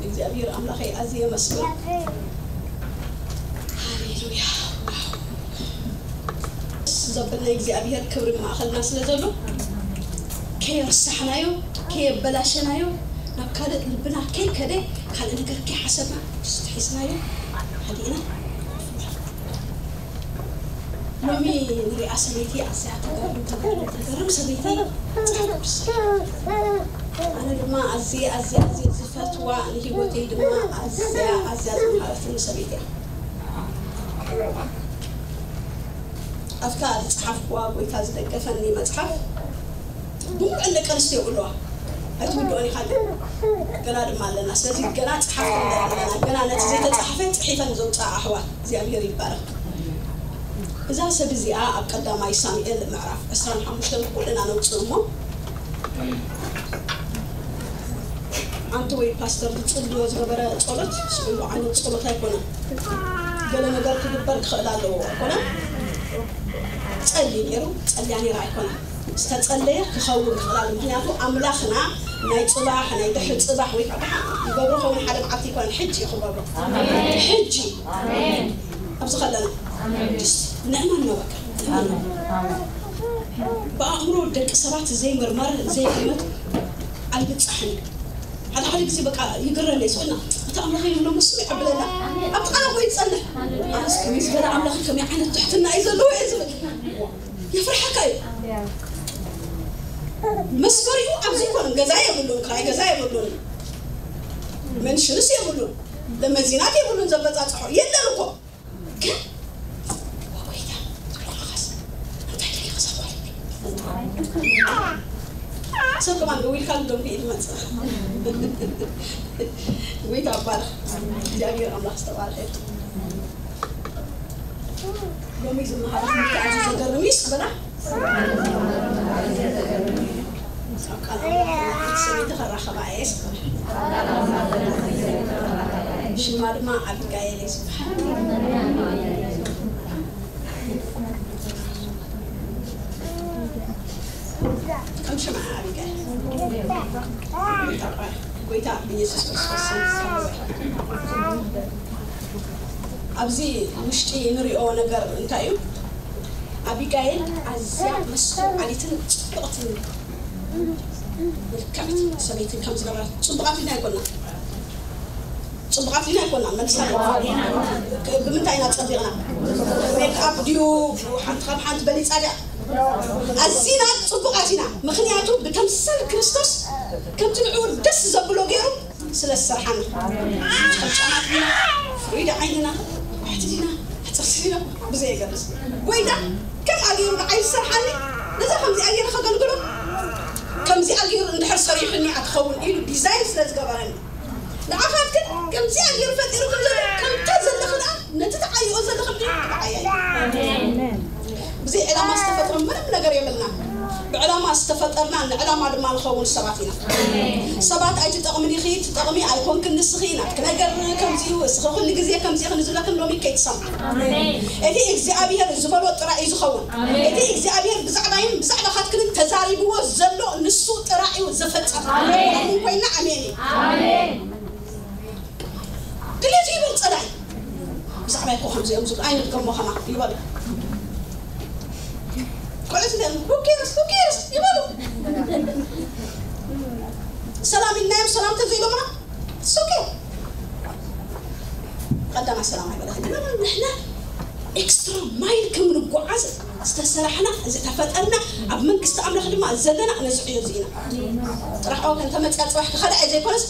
እግዚኣብሔር ኣምላኸይ ኣዝየ የመስግን። ሃሌሉያ። ደስ ዘብል ናይ እግዚኣብሔር ክብሪ ማእኸልና ስለ ዘሎ፣ ከየርሳሕናዮ፣ ከየበላሸናዮ፣ ናብ ካልእ ልብና ከይከደ፣ ካልእ ነገር ከይሓሰብና፣ ሒዝናዮ፣ ሃዲእና። ሎሚ ንሪኣ ሰበይቲ ኣዝያ ተገርም፣ ተገርም፣ ተገርም ሰበይቲ። ኣነ ድማ ኣዝየ፣ ኣዝየ፣ ኣዝየ ዝፈትዋ፣ ንህይወተይ ድማ ኣዝያ፣ ኣዝያ ዝመሃረትኒ ሰበይቲ እያ። ኣብታ ዝጸሓፍኩዋ፣ ጎይታ ዝደገፈኒ መጽሓፍ፣ ብምሉአን ደቂ ኣንስትዮ ይብሉዋ። ኣይትውድኦን ኢኻ ግን፣ ገና ድማ ኣለና። ስለዚ ገና ጸሓፍቲ ንርኢ ኣለና። ገና ነቲ ዘይተጻሕፈ ጽሒፈን ዘውጽኣ ኣሕዋት፣ እግዚኣብሔር ይባረኽ። እዛ ሰብ እዚኣ ኣብ ቀዳማይ ሳሙኤል ምዕራፍ ዕስራን ሓሙሽተን ኩልና ነውጽእ እሞ፣ ኣንቲ ወይ ፓስተር ዝጽልዮ ዝነበረ ጸሎት፣ ስእሉ ዓይነት ጸሎት ኣይኮነን። ገለ ነገር ክግበር ክኽእል ኣለዎ ኣይኮነን። ጸሊ ነይሩ፣ ጸልያ ነይራ ኣይኮነን። ዝተጸለየ ክኸውን ክኽእል ኣለዎ። ምኽንያቱ ኣምላኽና ናይ ጽባሕ፣ ናይ ድሕሪ ጽባሕ ወይ ከዓ ደሓን ይገብሮ ኸውን ሓደ መዓልቲ ኣይኮነን። ሕጂ እዩ ክገብሮ። ሕጂ። ኣብዚ ከለና። ጅስት ንዕማን ነው በቃ። ንዕማን ነው። ብኣእምሮ ደቂ ሰባት ዘይምርመር፣ ዘይግመት ኣይብጻሕን እዩ። ሓደ ሓደ ግዜ በቃ ይግረም እዩ። ስቕና፣ እቲ ኣምላኽ ይብሎ፣ ንሱ ይዕብለና። ኣብ ጥቓና እኮ ይጸንሕ። ኣነስ ከመይ ዝበለ ኣምላኽ፣ ከመይ ዓይነት ትሕትና እዩ ዘለዎ እየ ዝብል። የፍርሓካ እዩ። መስፈሪኡ ኣብዚ ይኮን፣ ገዛ የብሉን፣ ክራይ ገዛ የብሉን፣ መንሽንስ የብሉን፣ ለመዚናት የብሉን፣ ዘበጻጽሖ የለን እኮ። ግን ወጎይታ፣ ትብሎ ከለኻስ እንታይ ደሊኻ ዛጓል? ሰብ ከማን ደው ኢልካ ልዶም ክኢል መጽእ። ጎይታ ይባረኽ። እግዚኣብሔር ኣምላኽ ዝተባረኸ ይኹን። ሎሚ ዝመሃሮ ትምህርቲ ኣዝዩ ዘገርም እዩ። ስበላ ሰበይቲ ከራኸባ እየ። ሽማ ድማ ኣቢጋይል እዩ ዝበሃል። ከም ሽማ ኣቢጋይል። ጎይታ ብኢየሱስ ክርስቶስ ስም። ኣብዚ ውሽጢ ንሪኦ ነገር እንታይ እዩ? ኣቢጋይል ኣዝያ መስተውዓሊትን ጽብቕትን ምልክዕቲ ሰበይትን ከም ዝነበረት፣ ጽቡቓት ኢልና ኣይኮናን። ጽቡቓት ኢልና ኣይኮናን። መልሳ፣ ብምንታይ ኢና ጸቢቕና? ሜክኣፕ ድዩ? ሓንቲ ካብ ሓንቲ በሊጻ ድያ? ኣዚና ጽቡቓት ኢና። ምኽንያቱ ብተምሳል ክርስቶስ ከምቲ ንዕኡ ደስ ዘብሎ ገይሩ ስለ ዝሰርሓና። ጨምጫማት ዲና፣ ፍሩይ ዶ ዓይንና፣ ዋሕቲ ዲና፣ ኣፀርሲ ዲና፣ ብዘየገርስ። ወይ ዳ ከምኣ ገይሩ ንዓይ ዝሰርሓኒ፣ ነዛ ከምዚኣ ገይረ ከገልግሎ፣ ከምዚኣ ገይሩ እንድሕር ሰሪሑኒ ኣትኸውን ኢሉ ዲዛይን ስለ ዝገበረኒ። ንዓኻት ግን ከምዚኣ ገይሩ ፈጢሩ ከም ዘሎ፣ ከምታ ዘለኺ ደኣ፣ ነቲ ተዓይኦ ዘለኺ ድዩ? ተዓያይ። ብዘይ ዕላማ ዝተፈጥረ ምንም ነገር የብልና። ብዕላማ ዝተፈጠርና፣ ንዕላማ ድማ ንኸውን ሰባት ኢና። ሰባት ኣይትጠቕምን ኢኺ፣ ትጠቕሚ ኣይኮንክን ንስኺ፣ ናትኪ ነገር ከምዚ እዩ፣ እስኺ ኩሉ ግዜ ከምዚ ኢኺ ንዝብለክን ሎሚ ከይትሰምዓ። እቲ እግዚኣብሔር ዝበሎ ጥራይ እዩ ዝኸውን። እቲ እግዚኣብሔር ብዛዕባይን ብዛዕባኻትክንን ተዛሪብዎ ዘሎ ንሱ ጥራይ እዩ ዝፈጸም። ኣሜን። ኣሜን ኮይና ኣሜን እዩ። ድሌቱ ይበል ጸላኢ። ብዛዕባይ እኮ ከምዚኦም ዝብሉ ኣይንድገሞ ከማ ይበሉ። ቆልዑት እንተ who cares፣ who cares ይበሉ። ሰላም ኢልናዮም፣ ሰላም ተዘይሎምና፣ it's okay። ቀዳማ ሰላም ኣይበለትን። ንሕና ኤክስትራ ማይል ከም ንጓዓዝ ዝተሰራሕና፣ ዝተፈጠርና፣ ኣብ መንግስቲ ኣምላኽ ድማ ዘለና ነዚ ዕዮ እዚ ኢና። ጥራሕ ኦ፣ ከም ተመፅያ ፅባሕ ክኸዳ እየ ዘይኮነስ፣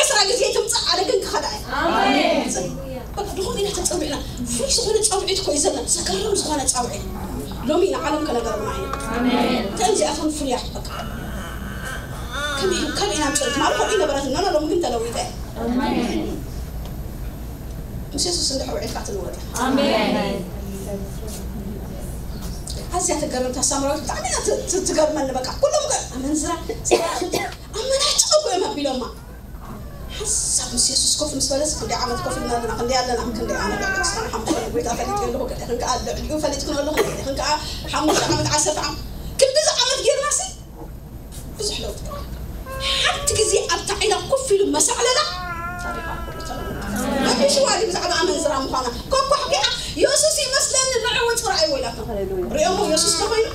ዕስራ ግዜ ትምፃእ፣ ኣነ ግን ክኸዳ እየ። ኣሜን። በቃ፣ ድኹም ኢና ተፀዊዕና። ፍሉይ ዝኾነ ፃውዒት እኮ እዩ ዘለና። ዘገርም ዝኾነ ፃውዒት። ሎሚ ንዓለም ከነገርማ ኢና። ኣሜን። እንታይ እዚኣቶም ፍሉያት፣ በቃ። ከመይ፣ ከመይ ኢና ምፅእት? ማለት ከምኡ ነበረት፣ ኖ፣ ኖ፣ ሎሚ ግን ተለዊጠ። ኣሜን። ምስ የሱስ እንድሕር ውዒልካ ትልወጥ። ኣሜን። ኣዝያ ትገርም እታ ሳምራዊት፣ ብጣዕሚ እያ ት-፣ ት-፣ ትገርመኒ። በቃ፣ ኩሎም ከ-፣ ኣመንዝራ፣ ሰራኺት፣ ኣመናጭ እኮ እዮም ኣቢሎማ። ሓንሳብ ምስ የሱስ ኮፍ ምስ በለስ፣ ክንደይ ዓመት ኮፍ ኢልና ኣለና፣ ክንደይ ኣለና፣ ክንደይ ዓመት ኣለና፣ ዕስራን ሓሙሽተን ጎይታ ፈሊጠ ኣለኹ፣ ገለ ክንከዓ ልዕሊኡ ፈሊጥክን ኣለኹ፣ ገለ ክንከዓ ሓሙሽተ ዓመት፣ ዓሰርተ ዓመት፣ ክንድዚ ዓመት ጌርናሲ፣ ብዙሕ ለውጢ። ሓንቲ ግዜ ኣብታ ዒላ ኮፍ ኢሉ መሳዕለላ፣ ሽዋዲ ብዛዕባ ኣመንዝራ ምዃና ኮኳሕኪዓ የሱስ ይመስለኒ ንዕኡ ጽርኣይዎ ኢላቶ። ሪኦሞ የሱስ ተኾይኑ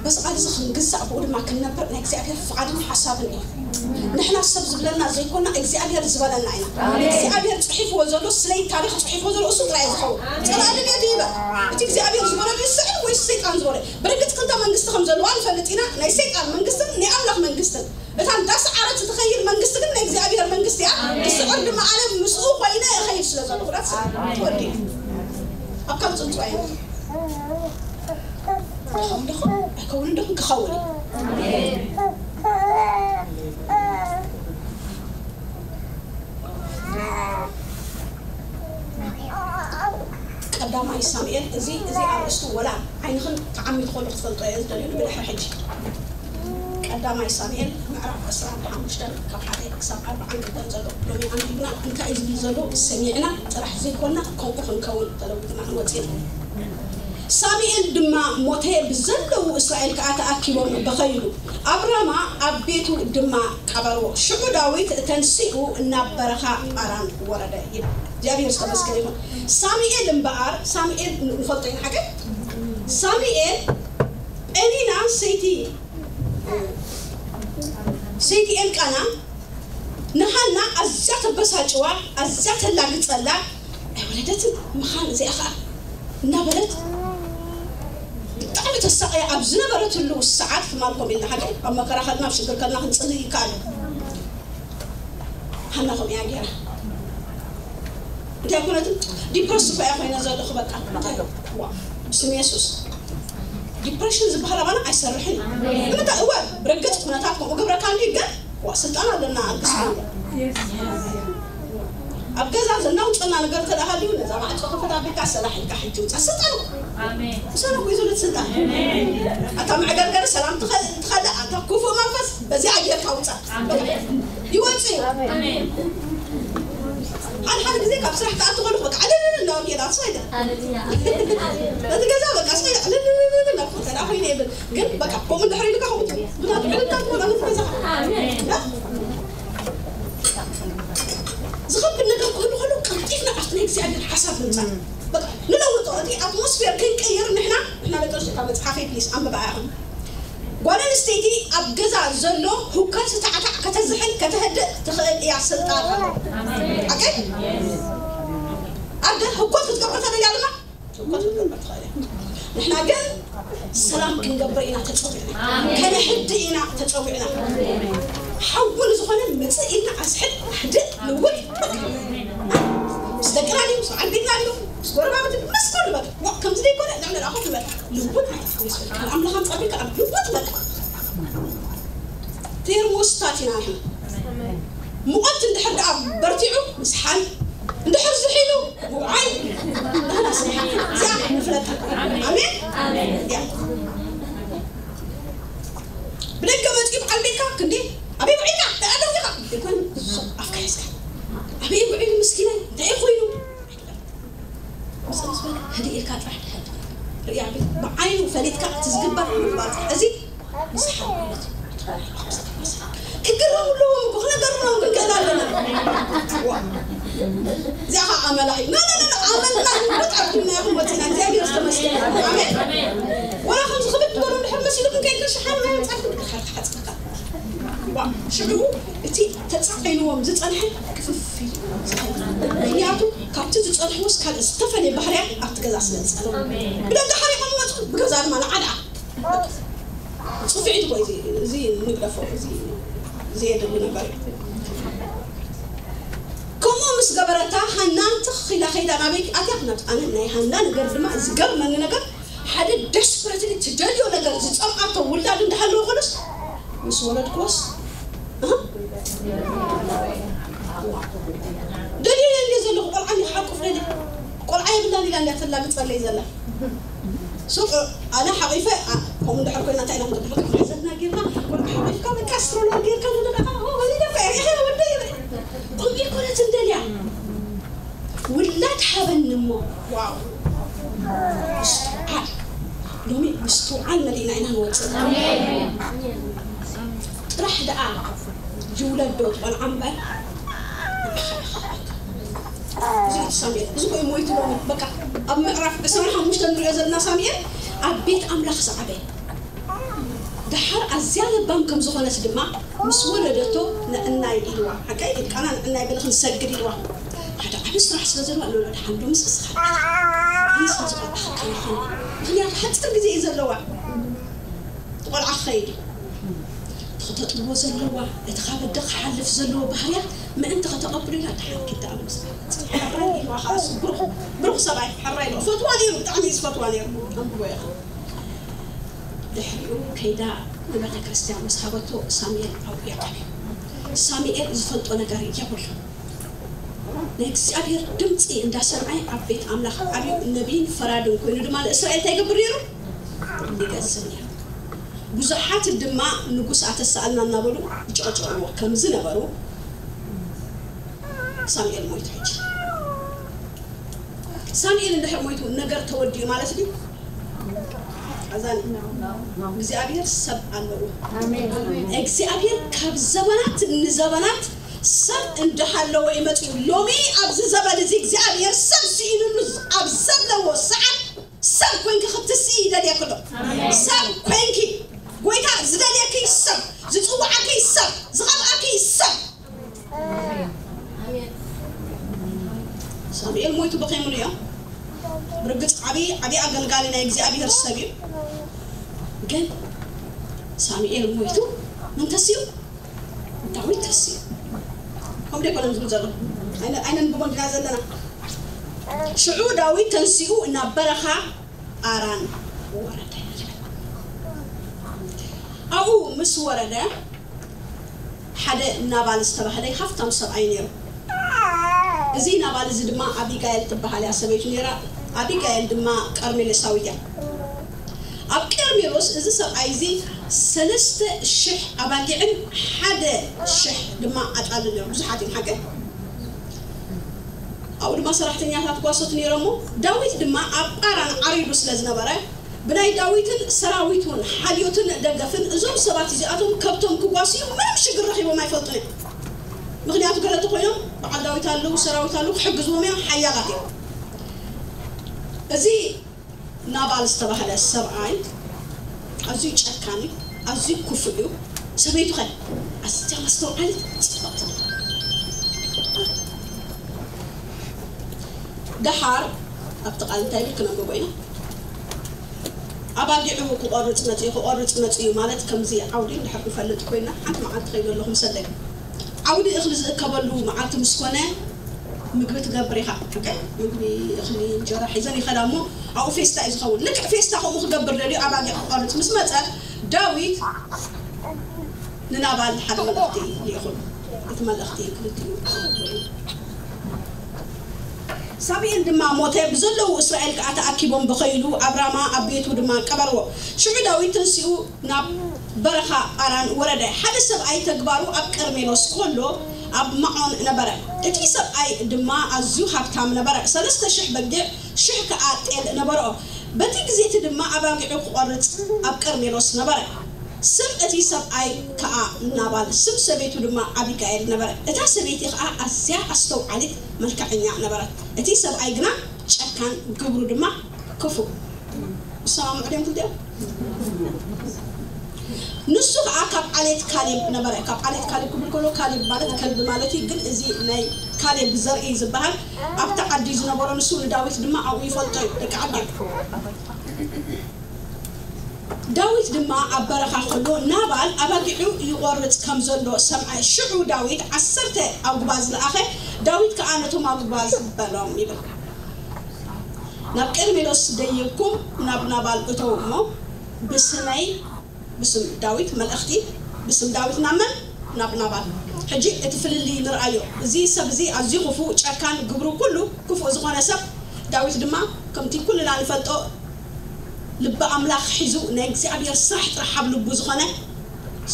በዚ ቃል እዚ ክንግዛእ ብኡ ድማ ክንነብር ናይ እግዚኣብሔር ፍቓድን ሓሳብን እዩ። ንሕና ሰብ ዝብለና ዘይኮና እግዚኣብሔር ዝበለና ኢና። እግዚኣብሔር ጽሒፍዎ ዘሎ ስለይ ታሪኽ ጽሒፍዎ ዘሎ እሱ ጥራይ ዝኸውን ጽላእ ድልየት ይበል። እቲ እግዚኣብሔር ዝበሎ ድዩ ስዕል ወይስ ሰይጣን ዝበሎ? ብርግጽ ክልተ መንግስቲ ከም ዘለዋ ንፈልጥ ኢና። ናይ ሰይጣን መንግስትን ናይ ኣምላኽ መንግስትን። እታ እንዳሰዓረት እትኸይድ መንግስቲ ግን ናይ እግዚኣብሔር መንግስቲ እያ። ክስዕር ድማ ኣነ ምስኡ ኮይነ እኸይድ ስለ ዘለኹ ዳት ትወዲ ኣብ ካብ ጽንጽዋይ ክኸውን ዶኹም ኣይከውንን ዶኹም ክኸውን እዩ። ቀዳማይ ሳሙኤል እዚ እዚ ኣርእስቱ ወላ ዓይንኽን ተዓሚት ከሎ ክትፈልጦ እየ ዝደልዩ ብድሕሪ ሕጂ። ቀዳማይ ሳሙኤል ምዕራፍ ዕስራን ሓሙሽተን ካብ ሓደ ክሳብ ኣርባዓን ክልተን ዘሎ ሎሚ ኣንቢብና እንታይ እዩ ዝብል ዘሎ ሰሚዕና ጥራሕ ዘይኮና ከምኡ ክንከውን ተለዊጥና ንወፅእ። ሳሙኤል ድማ ሞተ፣ ብዘለዉ እስራኤል ከኣ ተኣኪቦም በኸይሉ ኣብ ራማ ኣብ ቤቱ ድማ ቀበርዎ። ሽዑ ዳዊት ተንሲኡ ናብ በረኻ ጳራን ወረደ ይብል። እግዚኣብሔር ዝተመስገነ ይኹን። ሳሙኤል እምበኣር ሳሙኤል ንፈልጦ ኢና ሓቀ ሳሙኤል ጴኒና ሰይቲ ሰይቲ ኤልቃና ንሃና ኣዝያ ተበሳጭዋ ኣዝያ ተላግጸላ ኣይወለደትን ምኻን እዚኣ ኸዓ እናበለት ብጣዕሚ ተሳቀያ ኣብ ዝነበረትሉ ሰዓት ትማል ኮም ኢልና ሓደ ኣብ መከራ ከልና ኣብ ሽግር ከልና ክንጽሊ ይከኣል እዩ። ሃና ከም እያ ገይራ እንታይ ኮነትን ዲፕረስ እኮ እያ ኮይና ዘለኹ በቃ እንታይ ዋ ብስም የሱስ ዲፕሬሽን ዝበሃል ኣባና ኣይሰርሕን እዩ ንምንታይ እወ ብርግጽ ኩነታት ከምኡ ግብረካ እንዲ ግን ዋ ስልጣን ኣለና ኣልግስ ኣብ ገዛ ዘናውፀና ነገር ተዳሃልዩ ነዛ ማዕፆ ከፈት ኣቢልካ ሰላሕ ኢልካ ሕጂ ውፃ ስልጣን እኮ ምሳና እኮ ይዞለት ስልጣን ኣታ መዕገርገር ሰላም ትኸልእ ኣታ ክፉእ መንፈስ በዚኣ ጌርካ ውፃ ይወፅእ እዩ ሓደ ሓደ ግዜ ካብ ስራሕ ትኣቱ ከለኹ በቃ ዕልልል እናበልኩ እየ ዳስ ኣይደ ነቲ ገዛ በቃ ስለ ዕልልል እናበልኩ ከዳ ኮይነ ይብል ግን በቃ ከምኡ እንድሕር ኢልካ ከምኡ ትብል ምክንያቱ ዕልልታ ትኮን ኣነት ገዛ ዝኸብድ ነገር ክህሉ ከሎ ቀልጢፍና ኣብቲ ናይ እግዚኣብሔር ሓሳብ ምምፃእ በቃ ንለውጦ እቲ ኣትሞስፌር ክንቀይር ንሕና ንሕና ደቂ ኣንስትዮ ካብ መፅሓፈይ ፕሊስ ኣንብባ ኢኹም ጓል ኣንስተይቲ ኣብ ገዛ ዘሎ ህውከት ታዕታዕ ከተዝሕል ከተህድእ ትኽእል እያ ስልጣን ኣደ ህኮት ክትገብር ተደልያ ድማ ህኮት ክትገብር ትኽእል እያ ንሕና ግን ሰላም ክንገብር ኢና ተፀዊዕና ከነህድእ ኢና ተፀዊዕና ሓዊ ንዝኾነ ምፅእ ኢልና ኣስሕል ኣህድእ ልውጥ ምስ ደቅና ድዩ ምስ በዓል ቤትና ድዩ ምስ ጎረባብቲ ምስ ኩሉ በቃ ከምዚ ዘይኮነ ልዕሊ ላእኹ ትበል ልውጥ ኣይትፍኩ ይስብል ኣምላኽ ኣምጻቢካ ኣብ ልውጥ በቃ ቴርሞስታት ኢና ንሕና ሙቐት እንድሕር ደኣ በርቲዑ ምስሓል እንድሕር ዝሒሉ ምውዓል ንሕና ስራሕ እዚኣ ንፍለጣ ኣሜን እያ ብደገ መፂኡ በዓል ቤትካ ክንዲ ኣበይ ውዒልካ ደኣ ደዚኻ ይኮን ኣፍካ ሒዝካ ኣበይ ውዒሉ ምስኪናይ እንታይ ኮይኑ ህድእ ኢልካ ጥራሕ ድሕር ርእያ ቤት ብዓይኑ ፈሊጥካ እቲ ዝግበር ምግባር ጥራሕ እዚ ንስሓ ማለት እዩ ክግረሙ ኣለዎም እኮ ክነገርም ኣለዎም ክንክእል ኣለና እዚኣ ከዓ ኣመላ እዩ ና ና ና ኣመልና ንውጥ ኣብኩልና ኢኹም ወፂና እግዚኣብሔር ዝተመስገነ ኣሜን ወላ ከምዚ ክብድ ዝበሉ ድሕር መሲሉኩም ከይድካ ሸሓር ናይ መፅኣፍ ክሓፅካ ሽግሩ እቲ ተጻዒንዎም ዝጸንሐ ክፍፍ ኢሉ ምክንያቱ ካብቲ ዝጸንሕዎስ ካልእ ዝተፈለየ ባህርያት ኣብቲ ገዛ ስለ ዝጸንሑ ብደገ ሓሪቖም ይመጹ ብገዛ ድማ ንዓድዓ ጽፍዒት እኮ እዚ እዚ ንግደፎ እዚ ዘየድሊ ነገር እዩ ከምኡ ምስ ገበረታ ሃና ትኽ ኢላ ከይዳ ናበይ ኣትያ ክነብት ኣነ ናይ ሃና ነገር ድማ ዝገርመኒ ነገር ሓደ ደስፐረትሊ ትደልዮ ነገር ዝፀምኣቶ ውላድ እንዳሃለወ ኮነስ ምስ ወለድክዎስ ደልየ ደልየ ዘለኹ ቆልዓ ሓቁፍ ደልየ ቆልዓ የብላን ኢላ እንዳ ተላግፀለይ ዘላ ሱቅ ኣነ ሓቂፈ ከምኡ እንድሕር ኮይና እንታይ ኢላ ክትብል ሓዘትና ጌርና ቆልዓ ሓቂፍካ በቃ ስትሮላ ጌርካ ንደቃ ወሊዳ እኮ እያ ወደ ይበል ቆልዓ ይኮነት እንደልያ ውላድ ሃበኒ እሞ ዋው ምስትውዓል ሎሚ ምስትውዓል መሊእና ኢና ንወፅእ ጥራሕ ደኣ ይውለድ ዶ ቆልዓ እምበር። እዚ እዩ ሳሙኤል። እዚ ኮይኑ ሞይቱ ሎሚ። በቃ ኣብ ምዕራፍ ዕስራን ሓሙሽተን ንሪኦ ዘለና ሳሙኤል ኣብ ቤት ኣምላኽ ዝዓበየ። ደሓር ኣዝያ ለባም ከም ዝኾነት ድማ ምስ ወለደቶ ንዕናይ ኢልዋ። ሓቀይ ኢልካና ንዕናይ በሊ ክንሰግድ ኢልዋ። ሓደ ዓቢ ስራሕ ስለ ዘለዋ፣ ኖ፣ ኖ፣ ደሓን ዶ ምስ እስኻ? ኣነ ስለ ዝቆልዓ ክከናኸን። ምኽንያቱ ሓጺር ግዜ እዩ ዘለዋ። እቲ ቆልዓ ክኸይድ እዩ። እቲ ክተጥብዎ ዘለዋ፣ እቲ ካብ ኣደ ክሓልፍ ዘለዎ ባህርያት ምእንቲ ከተቐብሎ ኢላ ደሓን ኪድ ኣብ ምስ ሕራይ ኢልዋ። ከኣ እሱ ብሩኽ፣ ብሩኽ ሰብኣይ ሕራይ ኢልዋ። ፈትዋ ነይሩ፣ ብጣዕሚ እዩ ዝፈትዋ ነይሩ። ኣንብቦ ኢኻ። ድሕሪኡ ከይዳ ንቤተ ክርስቲያን ምስ ሃበቶ ሳሙኤል ኣብኡ ይዓብዩ። ሳሙኤል ዝፈልጦ ነገር የብሉን። ናይ እግዚኣብሔር ድምፂ እንዳሰምዐ ኣብ ቤት ኣምላኽ ዓብዩ ነቢይን ፈራድን ኮይኑ ድማ ንእስራኤል እንታይ ይገብር ነይሩ? ይገዝእ ነይሩ። ብዙሓት ድማ ንጉስ ኣተሰኣልና እናበሉ ይጨቐጨቕዎ ከም ዝነበሩ ሳሙኤል ሞይቱ። ሕጂ ሳሙኤል እንድሕር ሞይቱ ነገር ተወዲኡ ማለት ድዩ? ኣዛን እግዚኣብሔር ሰብ ኣለዎ። እግዚኣብሔር ካብ ዘበናት ንዘበናት ሰብ እንዳሃለወ እዩ መፂኡ። ሎሚ ኣብዚ ዘበን እዚ እግዚኣብሔር ሰብ ስኢኑሉ ኣብ ዘለዎ ሰዓት ሰብ ኮይንኪ ክትስኢ ይደልየኪ ኣሎ። ሰብ ኮይንኪ ጎይታ ዝደልየኪ ሰብ፣ ዝፅውዓኪ ሰብ፣ ዝቐብኣኪ ሰብ። ሳሙኤል ሞይቱ በኸይምሉ እዮም። ብርግፅ ዓብዪ ዓብዪ ኣገልጋሊ ናይ እግዚኣብሔር ሰብ እዩ። ግን ሳሙኤል ሞይቱ መን ተሲኡ? ዳዊት ተሲኡ። ከምኡ ደይኮነን ዝብል ዘሎ? ኣይነ-፣ ኣይነንብቦን ዲና ዘለና? ሽዑ ዳዊት ተንሲኡ ናብ በረኻ ኣራን ወረደ። ኣብኡ ምስ ወረደ ሓደ ናባል ዝተባህለ ሃብታም ሰብኣይ ነይሩ። እዚ ናባል እዚ ድማ ኣቢጋይል ትበሃል እያ ሰበይቱ ነይራ። ኣቢጋይል ድማ ቀርሜሎሳዊት እያ። ኣብ ቀርሜሎስ እዚ ሰብኣይ እዚ ሰለስተ ሽሕ ኣባጊዕን ሓደ ሽሕ ድማ ኣጣልን እዮም። ብዙሓት እዮም ሓቂ። ኣብኡ ድማ ሰራሕተኛታት ጓሶት ነይሮሞ። ዳዊት ድማ ኣብ ጳራን ዓሪዱ ስለ ዝነበረ፣ ብናይ ዳዊትን ሰራዊቱን ሓልዮትን ደገፍን እዞም ሰባት እዚኣቶም ከብቶም ክጓስዩ ምንም ሽግር ረኺቦም ኣይፈልጡን እዮም። ምኽንያቱ ገለ እንተኾይኖም በዓል ዳዊት ኣለዉ፣ ሰራዊት ኣለዉ፣ ክሕግዝዎም እዮም፣ ሓያላት እዮም። እዚ ናባል ዝተባህለ ሰብኣይ ኣዝዩ ጨካን እዩ፣ ኣዝዩ ክፉእ እዩ። ሰበይቱ ኸ ኣዝያ መስተውዓሊት ጽብቕቲ። ደሓር ኣብቲ ቃል እንታይ ኢሉ ክነንብቦ ኢና? ኣባጊዑ ክቖርጽ መጺኡ፣ ክቖርጽ መጺኡ ማለት ከምዚ ዓውዲ እንድሕር ንፈልጥ ኮይና ሓንቲ መዓልቲ ከይዱ ኣለኹ ምሰለይ። ዓውዲ እኽሊ ዝእከበሉ መዓልቲ ምስ ኮነ ምግቢ ትገብር ኢኻ። ኦኬ? ምግቢ፣ እኽሊ፣ እንጀራ ሒዘን ይኸዳ እሞ ኣብኡ ፌስታ እዩ ዝኸውን። ልክዕ ፌስታ ከምኡ ክገብር ደልዩ ኣባጊዕ ክቖርጽ ምስ መጸ ዳዊት ንናባል ሓደ መልእኽቲ ይልእኹሉ። እቲ መልእኽቲ ክልቲኡ ሳሙኤል ድማ ሞተ፣ ብዘለዉ እስራኤል ከኣ ተኣኪቦም በኸይሉ ኣብ ራማ ኣብ ቤቱ ድማ ቀበርዎ። ሽዑ ዳዊት ተንሲኡ ናብ በረኻ ጳራን ወረደ። ሓደ ሰብኣይ ተግባሩ ኣብ ቀርሜሎስ ኮሎ ኣብ ማዖን ነበረ። እቲ ሰብኣይ ድማ ኣዝዩ ሃብታም ነበረ። ሰለስተ ሽሕ በጊዕ፣ ሽሕ ከኣ ጤል ነበርኦ። በቲ ግዜ እቲ ድማ ኣባጊዑ ክቖርጽ ኣብ ቀርሜሎስ ነበረ። ስም እቲ ሰብኣይ ከኣ ናባል፣ ስም ሰበይቱ ድማ ኣቢጋኤል ነበረ። እታ ሰበይቲ ከኣ ኣዝያ ኣስተውዓሊት መልክዐኛ ነበረት። እቲ ሰብኣይ ግና ጨካን፣ ግብሩ ድማ ክፉእ። ይሰማምዑ ድዮም ክልቲኦም? ንሱ ከኣ ካብ ዓሌት ካሌብ ነበረ። ካብ ዓሌት ካሌብ ክብል ከሎ ካሌብ ማለት ከልቢ ማለት እዩ፣ ግን እዚ ናይ ካሌብ ዘርኢ ዝበሃል ኣብቲ ዓዲ ዝነበሮ ንሱ ንዳዊት ድማ ኣብኡ ይፈልጦ እዩ። ደቂ ዓዲ እዮም። ዳዊት ድማ ኣብ በረኻ ከሎ ናባል ኣባጊዑ ይቖርጽ ከም ዘሎ ሰምዐ። ሽዑ ዳዊት ዓሰርተ ኣጉባዝ ለኣኸ። ዳዊት ከኣ ነቶም ኣጉባዝ በሎም ይብል፣ ናብ ቀርሜሎስ ደይብኩም ናብ ናባል እተው እሞ ብስመይ፣ ብስም ዳዊት መልእኽቲ፣ ብስም ዳዊት ናብ መን? ናብ ናባል። ሕጂ እቲ ፍልልይ ንርኣዮ። እዚ ሰብ እዚ ኣዝዩ ክፉእ፣ ጨካን፣ ግብሩ ኩሉ ክፉእ ዝኾነ ሰብ፣ ዳዊት ድማ ከምቲ ኩልና ንፈልጦ ልቢ ኣምላኽ ሒዙ ናይ እግዚኣብሔር ስራሕ ጥራሕ ኣብ ልቡ ዝኾነ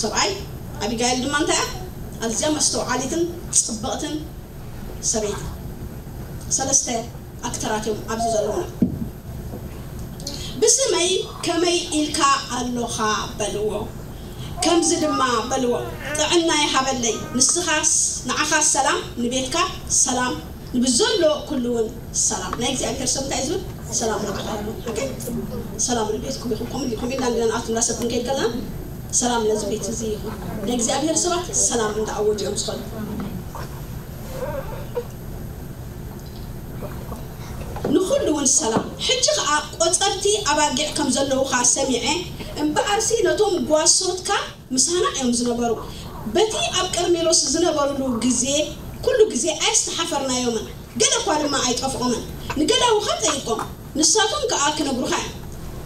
ሰብኣይ። ኣቢጋይል ድማ እንታይ እያ? ኣዝያ መስተውዓሊትን ጽብቕትን ሰበይቲ። ሰለስተ ኣክተራት እዮም ኣብዚ ዘለዉና። ብስመይ ከመይ ኢልካ ኣሎኻ በልዎ። ከምዚ ድማ በልዎ፣ "ጥዕና ይሃበለይ፣ ንስኻስ፣ ንዓኻስ ሰላም፣ ንቤትካ ሰላም፣ ንብዘሎ ኩሉ እውን ሰላም።" ናይ እግዚኣብሔር ሰብ እንታይ እዩ ዝብል? "ሰላም ንዓኻ ይኹን።" ኦኬ? ሰላም ንቤትኩም ይኹን። ከምኡ ኢሉ፣ ከምኡ ኢልና እንዲና ንኣቱ እንዳ ሰብ ክንከይድ ከለና፣ "ሰላም ነዚ ቤት እዚ ይኹን።" ናይ እግዚኣብሔር ሰባት ሰላም እንዳኣወጁ እዮም ዝኸዱ። ንኹሉ እውን ሰላም። ሕጂ ኸኣ ቆጸርቲ ኣባጊዕ ከም ዘለዉኻ ሰሚዐ፣ እምበኣርሲ ነቶም ጓሶትካ ምሳና እዮም ዝነበሩ። በቲ ኣብ ቀርሜሎስ ዝነበሩሉ ግዜ፣ ኩሉ ግዜ ኣየስተሓፈርናዮምን፣ ገለ እኳ ድማ ኣይጠፍኦምን። ንገላዉኻ ጠይቆም፣ ንሳቶም ከኣ ክነግሩኻ እዮም።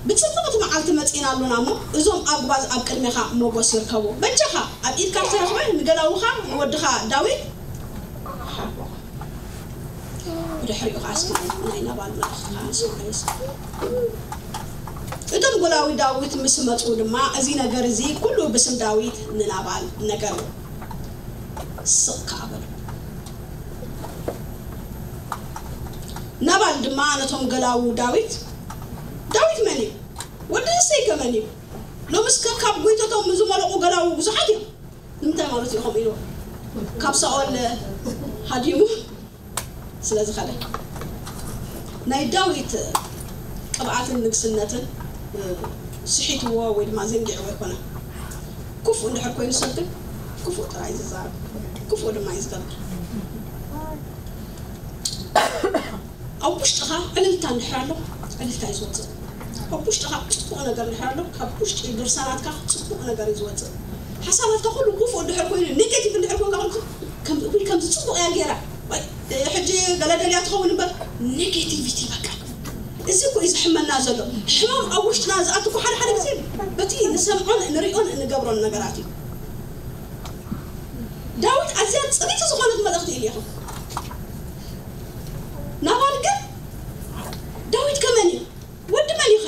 ብጽብቕቲ መዓልቲ መጺእና ኣሎና እሞ፣ እዞም ኣጉባዝ ኣብ ቅድሜኻ ሞጎስ ይርከቡ። በጃኻ፣ ኣብ ኢድካ እተረኽበ ንገላዉኻ፣ ንወድኻ ዳዊት ሃቦ። ብድሕሪኡ ኸዓ እስኪ ናይ ናባል መልእኽቲ ኸዓ ንስምዖ። እቶም ጎላዊ ዳዊት ምስ መጹ ድማ፣ እዚ ነገር እዚ ኩሉ ብስም ዳዊት ንናባል ነገሮ። ስቕ ከኣ በሉ። ናባል ድማ ነቶም ገላዉ ዳዊት፣ "ዳዊት መን እዩ? ወዲ እሴይ ከ መን እዩ? ሎምስ ከ ካብ ጎይቶቶም ዝመለቑ ገላዉ ብዙሓት እዮም። ንምንታይ ማለት እዩ ከምኡ ኢልዎ? ካብ ሳኦል ሃዲሙ ስለ ዝኸደ?" ናይ ዳዊት ቅብኣትን ንግስነትን፣ እ፣ ስሒትዎ ወይ ድማ ዘንጊዕዎ ኣይኮነን። ክፉእ እንድሕር ኮይኑ ሰብ ግን ክፉእ ጥራይ ዝዛረብ፣ ክፉእ ድማ እዩ ዝገብር። ኣብ ውሽጥኻ ዕልልታ እንድሕር ኣሎ፣ ዕልልታ እዩ ዝወፅእ። ኣብ ውሽጥኻ ፅቡቕ ነገር እንድሕር ኣሎ፣ ካብ ውሽጢ ድርሳናትካ ፅቡቕ ነገር እዩ ዝወፅእ። ሓሳባትካ ኩሉ ክፉእ እንድሕር ኮይኑ፣ ኔጌቲቭ እንድሕር ኮይንካ፣ ከም፣ ወይ ከምዚ ፅቡቕ እያ ገይራ፣ ወይ ሕጂ ገለ ደልያ ትኸውን እምበር፣ ኔጌቲቪቲ በቃ። እዚ እኮ እዩ ዝሕመና ዘሎ። ሕማም ኣብ ውሽጥና ዝኣቱ እኮ ሓደ ሓደ ግዜ በቲ ንሰምዖን ንሪኦን እንገብሮን ነገራት እዩ። ዳዊት ኣዝያ ጽርይቲ ዝኾነት መልእኽቲ ኢሉ ኢኹም። ናባል ግን፣ "ዳዊት ከ መን እዩ? ወዲ መን እዩ ኸ?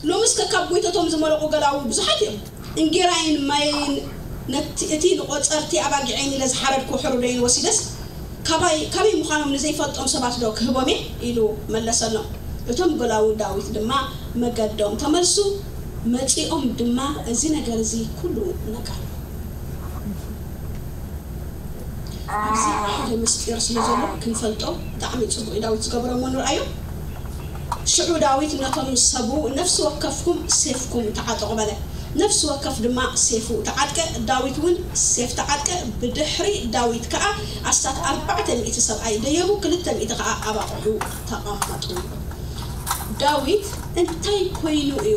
ሎምስ ከ ካብ ጎይቶቶም ዝመለቑ ገላዉ ብዙሓት እዮም። እንጌራይን ማይን ነቲ፣ እቲ ንቖጸርቲ ኣባጊዐይን ኢለ ዝሓረድኩ ሕሩደይን ወሲደስ ካባይ፣ ካበይ ምዃኖም ንዘይፈልጦም ሰባት ዶ ክህቦም እየ?" ኢሉ መለሰሎም። እቶም ገላዉ ዳዊት ድማ መገዶም ተመልሱ፣ መጺኦም ድማ እዚ ነገር እዚ ኩሉ ነገሩ። ኣብዚ ሓደ ምስጢር ስለ ዘሎ ክንፈልጦ ብጣዕሚ ጽቡቕ እዩ። ዳዊት ዝገበሮ እሞ ንርኣዮ። ሽዑ ዳዊት ነቶም ሰቡ፣ "ነፍሲ ወከፍኩም ሴፍኩም ተዓጠቑ" በለ። ነፍሲ ወከፍ ድማ ሴፉ ተዓጥቀ፣ ዳዊት እውን ሴፍ ተዓጥቀ። ብድሕሪ ዳዊት ከኣ ኣስታት ኣርባዕተ ሚእቲ ሰብኣይ ደየቡ፣ ክልተ ሚእቲ ከኣ ኣብ ኣቑሑ ተቐመጡ። ዳዊት እንታይ ኮይኑ እዩ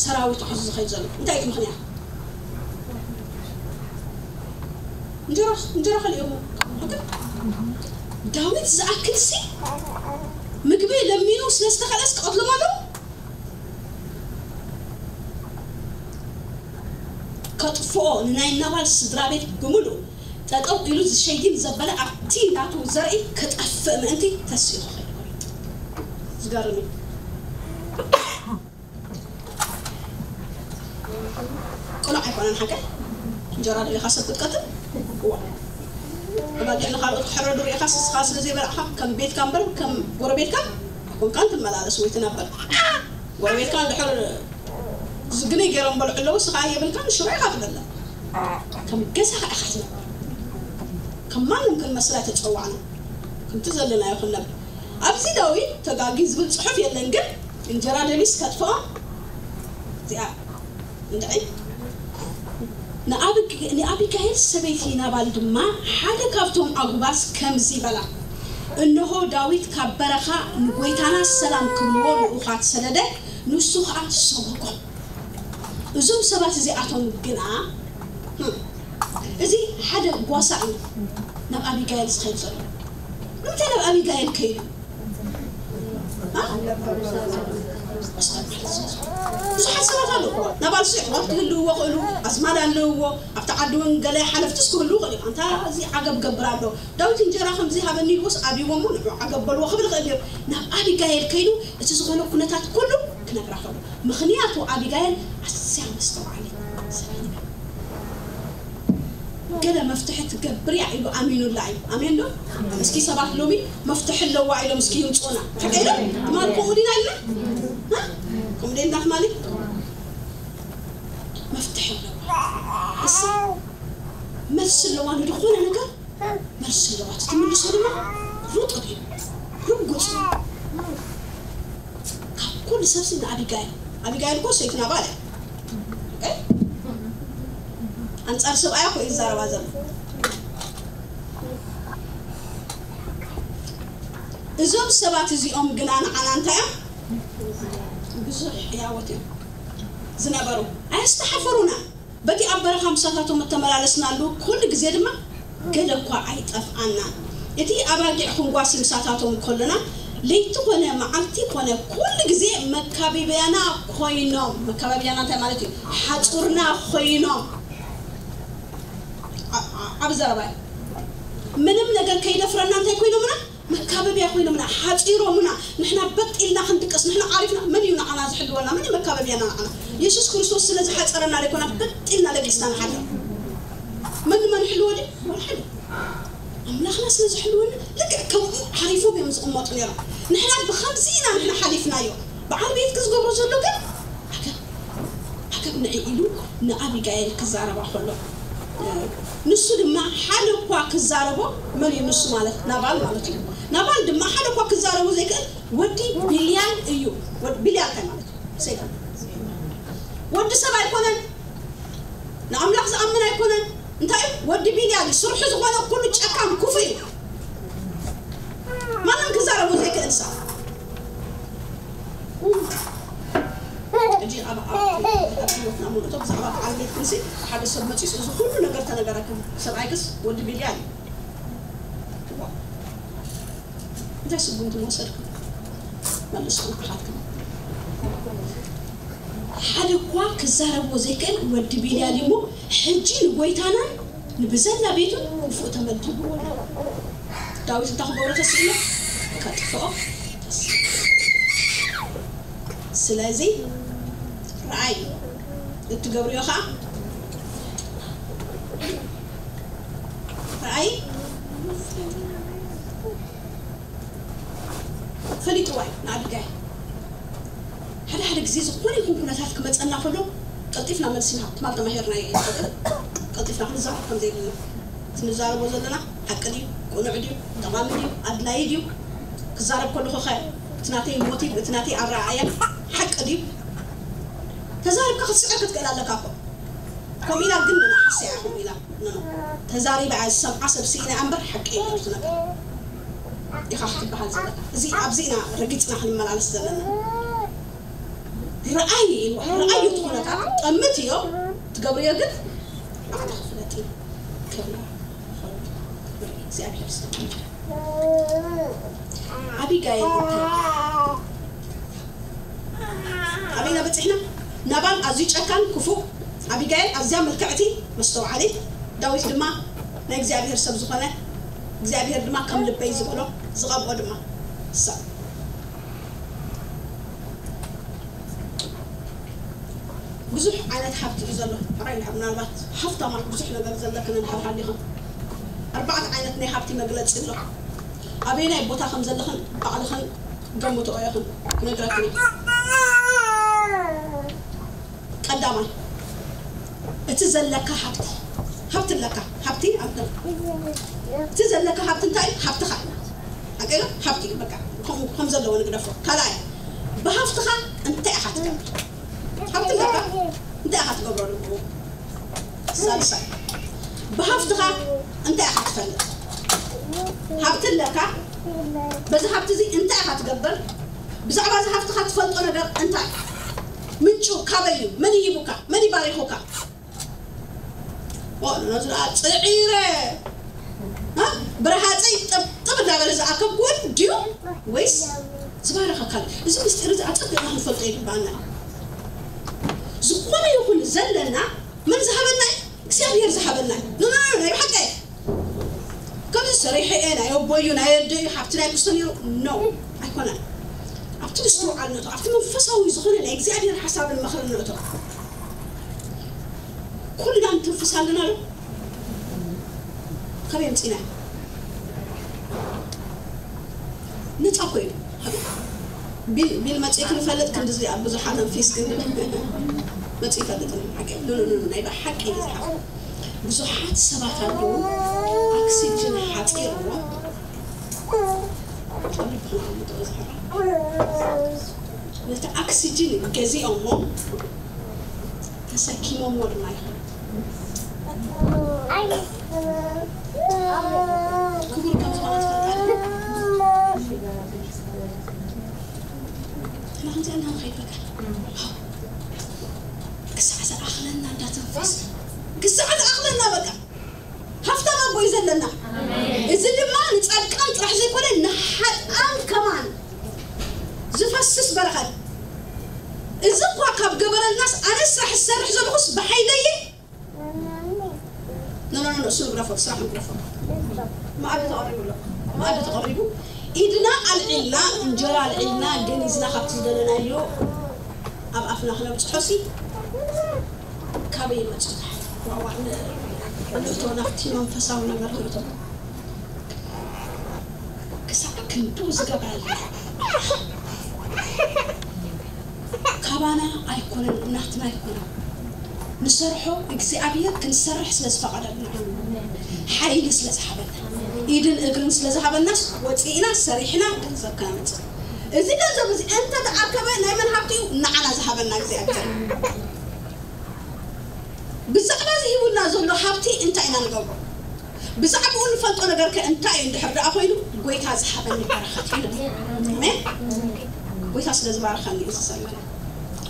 ሰራዊቱ ሒዙ ዝኸይድ ዘሎ? እንታይ እዩ እቲ ምኽንያት? እንጀራ፣ እንጀራ ከሊኦሞ። ኦኬ? ዳዊት ዝኣክል ሲ ምግቢ ለሚኑ ስለ ዝተኸለስ ክቐትሎም ኣለዉ? ከጥፍኦ፣ ንናይ ናባል ስድራ ቤት ብምሉእ ጠጠው ኢሉ ዝሸይን ዘበለ ኣብቲ ናቱ ዘርኢ ክጠፍእ ምእንቲ ተሲኡ ክኸይድ እዩ። ዝገርም እዩ። ቅኑዕ ኣይኮነን ሓቀይ። እንጀራ ደሊኻ ሰብ ክትቀትል? እዋ። ኣባጊዕ ንኻልኦት ክሕረዱ ርኢኻ ስስኻ ስለ ዘይበላዕኻ ከም ቤትካ እምበር ከም ጎረቤትካ ኣይኮንካን ትመላለስ ወይ ትነብር። ጎረቤትካ እንድሕር ዝግነይ ገይሮም በልዑ ኣለዉ፣ ስኻ የብልካን ሽሮ ኢኻ ትበልዕ። ከም ገዛኻ ኢኻ ትነብር። ከም ማንም ክንመስል ኣይተጸዋዕና። ከምቲ ዘለናዮ ክንነብር። ኣብዚ ዳዊት ተጋጊ ዝብል ጽሑፍ የለን፣ ግን እንጀራ ደልዩስ ከጥፍኦ እዚኣ እንድዒ። ንኣቢግ-፣ ንኣቢጋይል ሰበይቲ ናባል ድማ ሓደ ካብቶም ኣጉባዝ ከምዚ በላ፣ "እንሆ ዳዊት ካብ በረኻ ንጎይታና ሰላም ክብልዎ ልኡኻት ሰደደ፣ ንሱ ኸኣ ሰጎጎም።" እዞም ሰባት እዚኣቶም ግና፣ ህም፣ እዚ ሓደ ጓሳ እዩ ናብ ኣቢጋይል ዝኸይድ ዘሎ። ንምንታይ ናብ ኣቢጋይል ከይዱ? አ? ብዙሓት ሰባት ኣለዉ። ናባል ሲ ኣሕዋት ክህልውዎ ክእሉ፣ ኣዝማድ ኣለውዎ፣ ኣብቲ ዓዲ እውን ገለ ሓለፍትስ ክህልዉ ክእሉ እዮም። ኣንታ እዚ ዓገብ ገብር ኣሎ። ዳዊት እንጀራ ከምዚ ሃበኒ ኢልዎስ ኣብይዎ እሞ ንዑ ዓገብ በልዎ ክብል ይኽእል እዩ። ናብ ኣቢጋይል ከይዱ እቲ ዝኾነ ኩነታት ኩሉ ክነግራ ከሎ። ምኽንያቱ ኣቢጋይል ኣዝያ መስተውዓሊት ሰበይቲ እያ። ገለ መፍትሒ ትገብር እያ ኢሉ ኣሚኑላ እዩ። ኣሜን ዶ? እስኪ ሰባት ሎሚ መፍትሒ ኣለዋ ኢሎም እስኪ ይምጹና። ሓቀይ ዶ? ትማሊ ከምኡ ዲና ኢልና? እ? ከምኡ ዲና ትማሊ? መፍትሒ ኣለዋ። እሳ መልሲ ኣለዋ ንዝኾነ ነገር፣ መልሲ ኣለዋ። እቲ ትምልሶ ድማ ርጡብ እዩ፣ ርጉጽ እዩ። ካብ ኩሉ ሰብሲ ንኣቢጋይል፣ ኣቢጋይል እኮ ሰይቲ ናባል እያ። ኦኬ? ኣንጻር ሰብኣያ እኮ እዩ ዝዛረባ ዘሎ። እዞም ሰባት እዚኦም ግና ንዓና እንታይ እዮም? ብዙሕ ህያወት እዮም ዝነበሩ። ኣየስተሓፈሩና። በቲ ኣብ በረኻ ምሳታቶም እተመላለስናሉ ኩሉ ግዜ ድማ ገለ እኳ ኣይጠፍኣናን። እቲ ኣባጊዕ ክንጓሲ ምሳታቶም ከሎና፣ ለይቲ ኾነ መዓልቲ ኾነ ኩሉ ግዜ መካበብያና ኮይኖም፣ መካበብያና እንታይ ማለት እዩ? ሓጹርና ኮይኖም። ዓ-፣ ዓ-፣ ዓቢ ዘረባ እዩ። ምንም ነገር ከይደፍረና እንታይ ኮይኖምና? መካበብያ ኮይኖምና፣ ሓጺሮምና። ንሕና በጥ ኢልና ክንድቅስ፣ ንሕና ዓሪፍና፣ መን እዩ ንዓና ዝሕልወና? መን እዩ መካበብያና ንዓና? የሱስ ክርስቶስ ስለ ዝሓጸረና ዘይኮና፣ በጥ ኢልና ደቂስና ንሓድር። መን ድማ ንሕልዎ ድዩ? ወላ ሓደ። ኣምላኽና ስለ ዝሕልወና፣ ልክዕ ከምኡ ዓሪፎም እዮም ዝቕመጡ ነይሮም። ንሕና ብኸምዚ ኢና ንሕና ሓሊፍናዮ። በዓል ቤትኪ ዝገብሮ ዘሎ ግን ዓገብ፣ ዓገብ ንዒ ኢሉ ንኣቢጋይል ክዛረባ ከሎ፣ ንሱ ድማ ሓደ እኳ ክዛረቦ፣ መን እዩ ንሱ ማለት? ናባል ማለት እዩ። ናባል ድማ ሓደ እኳ ክዛረቦ ዘይክእል ወዲ ቢልያል እዩ። ወዲ ቢልያል እንታይ ማለት እዩ? ሰይጣን። ወዲ ሰብ ኣይኮነን። ንኣምላኽ ዝኣምን ኣይኮነን። እንታይ እዩ? ወዲ ቢልያል እዩ። ስርሑ ዝኾነ ኩሉ ጨካን ክፉእ እዩ። ማንም ክዛረቦ ዘይክእል ሰብ። ሕጂ ኣብ፣ ኣብ፣ ኣብ ህይወትና ምልእቶ ብዛዕባ በዓል ቤትክንሲ ሓደ ሰብ መጺሱ እዚ ኩሉ ነገር ተነገረክን፣ ሰብኣይክስ ወዲ ቢልያል እዩ። ዋው። እንታይ ስጉምቲ ምወሰድኩም? መልስኩም ብሓትኩም። ሓደ እኳ ክዛረቦ ዘይክእል ወዲ ቢልያል እሞ፣ ሕጂ ንጎይታናን ንብዘላ ቤቱን ክፉእ ተመዲብዎ ኣሎ። ዳዊት እንታይ ክገብሮ ተስኢኖ? ከጥፍኦ ተስኢኖ። ስለዚ ረኣይ፣ እትገብርዮ ኸኣ ረኣይ። ፈሊጥዋ እዩ ንኣቢጋይል። ሓደ ሓደ ግዜ ዝኾነ ይኹን ኩነታት ክመጸና ከሎ ቀልጢፍና መልሲ ንሃብ። ትማል ተማሂርና እዩ። ቀልጢፍና ክንዛረብ ከም ዘይብልና። እቲ ንዛረቦ ዘለና ሓቂ ድዩ? ቅኑዕ ድዩ? ጠቓሚ ድዩ? ኣድላዪ ድዩ? ክዛረብ ከለኹ ኸ እቲ ናተይ ሞቲቭ፣ እቲ ናተይ ኣረኣእያ ሓቂ ድዩ? ተዛሪብካ ክትስዕር ክትክእል ኣለካ እኮ። ከምኡ ኢላ ግን ንና ሓስያ ኢኹም ኢላ። ንኖ። ተዛሪባ እያ ዝሰምዓ ሰብ ስኢና እያ እምበር ሓቂ እዩ ትነግር ኢኻ ክትበሃል ዘለካ። እዚ ኣብዚ ኢና ረጊጽና ክንመላለስ ዘለና። ረኣይ ኢልዋ፣ ረኣዮ እቲ ኩነታት፣ ጠምት እዮ፣ ትገብርዮ ግን ኣፍታ ክፍለጥ እዩ። ክብሪ ይኹን እግዚኣብሔር ዝተመልከ። ኣቢጋይል እንታይ? ኣበይና በጺሕና? ናባል ኣዝዩ ጨካን፣ ክፉእ፣ ኣቢጋይል ኣዝያ ምልክዕቲ፣ መስተውዓሊት፣ ዳዊት ድማ ናይ እግዚኣብሔር ሰብ ዝኾነ፣ እግዚኣብሔር ድማ ከም ልበይ ዝበሎ፣ ዝቐብኦ ድማ ሰብ። ብዙሕ ዓይነት ሃብቲ እዩ ዘሎ። ሕራይ እንድሕር ምናልባት ሃፍታማት ብዙሕ ነገር ዘለክን እንድሕር ሃሊኽን፣ ኣርባዕተ ዓይነት ናይ ሃብቲ መግለጺ ኣሎ። ኣበየናይ ቦታ ከም ዘለኽን ባዕልኽን ገምትኦ ኢኽን፣ ክነግረክን እየ። ቀዳማይ፣ እቲ ዘለካ ሃብቲ፣ ሃብቲ ኣለካ፣ ሃብቲ ኣለካ። እቲ ዘለካ ሃብቲ እንታይ እዩ? ሃብትኻ እዩ። ሓቀይ ነው? ሃብቲ እዩ፣ በቃ፣ ከምኡ ከም ዘለዎ ንግደፎ። ካልኣይ፣ ብሃብትኻ እንታይ ኢኻ ትገብር? ሃብቲ ኣለካ፣ እንታይ ኢኻ ትገብረሉ? ሳልሳይ፣ ብሃብትኻ እንታይ ኢኻ ትፈልጥ? ሃብቲ ኣለካ፣ በዚ ሃብቲ እዚ እንታይ ኢኻ ትገብር? ብዛዕባ እዚ ሃብትኻ ትፈልጦ ነገር እንታይ? ምንጩ ካበይ እዩ? መን ይሂቡካ? መን ይባሪኹካ? ኦ፣ ነዚ ደኣ ጽዒረ፣ እ? ብረሃጸይ ጥብጥብ እንዳበለ ዝኣከብኩ ድዩ? ወይስ ዝባረኸካ ኣሎ? እዚ ምስጢር እዚ ኣጸቢቕና ክንፈልጦ ይግባኣና። ዝኾነ ይኹን ዘለና መን ዝሃበና እዩ? እግዚኣብሔር ዝሃበና እዩ። ኖ፣ ኖ፣ ኖ፣ ናይ ብሓቂ። ከምዚ ሰሪሐ እየ፣ ናይ ኣቦይ እዩ፣ ናይ ኣደይ እዩ፣ ሃብቲ ናይ ክስቶ ነይሩ። ኖ፣ ኣይኮነን። ኣብቲ ምስትውዓል ንእቶ፣ ኣብቲ መንፈሳዊ ዝኾነ ናይ እግዚኣብሔር ሓሳብን ምኽርን ንእቶ። ኩልና ንትንፍስ ኣለና ዶ? ካበይ ኣምጺእና? ነጻ እኮ እዩ። ቢል፣ ቢል መጺኡ ክንፈልጥ ክንድዚ ኣብ ብዙሓት ኣንፊስ ግን መፂ ይፈልጥ ሓቂ ኖ ኖ ኖ ናይ ብሓቂ እዩ ዝሓፍ ብዙሓት ሰባት ኣለዉ ኣክሲጅን ሓፂርዎ ነቲ ኣክሲጅን ገዚኦሞ ተሰኪሞሞ ድማ ይኸዱ ክቡር ከም ዝኾነ ትፈልጣ ትናንትና ከይበቃ ክሳዕ ዝኣኽለና እንዳተንፈስ ክሳዕ ዝኣኽለና በቃ ሃፍታም ኣቦ እዩ ዘለና እዚ ድማ ንፃድቃን ጥራሕ ዘይኮነ ንሓጥኣን ከማን ዝፈስስ በረኸት እዚ እኳ ካብ ገበረልናስ ኣነ ስራሕ ዝሰርሕ ዘለኹስ ብሓይለየ ኖ ኖ ኖ እሱ ንግረፎ ስራሕ ንግረፎ መኣዲ ተቐሪቡ ኣሎ መኣዲ ተቐሪቡ ኢድና ኣልዒልና እንጀራ ኣልዒልና ገኒዝና ካብቲ ዝደለናዮ ኣብ ኣፍና ክነብፅሖ ሲ ካበይ ይመፅኡ ንእቶ ናብቲ መንፈሳዊ ነገር ንእቶ ክሳዕ ክንዱ ዝገበረ ካባና ኣይኮነን ናትና ኣይኮነን ንሰርሖ እግዚኣብሔር ክንሰርሕ ስለ ዝፈቐደልና ሓይሊ ስለ ዝሃበና ኢድን እግርን ስለ ዝሃበናስ ወፂእና ሰሪሕና ገንዘብ ከነምፅእ እዚ ገንዘብ እዚ እንተተኣከበ ናይ መን ሃብቲ እዩ ንዓና ዝሃበና እግዚኣብሔር ብዛዕባ እዚ ሂቡና ዘሎ ሃብቲ እንታይ ኢና ንገብሮ ብዛዕባኡ ንፈልጦ ነገር ከ እንታይ እዩ እንድሕር ደኣ ኮይኑ ጎይታ ዝሃበኒ በረኸት እዩ ኣሜን ጎይታ ስለ ዝባረኸኒ እዩ ዝሰምዕ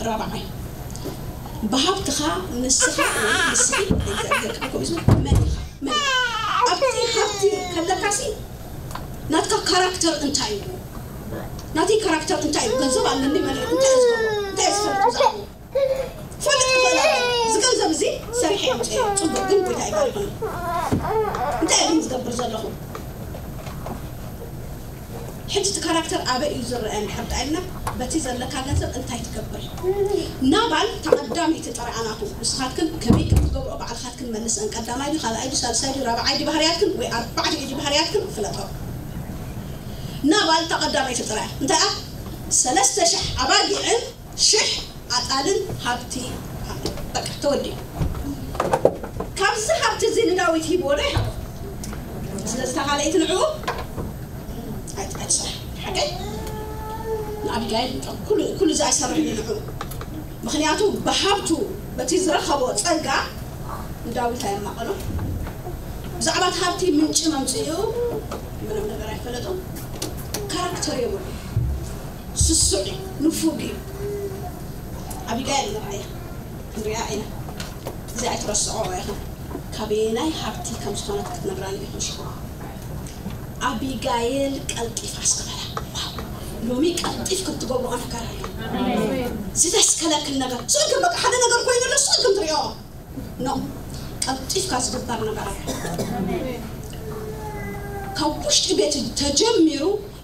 ራብዓይ ብሃብትኻ ንስኻ ወይ ንስኺ እግዚኣብሔር ከዓ ከምኡ ዝብል መን ኢኻ መን ኣብቲ ሃብቲ ከለካሲ ናትካ ካራክተር እንታይ እዩ ናተይ ካራክተር እንታይ እዩ ገንዘብ ኣለኒ መን እንታይ እዩ ዝገብሮ እንታይ እዩ ዝፈልጥ ብዛዕባኡ ፈልጥ ትኽእል ኣለካ እዚ ገንዘብ እዚ ሰሪሐ የምፅእ ፅቡቅ ግን ጎይታ ይባርክኒ እንታይ ግን ዝገብር ዘለኹ ሕጂ እቲ ካራክተር ኣበይ እዩ ዝረአ እንድሕር ደኣ ኢልና በቲ ዘለካ ገንዘብ እንታይ ትገብር ናባል ተቐዳመይቲ ጥራይ ኣናቱ ንስኻትክን ከመይ ከም ትገብርኦ ባዕልኻትክን መልሰን ቀዳማይ ድዩ ካልኣይ ድዩ ሳልሳይ ድዩ ራብዓይ ድዩ ባህርያትክን ወይ ኣርባዕተ ድዩ ባህርያትክን ፍለጦ ናባል ተቐዳመይቲ ጥራይ እንታይ ሰለስተ ሽሕ ኣባጊዕን ሽሕ ኣጣልን ሃብቲ በቃ ተወዲኡ ካብዚ ሃብቲ እዚ ንዳዊት ሂብዎ ዶ ይሃቦ ስለዚ ተኻለይቲ ንዕኡ ኣይትስራሕ ሓቀይ ንኣቢጋይል ኩሉ እዚ ኣይሰርሕ ንዕኡ ምክንያቱ ብሃብቱ በቲ ዝረኸቦ ፀጋ ንዳዊት ኣየማቐሎ ብዛዕባ እቲ ሃብቲ ምንጪ መምፅኡ ምንም ነገር ኣይፈለጦም ካራክተር የብሉ ስሱዕ እዩ ንፉግ እዩ ኣቢጋይል ንርኣያ ክንሪኣ ኢና እዚ ኣይትረስዖ ኢኻ ካበየናይ ሃብቲ ከም ዝኾነት ክትነግራኒ ኢኹ ሽኮ ኣቢጋይል ቀልጢፋ ኣስተበላ ሎሚ ቀልጢፍ ክትገብሮ ነገር ኣሎ ዝተስከለክል ነገር ስእልክም በቃ ሓደ ነገር ኮይኑ ኣሎ ስእልክም ትሪኦ ኖ ቀልጢፍካ ዝግበር ነገር ኣሎ ካብ ውሽጢ ቤት ተጀሚሩ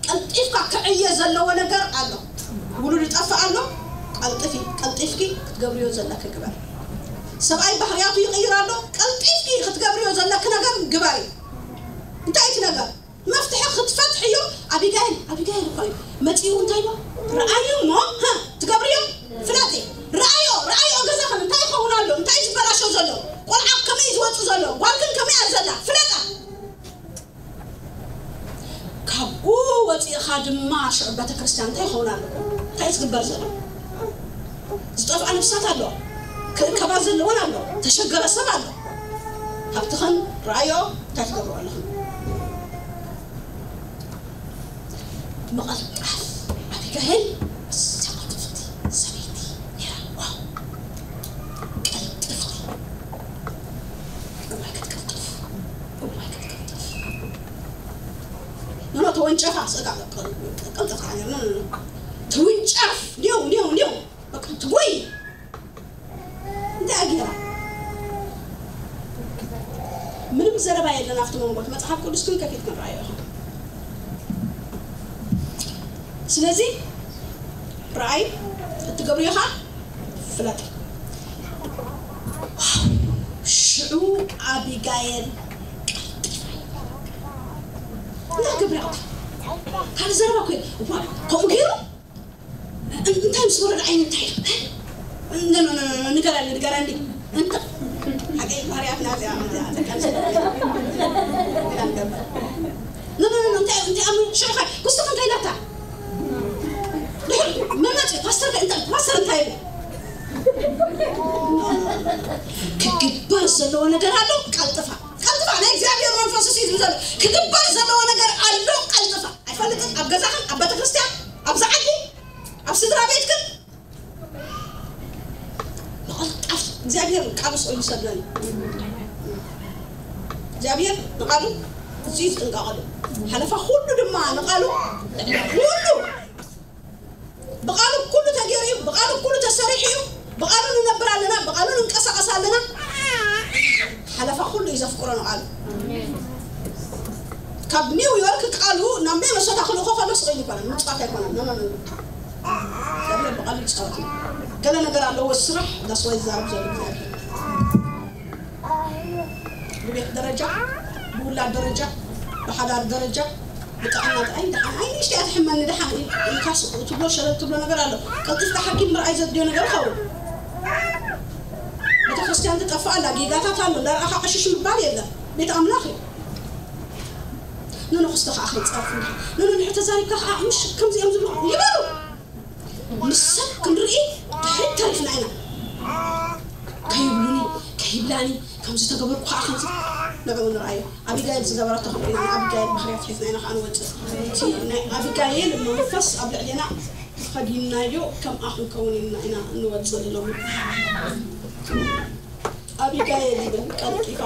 ቀልጢፍካ ክዕየ ዘለዎ ነገር ኣሎ ውሉድ ይጠፍእ ኣሎ ቀልጥፊ ቀልጢፍኪ ክትገብርዮ ዘለኪ ግበር ሰብኣይ ባህርያቱ ይቕይር ኣሎ ቀልጢፍኪ ክትገብርዮ ዘለኪ ነገር ግበሪ እንታይ እቲ ነገር መፍትሒ ክትፈትሕዮ ኣቢጋይል ኣቢጋይል እኮ እዩ መፂኡ እንታይ ሞ ረኣዩ ሞ ትገብርዮ ፍለጢ ረኣዮ ረኣዮ ገዛኽን እንታይ ይኸውን ኣሎ እንታይ ዝበላሾ ዘሎ ቆልዓ ከመይ ዝወፁ ዘሎ ጓልክን ከመይ ኣዘላ ፍለጣ ካብኡ ወፂእኻ ድማ ሽዑ ቤተክርስትያን እንታይ ይኸውን ኣሎ እንታይ ዝግበር ዘሎ ዝጠፍኣ ነብሳት ኣሎ ክእከባ ዘለወን ኣሎ ተሸገረ ሰብ ኣሎ ሃብትኽን ረኣዮ እንታይ ትገብሩ ኣለኽን ምቕልጣፍ ኣቢጋይል እዚኣ ቅልጥፍቲ ሰበይቲ ነይራ ዋው ቅልጥፍቲ እዋይ ክትቅልጥፍ እዋይ ክትቅልጥፍ ኖኖ ተወንጨፋ ስእጋ ቅልጥፍ ተዓገር ኖኖ ተውንጨፍ ኒው ኒው ኒው በቃ ትጎይ እንታይ ኣጊራ ምንም ዘረባ የለን ኣብቲ መንጎት መፅሓፍ ቅዱስ ግን ከፊት ክንረኣዮ ኢኹም ስለዚ ረኣይ እትገብርዮ ከዓ ፍለጥ ሽዑ ኣቢጋየል ቀልጢፋ እንታይ ገብረ ካብ ዘረባ ኮ ከምኡ ገይሩ እንታይ ምስ ወረደ ዓይኒ እንታይ ንገረኒ ንገረኒ እንተ ሓቂ ባህርያትና እዚኣ እዚኣ ተቃልሰ ኖ ኖ ኖ እንታይ እንታይ ኣብ ሽዑ ኸ ክስቶ እንታይ ኢላታ ድሕሪ መመጽ ፓስተር እንታይ ፓስተር እንታይ ክግበር ዘለዎ ነገር ኣሎ። ቀልጥፋ ቀልጥፋ ናይ እግዚኣብሔር መንፈስ እዩ ዝብል ዘሎ። ክግበር ዘለዎ ነገር ኣሎ። ቀልጥፋ ኣይፈልጥን ኣብ ገዛኽን ኣብ ቤተክርስትያን ኣብዚ ዓዲ ኣብ ስድራ ቤትክን ብቐልጣፍ እግዚኣብሔር ቃሉ ስቕ ኢሉ ይሰደኒ። እግዚኣብሔር ንቓሉ እዚ ዝጥንቀቐሉ ሓለፋ ኩሉ ድማ ንቓሉ ኩሉ ብቓሉ ኩሉ ተገይሩ እዩ። ብቓሉ ኩሉ ተሰሪሑ እዩ። ብቓሉ ንነብር ኣለና፣ ብቓሉ ንንቀሳቐስ ኣለና። ሓለፋ ኩሉ እዩ ዘፍቅሮ ንቓሉ። ካብ ኒው ዮርክ ቃሉ ናብ ሚነሶታ ክልእኮ ከሎ ስቕ ኢሉ ይኮነን ምፅዋት ኣይኮነን። ኖ ኖ ኖ ኖ። እግዚኣብሔር ብቓሉ ይፃወት። ገለ ነገር ኣለዎ ስራሕ ዳስዋይ ዝዛረብ ዘሎ እግዚኣብሔር ብቤት ደረጃ ብውላድ ደረጃ ብሓዳር ደረጃ ብጥዕና ጥራይ ደሓን ኣይ ንእሽተይ እያ ትሕመኒ ደሓን ኢልካስ ትብሎ ሸለል ትብሎ ነገር ኣሎ። ቀልጢፍካ ሓኪም ምርኣይ ዘድልዮ ነገር ይኸውን። ቤተክርስትያን ትጠፍእ ኣላ ጌጋታት ኣሎ እንዳረኣኻ ዕሽሽ ምባል የለን። ቤት ኣምላኽ እዩ። ንንኹስቶ ከዓ ከይፀርፍ ንድሓ ንንድሕር ተዛሪብካ ከዓ ምሽ ከምዚኦም ዝብሉ ይበሉ። ምስ ሰብ ክንርኢ ድሕሪት ተሪፍና ኢና። ከይብሉኒ ከይብላኒ ከምዚ ተገበርኩ ከዓ ከምዚ ንዕኡ ንርኣዮ። ኣቢጋይል ዝገበረቶ ክንርኢ ኢና። ንኣቢጋይል ባህርያት ሒዝና ኢና ከዓ ንወፅእ። እቲ ናይ ኣቢጋይል መንፈስ ኣብ ልዕሌና ከዲንናዮ ከምኣ ክንከውን ኢልና ኢና ንወፅእ ንለሙ። ኣቢጋይል ይብል ቀልጢፋ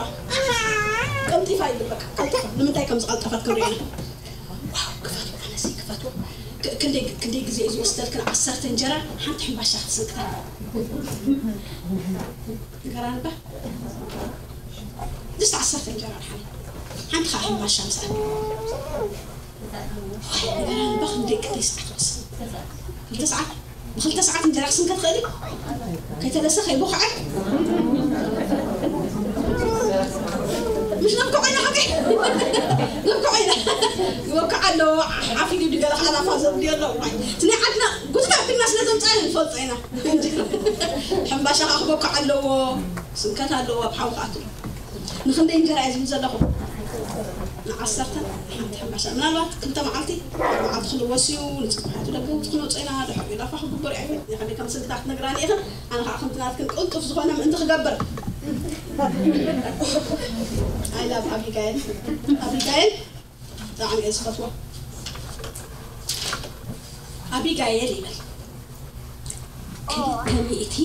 ቀልጢፋ ይብል በቃ ቀልጢፋ ንምንታይ ከም ዝቐልጠፈት ክንርኢ ኢና። ዋው ክፈትዎ ኣነሲ ክፈትዎ ክንደይ ግዜ እዩ ዝወስደልክን ዓሰርተ እንጀራ ሓንቲ ሕምባሻ ክትስንክታ ንገራንባ ድስቲ ዓሰርተ እንጀራ ድሓን ሓንቲ ከዓ ሕምባሻ ምሳኣ ንገራንባ ክንደይ ክንደይ ሰዓት ወስድ ክልተ ሰዓት ብክልተ ሰዓት እንጀራ ክስንከት ትኽእሊ ከይተለሰ ከይቦክዐ ምሽ ነብኮ ኮይና ሓቂ ነብኮ ኮይና ይወክዓ ኣለዎ ሓፊዱ ድገለ ሓላፋ ዘብድዮ ኣለዎ እቲ ናይ ዓድና ጉትታ ክና ስለ ዘምፃ ንፈልጦ ኢና ሕምባሻ ከዓ ክቦክዕ ኣለዎ ስንከት ኣለዎ ኣብ ሓዊ ከኣቱ ንክንደይ እንጀራ እየ ዝብል ዘለኹ ንዓሰርተን ሓንቲ ሕምባሻ ምናልባት ክልተ መዓልቲ መዓልቲ ክንወስዩ ንፅባሕ ትደግም ትክንወፅና ድሕሪኡ ዳፋ ክግበር እየ ከመይ ከም ስልትታት ትነግራ ኒኢኽን ኣነ ከዓ ከምቲ ናትክን ቅልጡፍ ዝኾነ ምእንቲ ክገብር I love ኣቢጋይል ኣቢጋይል ብጣዕሚ እየ ዝፈትዋ ኣቢጋይል ይበል ክልተ ሚእቲ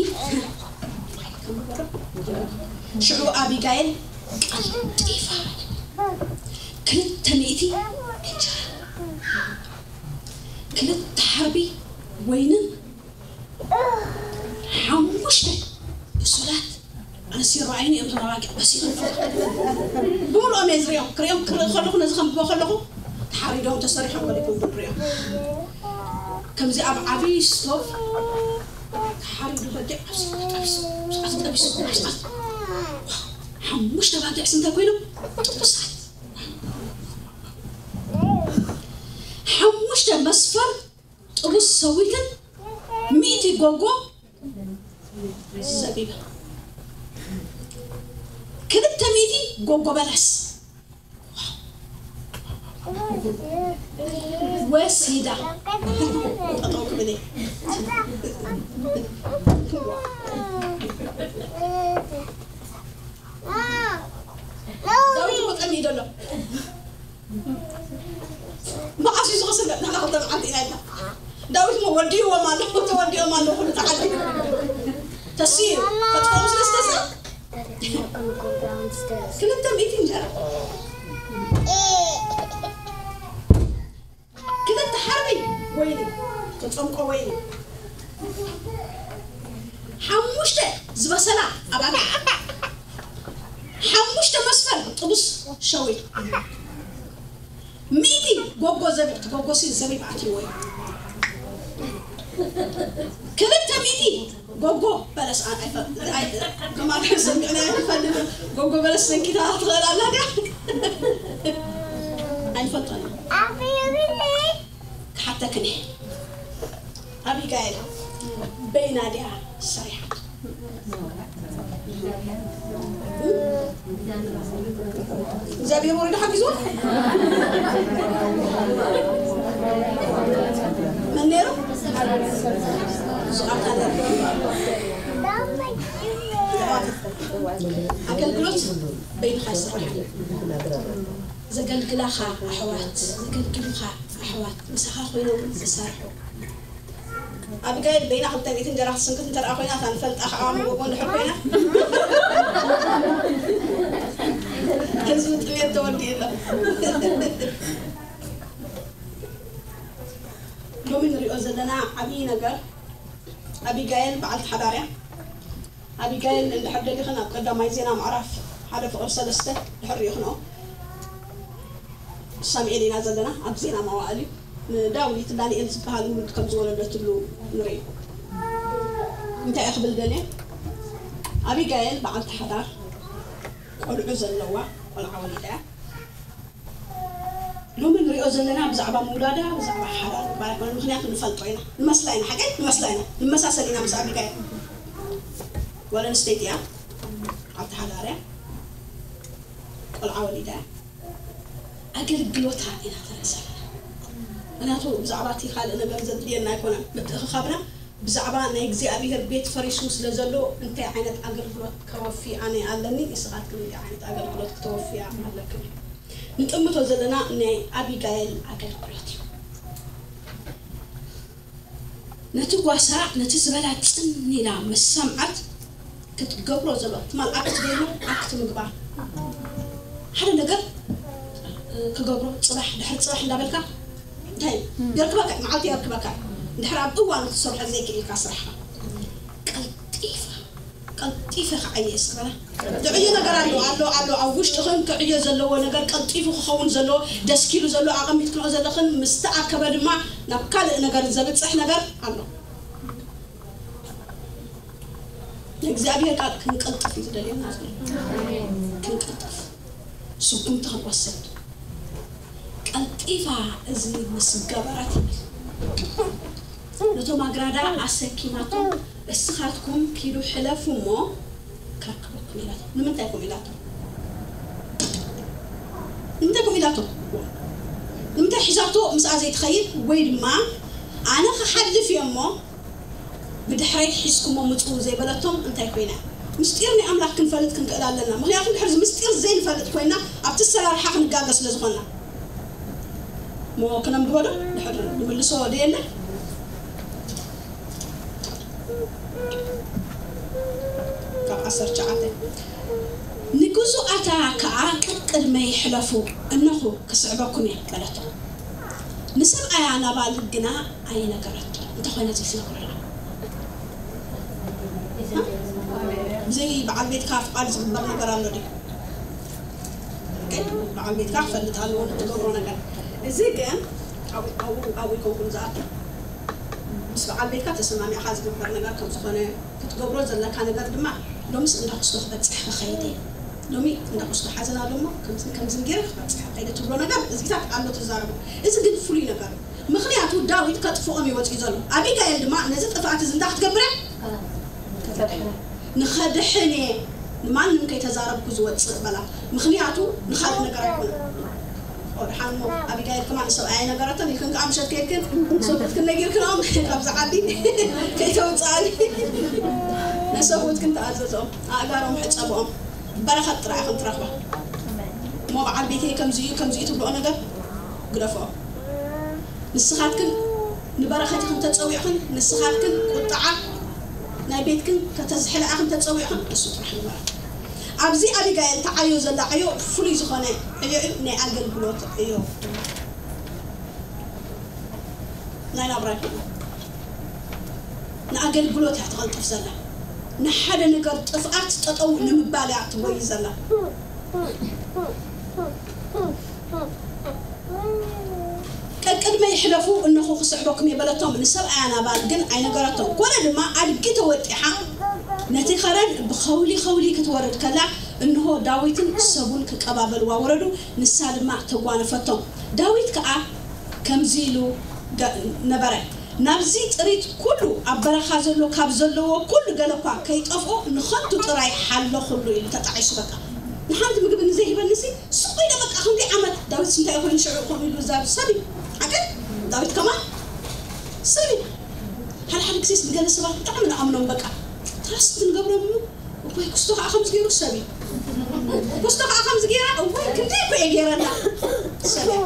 ሽዑ ኣቢጋይል ቀልጢፋ ክልተ ሚእቲ እንጀራ ክልተ ሓርቢ ወይንን ሓሙሽተ ብሱላት ኣነስ ይረኣዩኒ እዮም ተባባቂ በሲሉ ብምልኦም እየ ዝሪኦም ክሪኦም ክርኢ ከለኹ ነዚ ከም ብቦ ከለኹ ተሓሪዶም ተሰሪሖም ገሊኩም ንሪኦም ከምዚ ኣብ ዓብዪ ስቶቭ ተሓሪዱ በጊዕ ጠቢሱ ጠቢሱ ጠቢሱ ጠቢሱ ሓሙሽተ ባጊዕ ስንታይ ኮይኖም ጥጡሳት ሓሙሽተ መስፈር ጥቡስ ሰዊትን ሚእቲ ጎጎ ዘቢብ ክልተ ሚእቲ ጎጎ በለስ ወሲዳ ጠጠው ክብል ዳዊት እኮ ጠሚዩ ዘሎ መዓስ እዩ ዝኸስር ንሕና ክልተ መዓልቲ ኢና ኢልና ዳዊት ሞ ወዲእዎም ኣሎ ተወዲኦም ኣሎ ኩሉ ተዓዲ ተስዩ ከጥፍኦም ስለ ዝተስኣ ክልተ ሚእቲ እንጀራ ክልተ ሓርቢ ወይኒ ተፀምቆ ወይኒ ሓሙሽተ ዝበሰላ ኣባጊዕ ሓሙሽተ መስፈር ጥቡስ ሸዊት ሚእቲ ጎጎ ዘቢብ ጎጎ ሲ ዘቢብ ኣትይዎ እዩ ክልተ ሚእቲ ጎጎ በለስ ኣን ኣይፈ- ኣይ- ከማን ሰሚዕና ኣይንፈልጥን ጎጎ በለስ ሰንኪታ ትኽእል ኣላ ድያ ኣይንፈልጦን ኢና ክሓተክን እየ ኣቢጋይል በይና ድያ ሰሪሓቶ እግዚኣብሔር ወረደ ሓጊዝዎ መን ነይሩ? ኣገልግሎት በይንኻ ይስራሕ። ዘገልግላኻ ኣሕዋት፣ ዘገልግሉኻ ኣሕዋት፣ ምሳኻ ኮይኖም ዝሰርሑ። ኣቢጋይል በይና ክልተ ሚእቲ እንጀራ ክትስንክት እንተ ደኣ ኮይና፣ እታ ንፈልጣ ከዓ መጎጎ እንድሕር ኮይና፣ ህዝቢ ጥሜት ተወዲኡ ኣሎ። ሎሚ ንሪኦ ዘለና ዓብዪ ነገር፣ ኣቢጋይል በዓልቲ ሓዳር እያ። ኣቢጋይል እንድሕር ደሊኽን ኣብ ቀዳማይ ዜና ምዕራፍ ሓደ ፍቕሪ ሰለስተ ድሕር ርኢኽንኦ። ሳሙኤል ኢና ዘለና፣ ኣብ ዜና መዋእል እዩ። ንዳዊት ዳንኤል ዝበሃል ውሉድ ከም ዝወለደትሉ ንርኢ። እንታይ እየ ክብል ደልየ? ኣቢጋይል በዓልቲ ሓዳር፣ ቆልዑ ዘለዋ፣ ቆልዓ ወሊዳ እያ። ሎሚ ንሪኦ ዘለና ብዛዕባ ምውላዳ፣ ብዛዕባ ሓዳር ምባል ኣይኮነን። ምኽንያቱ ንፈልጦ ኢና፣ ንመስላ ኢና፣ ሓቀይ ንመስላ ኢና፣ ንመሳሰል ኢና ምስ ኣቢጋይል። ጓል ኣንስተይቲ እያ፣ በዓልቲ ሓዳር እያ፣ ቆልዓ ወሊዳ እያ። ኣገልግሎታ ኢና ተርኢ ዘለና። ምኽንያቱ ብዛዕባ እቲ ካልእ ነገር ዘድልየና ኣይኮነን። ምትእኽኻብና ብዛዕባ ናይ እግዚኣብሔር ቤት ፈሪሱ ስለ ዘሎ እንታይ ዓይነት ኣገልግሎት ከወፊ ኣነ ኣለኒ፣ ንስኻትክን እንታይ ዓይነት ኣገልግሎት ክተወፍያ ኣለክን እዩ። ንጥምቶ ዘለና ናይ ኣቢጋይል ኣገልግሎት እዩ። ነቲ ጓሳ፣ ነቲ ዝበላ ጽን ኢላ ምስ ሰምዓት፣ ክትገብሮ ዘሎ፣ ትማል ኣክት ደይሉ ኣክት ምግባር። ሓደ ነገር፣ እ፣ ክገብሮ፣ ጽባሕ፣ ድሕሪ ጽባሕ እንዳበልካ፣ እንታይ እዩ? የርክበካ፣ መዓልቲ የርክበካ። ድሕሪ ኣብ እዋኑ ክትሰርሖ ዘይክኢልካ ስራሕካ። ቀልጢፋ፣ ቀልጢፈ ክዓየ እስክበላ። ትዕዮ ነገር ኣሎ፣ ኣሎ፣ ኣሎ። ኣብ ውሽጥኽን ክዕዮ ዘለዎ ነገር ቀልጢፉ ክኸውን ዘለዎ፣ ደስኪሉ ዘሎ፣ ኣቐሚጥክንኦ ዘለኽን ምስ ተኣከበ ድማ ናብ ካልእ ነገር ዘብጽሕ ነገር ኣሎ። ንእግዚኣብሔር ቃል ክንቀልጥፍ እዩ ዝደልየና ዘሎ። ክንቀልጥፍ። ስጉምቲ ክንወስድ። ቀልጢፋ እዚ ምስ ገበረት ይብል። ነቶም ኣግራዳ ኣሰኪማቶም፣ እስኻትኩም ኪዱ ሕለፉ እሞ ከርክበኩም ኢላቶ። ንምንታይ ኮም ኢላቶ? ንምንታይ ኮም ኢላቶ? ንምንታይ ሒዛቶ ምስኣ ዘይትኸይድ? ወይ ድማ ኣነ ክሓልፍ እየ እሞ ብድሕረይ ሒዝኩሞ ምጽኡ ዘይበለቶም እንታይ ኮይና? ምስጢር ናይ ኣምላኽ ክንፈልጥ ክንክእል ኣለና። ምኽንያቱ ድሕሪ እዚ ምስጢር ዘይንፈልጥ ኮይና ኣብቲ ኣሰራርሓ ክንጋገ ስለ ዝኾንና። እሞ ክነንብቦ ዶ? ድሕሪ ንምልሶ ዶ የለ? ካብ ዓሰርተ ትሽዓተ ንግዙኣታ ከኣ ቅድመይ ሕለፉ፣ እነኹ ክስዕበኩም እየ በለቶ። ንሰብኣያ ናባል ግና ኣይነገረቶ። እንተኾነ እዚ ትነግረላ። ብዘይ በዓል ቤትካ ፍቓድ ዝግበር ነገር ኣሎ ድዩ? ኦኬ፣ በዓል ቤትካ ክፈልጥ ኣለዎ ንትገብሮ ነገር። እዚ ግን ኣብኡ፣ ኣብኡ፣ ኣብኡ ይከውን ዝኣቱ። ምስ በዓል ቤትካ ተሰማሚዕካ ዝግበር ነገር ከም ዝኾነ፣ ክትገብሮ ዘለካ ነገር ድማ፣ ሎምስ እንዳ ኩስቶ ክበጽሕ ክኸይድ እየ። ሎሚ እንዳ ኩስቶ ሓዘን ኣሎ እሞ፣ ከምዚ፣ ከምዚ ገይረ ክበጽሕ ከይደ ትብሎ ነገር፣ እዚታት ኣሎ ትዛረቦ። እዚ ግን ፍሉይ ነገር እዩ። ምኽንያቱ ዳዊት ከጥፍኦም እዩ ወጺኡ ዘሎ። ኣቢጋይል ድማ ነዚ ጥፍኣት እዚ እንታይ ክትገብር እያ? ንኸድሕን እየ፣ ንማንም ከይተዛረብኩ ዝወጽእ በላ። ምኽንያቱ ንኻልእ ነገር ኣይኮነን። ኦ፣ ደሓን እሞ ኣቢጋይል ከማን ንሰብኣይ ኣይነገረቶን ኢልክን ከኣ ምሸት ከይድክን ሰብኡትክን ነጊርክንኦም ካብዛ ዓዲ ከይተውጽኣኒ። ንሰብኡትክን ተኣዘዝኦም፣ ኣእጋሮም ሕጸብኦም። በረኸት ጥራይ ኢኽን ትረኽባ። እሞ በዓል ቤተይ ከምዚ እዩ፣ ከምዚ እዩ ትብልኦ ነገር ግደፍኦ። ንስኻትክን ንበረኸት ኢኽን ተጸዊዕኽን፣ ንስኻትክን ቁጥዓ ናይ ቤትክን ከተዝሕላ ኢኽን ተጸዊዕኽን፣ እሱ ጥራሕ ንበረኸት። ኣብዚ ኣቢጋይል ትዓዮ ዘላ ዕዮ ፍሉይ ዝኾነ ዕዮ እዩ፣ ናይ ኣገልግሎት ዕዮ። ናይ ናብራ ዕዮ። ንኣገልግሎት እያ ትቐልጥፍ ዘላ። ንሓደ ነገር ጥፍኣት ጠጠው ንምባል እያ ትጎይ ዘላ። ቀቅድመይ ሕለፉ፣ እነኹ ክስዕበኩም እየ በለቶም። ንሰብኣያ ናባል ግን ኣይነገረቶን። ኮነ ድማ ኣድጊ ተወጢሓ ነቲ ኸረን ብኸውሊ ኸውሊ ክትወርድ ከላ፣ እንሆ ዳዊትን ሰቡን ክቀባበልዋ ወረዱ፣ ንሳ ድማ ተጓነፈቶም። ዳዊት ከኣ ከምዚ ኢሉ ገ-፣ ነበረ፣ ናብዚ ጥሪት ኩሉ ኣብ በረኻ ዘሎ ካብ ዘለዎ ኩሉ ገለ እኳ ከይጠፍኦ ንኸንቱ ጥራይ ሓለኹሉ ኢሉ ተጣዒሱ። በቃ ንሓንቲ ምግቢ ንዘይህበኒ ሲ ስቕ ኢለ በቃ ክንደይ ዓመት። ዳዊት እንታይ ኮይኑ ሽዑ ከምኡ ኢሉ ዝዛረብ ሰብ እዩ። ሓቂ ዳዊት ከማን ሰብ እዩ። ሓደ ሓደ ግዜስ ንገለ ሰባት ብጣዕሚ ንኣምኖም በቃ ትራስት ንገብሮም እዩ። እኮይ ክስቶ ከዓ ከምዚ ገይሩ ሰብ እዩ። ክስቶ ከዓ ከምዚ ገይራ እኮይ ክንደይ እኮ እየ ገይረላ ሰብ እዩ።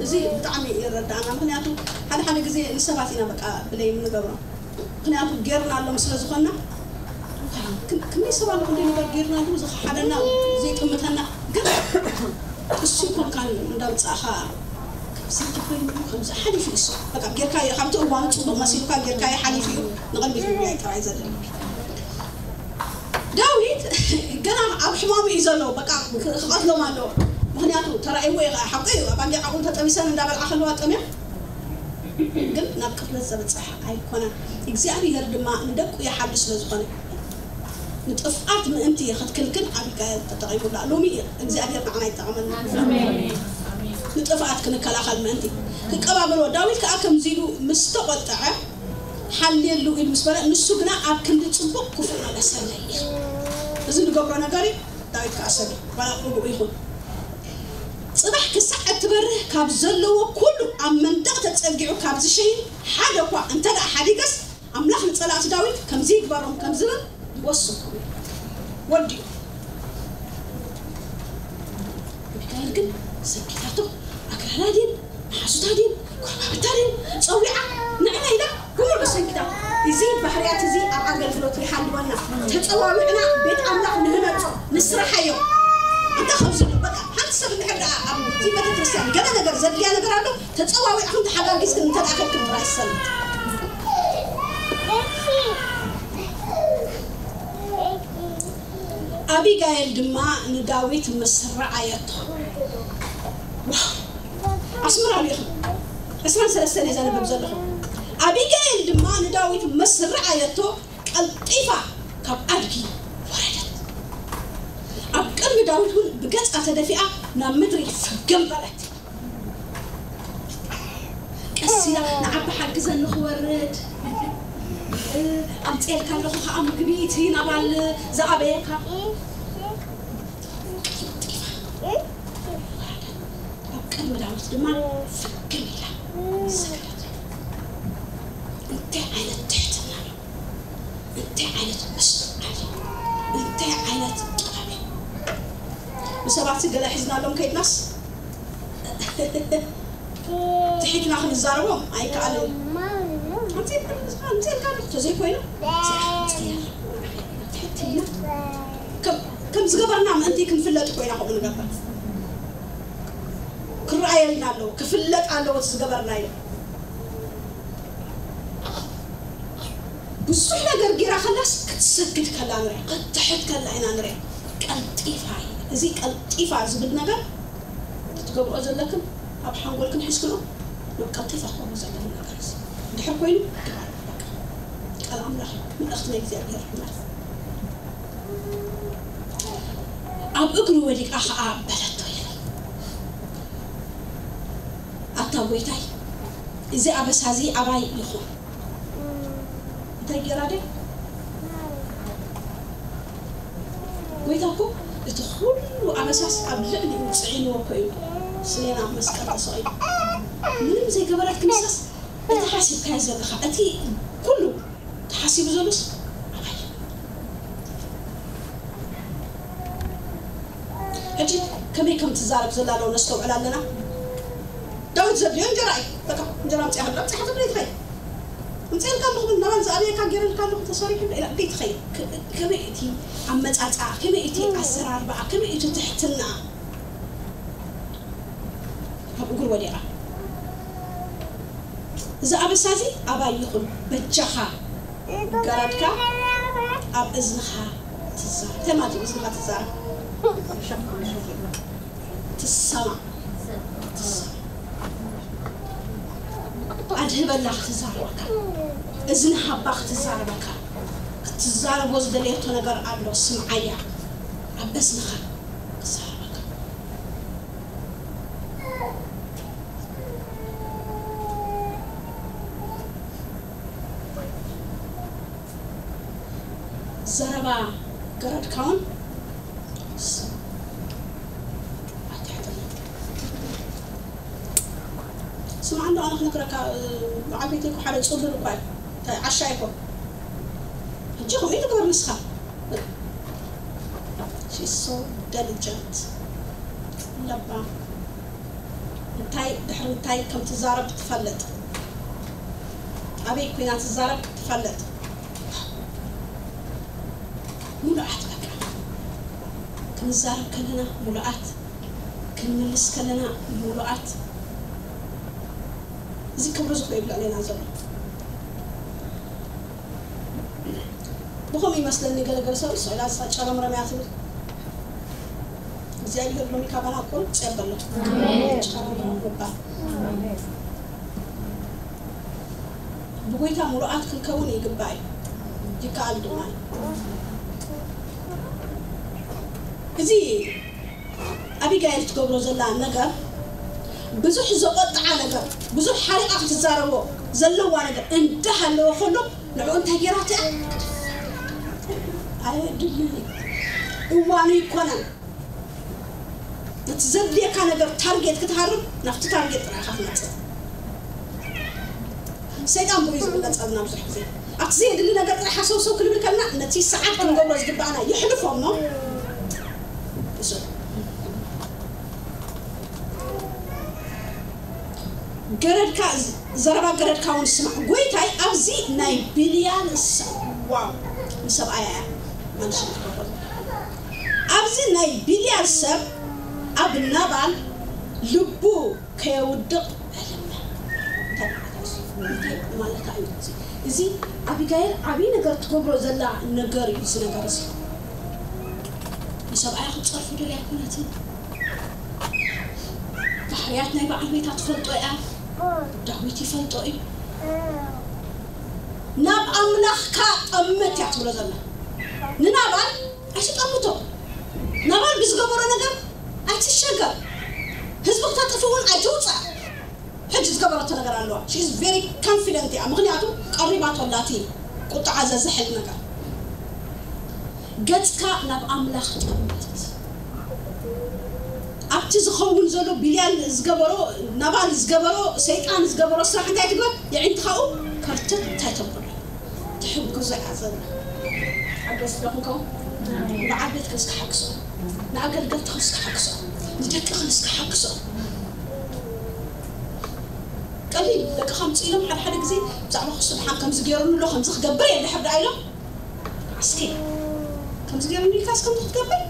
እዚ ብጣዕሚ ይረዳእና። ምክንያቱ ሓደ ሓደ ግዜ ንሰባት ኢና በቃ ብለይ ንገብሮም። ምክንያቱ ጌርናሎም ስለ ዝኾንና ክመይ ሰብ ኣሎ ክንደይ ነገር ጌርናሉ ዝኸሓደና ዘይጥምተና ግን እሱ ኮንካን እንዳምፃእኻ ከምዚ እንተኮይኑ ከምዚ ሓሊፉ እዩ እሱ በቃ ጌርካዮ ካብቲ እዋኑ ፅቡቅ መሲሉካ ጌርካዮ ሓሊፉ እዩ። ንቕድሚት ምጉያይ ጥራይ ዘለኒ። ዳዊት ገና ኣብ ሕማሙ እዩ ዘሎ። በቃ ክቐትሎም ኣለዎ። ምክንያቱ ተራእይዎ እዩ። ሓቂ እዩ። ኣብ ኣንጌ ዓቑ ተጠቢሰን እንዳበልዓ ከለዋ ጠምያ ግን ናብ ቅትለት ዘብፅሕ ኣይኮነን። እግዚኣብሄር ድማ ንደቁ ይሓሉ ስለ ዝኾነ ንጥፍኣት ምእንቲ ክትክልክል ኣቢጋይል ተጠቒሙላ። ሎሚ እግዚኣብሄር ንዓና ይጠቐመና። ንጥፍኣት ክንከላኸል ምእንቲ ክቀባበልዎ። ዳዊት ከዓ ከምዚ ኢሉ ምስ ተቖጥዐ ሓልየሉ ኢሉ ምስ በለ ንሱ ግና ኣብ ክንዲ ጽቡቕ ክፉእ መለሰለይ። እዚ ንገብሮ ነገር እዩ። ዳዊት ከዓ ሰብ እዩ። ዋላ ቁቡእ ይኹን። ጽባሕ ክሳዕ እትበርህ ካብ ዘለዎ ኩሉ ኣብ መንደቕ ተጸጊዑ ካብ ዝሸይን ሓደ እኳ እንተ ደኣ ሓዲገስ ኣምላኽ ንጸላእቲ ዳዊት ከምዚ ይግበሮም ከም ዝብል ይወስንኩም እዩ። ወዲኡ ሚካኤል ግን ሰኪታቶ ኣክራና ድን መሓዙታ ድን ጎረባብታ ድን ጸዊዓ ንዕና ኢላ ብምሉእ ሰኪታት እዚ ባህርያት እዚ ኣብ ኣገልግሎት ይሓልወና ተጸዋዊዕና ቤት ኣምላኽ ንህነጾ ንስራሓዮ እንተ ከምዚ በቃ ሓንቲ ሰብ እንድሕር ደኣ ኣብዚ ቤተ ክርስቲያን ገለ ነገር ዘድልያ ነገር ኣሎ ተጸዋዊዕኹም ተሓጋጊዝክን እንተ ደኣ ከድክን ጥራይ ይሰልጥ ኣቢጋይል ድማ ንዳዊት ምስ ረኣየቶ ኣስምራሉ ኢኹም ዕስራን ሰለስተን እየ ዘንብብ ዘለኹ ኣቢጋይል ድማ ንዳዊት ምስ ረኣየቶ ቀልጢፋ ካብ ኣድጊ ወረደት ኣብ ቅድሚ ዳዊት እውን ብገጻ ተደፊኣ ናብ ምድሪ ፍግም በለት ቀስ ኢላ ንዓቢ ሓግዘኒ ክወርድ ኣምፅኤልካ ኣለኹ ከዓ ምግቢ እቲ ናባል ዝኣበየካ ኣብ ቅድሚ ዳዊት ድማ ፍግም ኢላ ሰገደት እንታይ ዓይነት ትሕትና እዩ እንታይ ዓይነት ምስትውዓል እዩ እንታይ ዓይነት ጥበብ እዩ ንሰባት ገለ ሒዝናሎም ከይድናስ ትሒትና ክንዛረቦም ኣይከኣልን። ኣምፅእልካ ኣለኹ ተዘይኮይኑ ትሕትና ከም ዝገበርና ምእንቲ ክንፍለጥ ኮይና ከምኡ ንገብር ክረኣየልና ኣለዎ ክፍለጥ ኣለዎ ዝገበርናዮ ብዙሕ ነገር ጌራ ከላስ ክትሰግድ ከላ ንሪኣ ክትሕት ከላ ኢና ንሪኣ ቀልጢፋ እዚ ቀልጢፋ ዝብል ነገር ክትገብርኦ ዘለክን ኣብ ሓንጎልክን ሒዝክንኦ ናብ ቀልጢፋ ክገብሮ ዘለክን ነገር እዚ እንድሕር ኮይኑ ቃል ኣምላኽ መልእኽቲ ናይ እግዚኣብሔር ይሕመል ኣብ እግሩ ወዲቃ ኸዓ በለቶ ይላል ኣታ ጎይታይ እዚ ኣበሳ እዚ ኣባይ ይኹን እንታይ ገይራ ድያ ጎይታ እኮ እቲ ኩሉ ኣበሳስ ኣብ ልዕሊኡ ፅዒንዎ እኮ እዩ ስሌና ኣብ መስቀል ተሰቒሉ ምንም ዘይገበረት ክንሳስ እቲ ሓሲብካዮ ዘለኻ እቲ ኩሉ ተሓሲቡ ዘሎስ ኣባይ ሕጂ ከመይ ከም ትዛረብ ዘላ ዶ ነስተውዕል ኣለና ዳዊት ዘድልዮ እንጀራ እዩ በቃ እንጀራ ምፅያ ከላ ምፅያ ክትብል ይትኸይ ምፅየልካ ኣለኹ ብል ናባን ዝኣበየካ ገይረልካ ኣለኹ ተሰሪሑ ኢላ እንዴት ትኸይ ከመይ እቲ ኣመፃፅኣ ከመይ እቲ ኣሰራርባኣ ከመይ እቲ ትሕትና ኣብ እግሩ ወዲቓ እዚ ኣበሳ እዚ ኣባይ ይኹን በጃኻ ገረድካ ኣብ እዝንኻ ትዛረብ እንታይ ማለት እዩ እዝንኻ ትዛረብ ትሰማዕ ትሰማዕ ኣድህበላ ክትዛረበካ እዝኒ ሃባ ክትዛረበካ ክትዛረቦ ዝደለየቶ ነገር ኣሎ ስምዓያ ኣብ እዝንኻ ክዛረበካ ዘረባ ገረድካ እውን ስ-፣ ኣይትሕተኒ። ስማዕ እንዶ ኣነ ክነግረካ፣ እ፣ በዓል ቤተይ እኮ ሓደ ጽሉል እኳ እዩ። እንታይ ዓሻ እኮ። ሕጂ ከምኡ ትግበር ንስኻ። She's so diligent። ለባ። እንታይ ድሕሪ እንታይ ከም ትዛረብ ትፈልጥ። ኣበይ ኮይና ትዛረብ ትፈልጥ። ሙሉኣት በቃ። ክንዛረብ ከለና ሙሉኣት፣ ክንምልስ ከለና ሙሉኣት። እዚ ክብሪ እዚ እኮ ይብልዕ ሌና ዘሎ። ብኸምኡ ይመስለኒ ገለገለ ሰብ ስዕላ ጨረምረም እያ ትብል። እግዚኣብሔር ሎሚ ካባና ቁርጽ የበሎ። ኣሜን። ጨረምረም ምባል። ኣሜን። ብጎይታ ሙሉኣት ክንከውን ይግባእ እዩ። ይከኣል ድማ እዩ። እዚ ኣቢጋይል ትገብሮ ዘላ ነገር ብዙሕ ዘቆጥዓ ነገር፣ ብዙሕ ሓሪቓ ክትዛረቦ ዘለዋ ነገር እንዳሃለወ ከሎ ንዕኡ እንታይ ገይራቶ እያ? ኣየድልን እዩ። እዋኑ ይኮነን። እቲ ዘድልየካ ነገር ታርጌት ክትሃርም ናብቲ ታርጌት ጥራይ ኢኻ ትመጽእ። ሰይጣን ብኡ እዩ ዝብለጸልና ብዙሕ ግዜ። ኣብቲ ዘየድሊ ነገር ጥራይ ሃሰውሰው ክንብል ከለና ነቲ ሰዓት ክንገብሮ ዝግባኣና የሕልፎ እሞ፣ እሱ ገረድካ፣ ዘረባ ገረድካ እውን ስማዕ። ጎይታይ ኣብዚ ናይ ቢልያል ሰብ፣ ዋው፣ ንሰብኣያ እያ ማንሽን ትገብሮ። ኣብዚ ናይ ቢልያል ሰብ ኣብ ናባል ልቡ ከየውድቕ እልምን። እንታይ ማለታ እዩ እዚ? እዚ ኣቢጋይል ዓብዪ ነገር ትገብሮ ዘላ ነገር እዩ። እዚ ነገር እዚ ንሰብኣያ ክትጸርፉ ደልያ ኣይኮነትን። ባህርያት ናይ በዓል ቤታ ትፈልጦ እያ። ዳዊት ይፈልጦ እዩ። ናብ ኣምላኽካ ጠምት እያ ትብሎ ዘላ። ንናባል ኣይትጠምቶ። ናባል ብዝገበሮ ነገር ኣይትሸገር። ህዝቢ ክተጥፍ እውን ኣይትውፃእ። ሕጂ ዝገበረቶ ነገር ኣለዋ። She is very confident እያ። ምኽንያቱ ቀሪባቶ ኣላ እቲ ቁጥዓ ዘዝሕል ነገር። ገጽካ ናብ ኣምላኽ ጠምት። ኣብቲ ዝኸውን ዘሎ ቢልያል ዝገበሮ፣ ናባል ዝገበሮ፣ ሰይጣን ዝገበሮ ስራሕ እንታይ ትግበር? የዒንትኻኡ ከርትት እንታይ ተብሎ? ትሕግዞ እያ ዘላ። ሓገዝ ዶ ክንከውን? በዓል ቤትካ እስኪ ሓግዞ። ንኣገልገልትኻ እስኪ ሓግዞ። ንደቅኽን እስኪ ሓግዞ። ቀሊል ደቅኻ ኣምፅእ ኢሎም ሓደ ሓደ ግዜ ብዛዕባ ክሱ ድሓን ከምዚ ገይሩኒ ኣሎ፣ ከምዚ ክገብር እየ ድሕር ደኣ ኢሎም ኣስኪ ከምዚ ገይሩኒ ኢልካስ ከምዚ ክትገብር?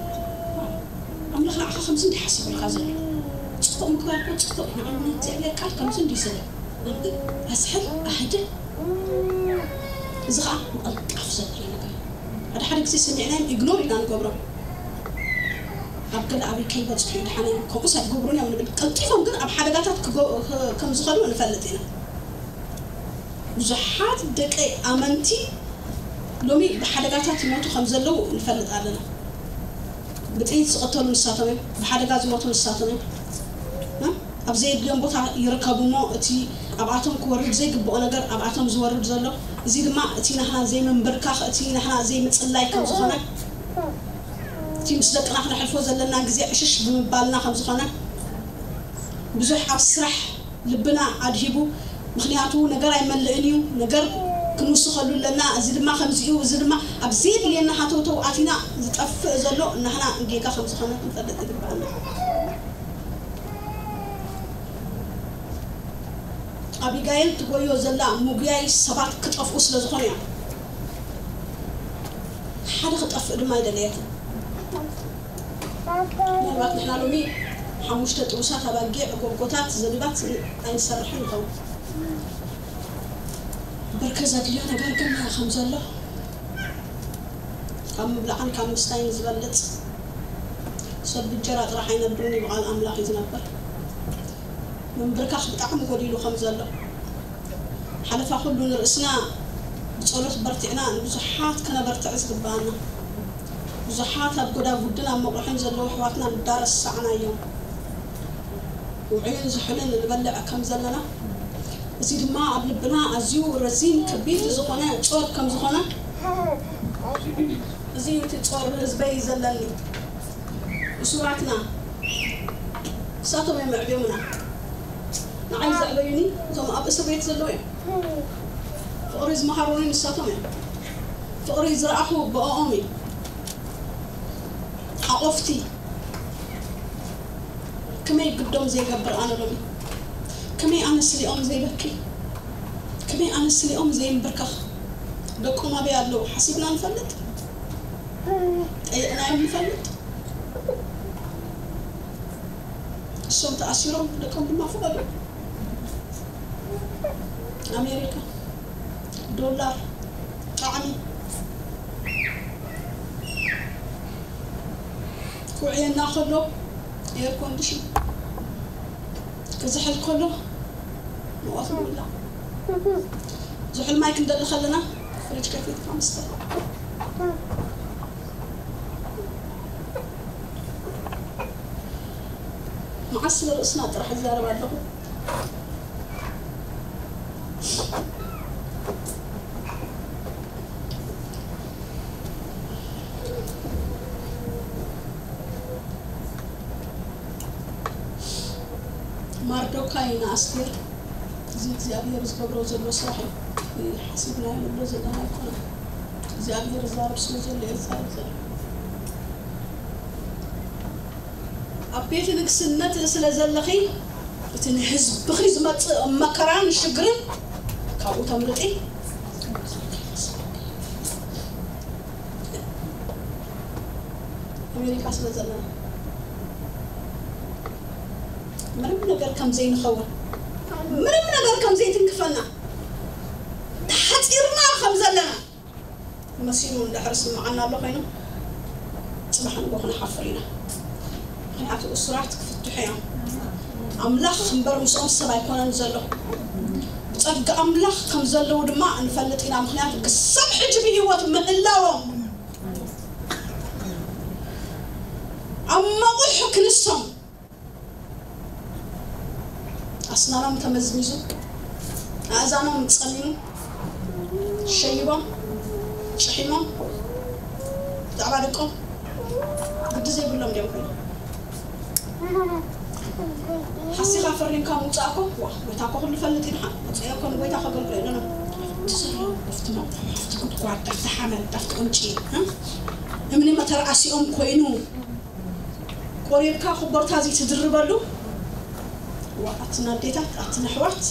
ኣምላኽ ንዓኻ ከምዚ እንዲ ሓሲቡልካ ዘሎ። ጽቡቕ ምግባር እኮ ጽቡቕ እዩ። ንኣብነት እግዚኣብሔር ቃል ከምዚ እንዲ ዝብል። ኣስሕል፣ ኣህድእ። እዚ ኸኣ ምቕልጣፍ ዘድልዮ ነገር እዩ። ሓደ ሓደ ግዜ ሰሚዕናዮም ኢግኖር ኢና ንገብሮም። ኣብ ገለ ኣበይ ከይበጽሑ እዩ ድሓን እዩ። ከምኡስ ኣይገብሩን እዮም ንብል። ቀልጢፎም ግን ኣብ ሓደጋታት ክገ-፣ ክ-፣ ከም ዝኸዱ ንፈልጥ ኢና። ብዙሓት ደቂ ኣመንቲ ሎሚ ብሓደጋታት ይሞቱ ከም ዘለዉ ንፈልጥ ኣለና። ብጥይት ዝቐተሉ ንሳቶም እዮም። ብሓደጋ ዝሞቱ ንሳቶም እዮም። እ? ኣብ ዘየድልዮም ቦታ ይርከቡ እሞ እቲ ኣብኣቶም ክወርድ ዘይግብኦ ነገር ኣብኣቶም ዝወርድ ዘሎ፣ እዚ ድማ እቲ ናህና ዘይምንብርካኽ፣ እቲ ናህና ዘይምጽላይ ከም ዝኾነ፣ እቲ ምስ ደቅና ክነሕልፎ ዘለና ግዜ ዕሽሽ ብምባልና ከም ዝኾነ፣ ብዙሕ ኣብ ስራሕ ልብና ኣድሂቡ፣ ምኽንያቱ ነገር ኣይመልእን እዩ፣ ነገር ክንውስኸሉ ኣለና፣ እዚ ድማ ከምዚ እዩ፣ እዚ ድማ ኣብ ዘየድልየና ሃተውተው ኣቲና ዝጠፍእ ዘሎ ናህና ጌጋ ከም ዝኾነ ክንፈልጥ ይግብኣና። ኣቢጋይል ትጎዮ ዘላ ምጉያይ ሰባት ክጠፍኡ ስለ ዝኾኑ እያ። ሓደ ክጠፍእ ድማ ኣይደለየትን። ምናልባት ንሕና ሎሚ ሓሙሽተ ጥቡሳት ኣባጊዕ፣ ጎጎታት፣ ዘቢባት ኣይንሰርሕን ንኸውን። ብርክ ዘድልዮ ነገር ግን ከም ዘሎ፣ ካብ ምብላዕን ካብ ምስታይን ዝበልጽ ሰብ ብእንጀራ ጥራሕ ኣይነብርን እዩ፣ ብቓል ኣምላኽ እዩ ዝነብር። ምንብርካኽ ብጣዕሚ ጎዲሉ ከም ዘሎ፣ ሓለፋ ኩሉ ንርእስና ብጸሎት በርቲዕና ንብዙሓት ከነበርትዕ ዝግብኣና። ብዙሓት ኣብ ጎዳጉድን ኣብ መቑርሕን ዘለዉ ኣሕዋትና እንዳረሳዕናዮም፣ ውዑይን ዝሑልን ንበልዕ ከም ዘለና፣ እዚ ድማ ኣብ ልብና ኣዝዩ ረዚን ከቢድ ዝኾነ ጾር ከም ዝኾነ እዚ እዩ እቲ ጾር ህዝበይ ዘለኒ። እሱራትና ንሳቶም እዮም ኣዕብዮምና። ንዓይ ዘዕበዩኒ እቶም ኣብ እስር ቤት ዘለዉ እዮም። ፍቕሪ ዝመሃሩኒ ንሳቶም እዮም። ፍቕሪ ዝረኣኹ ብኦም እዩ። ሓቆፍቲ ከመይ ግዶም ዘይገብር ኣነ ሎሚ? ከመይ ኣነ ስሊኦም ዘይበኪ? ከመይ ኣነ ስሊኦም ዘይንብርከኽ? ደቆም ኣበይ ኣለዉ ሓሲብና ንፈልጥ? ጠይቕናዮም ንፈልጥ? እሶም ተኣሲሮም ደቆም ድማ ፍቐዱ። ኣሜሪካ ዶላር ጣዕሚ ክውዕየና ከሎ ኤር ኮንዲሽን ክዝሕል ከሎ መዋት ምውላዕ ዝሑል ማይ ክንደሊ ከለና ፍሪጅ ከፊትካ መስተ መዓስ ስለ ርእስና ጥራሕ እዛረብ ኣለኹ። ማርዶካይ ንኣስቴር እዚ እግዚኣብሔር ዝገብሮ ዘሎ ስራሕ እዩ። ሓሲብናዮ ንብሎ ዘለና ኣይኮነን። እግዚኣብሔር ዝዛረብ ስለ ዘሎ እዩ ዝዛረብ ዘሎ። ኣብ ቤት ንግስነት ስለ ዘለኺ እቲ ንህዝብኺ ዝመጽእ መከራን ሽግርን ካብኡ ተምልጢ። ኣሜሪካ ስለ ዘለና ምንም ነገር ከም ዘይንኸውን ምንም ነገር ከም ዘይትንክፈና ተሓፂርና ከም ዘለና መሲሉ እንድሕር ስምዓና ኣሎ ኮይኑ ጽባሕ ንጎ ክንሓፍር ኢና። ምክንያቱ እሱራት ክፍትሑ እዮም። ኣምላኽ እምበር ምስኦም ሰብ ኣይኮነን ዘሎ። ብጸጋ ኣምላኽ ከም ዘለዉ ድማ ንፈልጥ ኢና። ምክንያቱ ክሳብ ሕጂ ብህይወት ምህላዎም ኣብ መቑሕ ክንሶም ኣስናኖም ተመዝሚዙ ኣእዛኖም ጸሚሙ ሸይቦም ጭሒሞም ብዛዕባ ደቆም ግዲ ዘይብሎም ድዮም ኮይኖም ሓሲኻ ፈሪምካ ምውፃእ እኮ ዋ ጎይታ እኮ ኩሉ ፈልጥ ኢልካ ውፅኦ እኮ ንጎይታ ከገልግሎ ኢለና እቲ ዘሎ ኣብቲ መቑሕ ኣብቲ ጉድጓድ ኣብቲ ሓመድ ኣብቲ ቁንጪ እምኒ መተርኣሲኦም ኮይኑ ቆሪርካ ኮቦርታ እዚ ትድርበሉ ኣትን ኣዴታት ኣትን ኣሕዋት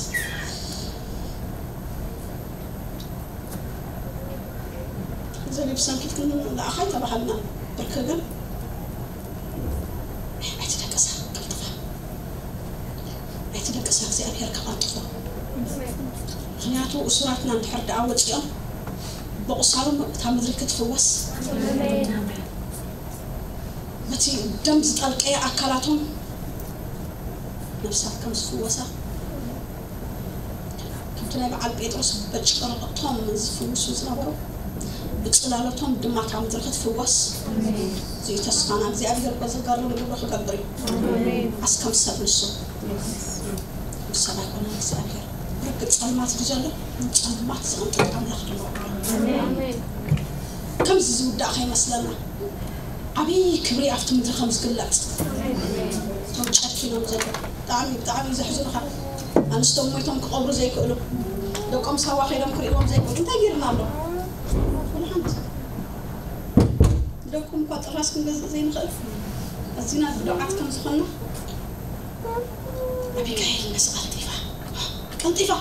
ዘቢብ ሰንኪትክን ንኣኻ ተባሃልና ብርክ ግን ኣይትደቅሳ ቀልጥፋ ኣይትደቅሳ እግዚኣብሔር ከቐልጥፎ ምክንያቱ እሱራትና እንድሕር ደኣ ወፂኦም ብቕሳሮም እታ ምድሪ ክትፍወስ በቲ ደም ዝጠልቀየ ኣካላቶም ነፍሳት ከም ዝፍወሳ ከምቲ ናይ በዓል ጴጥሮስ በጭቕርቕቶም ዝፍውሱ ዝነበሩ ብፅላለቶም ድማ እታ ምድሪ ክትፍወስ እዚኡ ተስፋና እግዚኣብሔር እኮ ዝገርም ግብሪ ክገብር እዩ ኣስከም ሰብ ንሱ ንሰብ ኣይኮነን እግዚኣብሔር ርግፅ ፀልማት ድዩ ዘሎ ፀልማት ዝቕንጥጥ ኣምላኽ ድማ ከምዚ ዝውዳእ ከይመስለና ዓብዪ ክብሪ ኣብቲ ምድሪ ከም ዝግለፅ እቶም ጨኪኖም ዘለዉ ብጣዕሚ ብጣዕሚ ዘሕዝኑኻ ኣንስቶም ሞይቶም ክቐብሩ ዘይክእሉ ደቆም ሳዋ ከይዶም ክርእዎም ዘይክእሉ እንታይ ገይርና ኣሎ ሓንቲ ደቁም እኳ ጥራስ ክንገዝእ ዘይንኽእል ኣዚና ብዱዓት ከም ዝኾንና ኣቢጋይል ምስ ቀልጢፋ ቀልጢፋ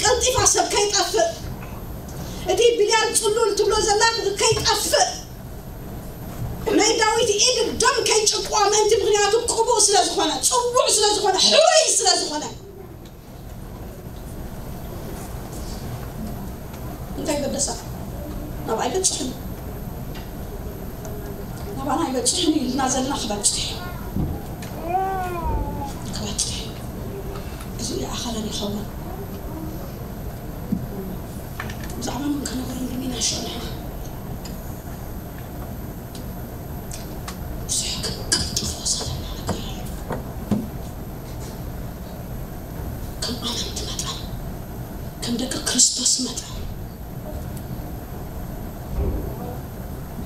ቀልጢፋ ሰብ ከይጠፍእ እቲ ቢልያል ፅሉል ትብሎ ዘላ ከይጠፍእ ናይ ዳዊት ኢድ ደም ከይጭቁዋ ምእንቲ ምክንያቱ ቅቡእ ስለ ዝኾነ ፅቡዕ ስለ ዝኾነ ሕሩይ ስለ ዝኾነ እንታይ ገደሳ ናብኣ ይበፅሕን ናባና ይበፅሕን ኢልና ዘለና ክበፅሕ ክበፅሕ እዚ ኣኸለን ይኸውን ብዛዕባ ምን ከነገር እንደሚናሸው ንሕና ብዙሕ ክንቀልጥፎ ዘለና ነገር ኣሎ ከም ኣመንቲ መጠን ከም ደቂ ክርስቶስ መጠን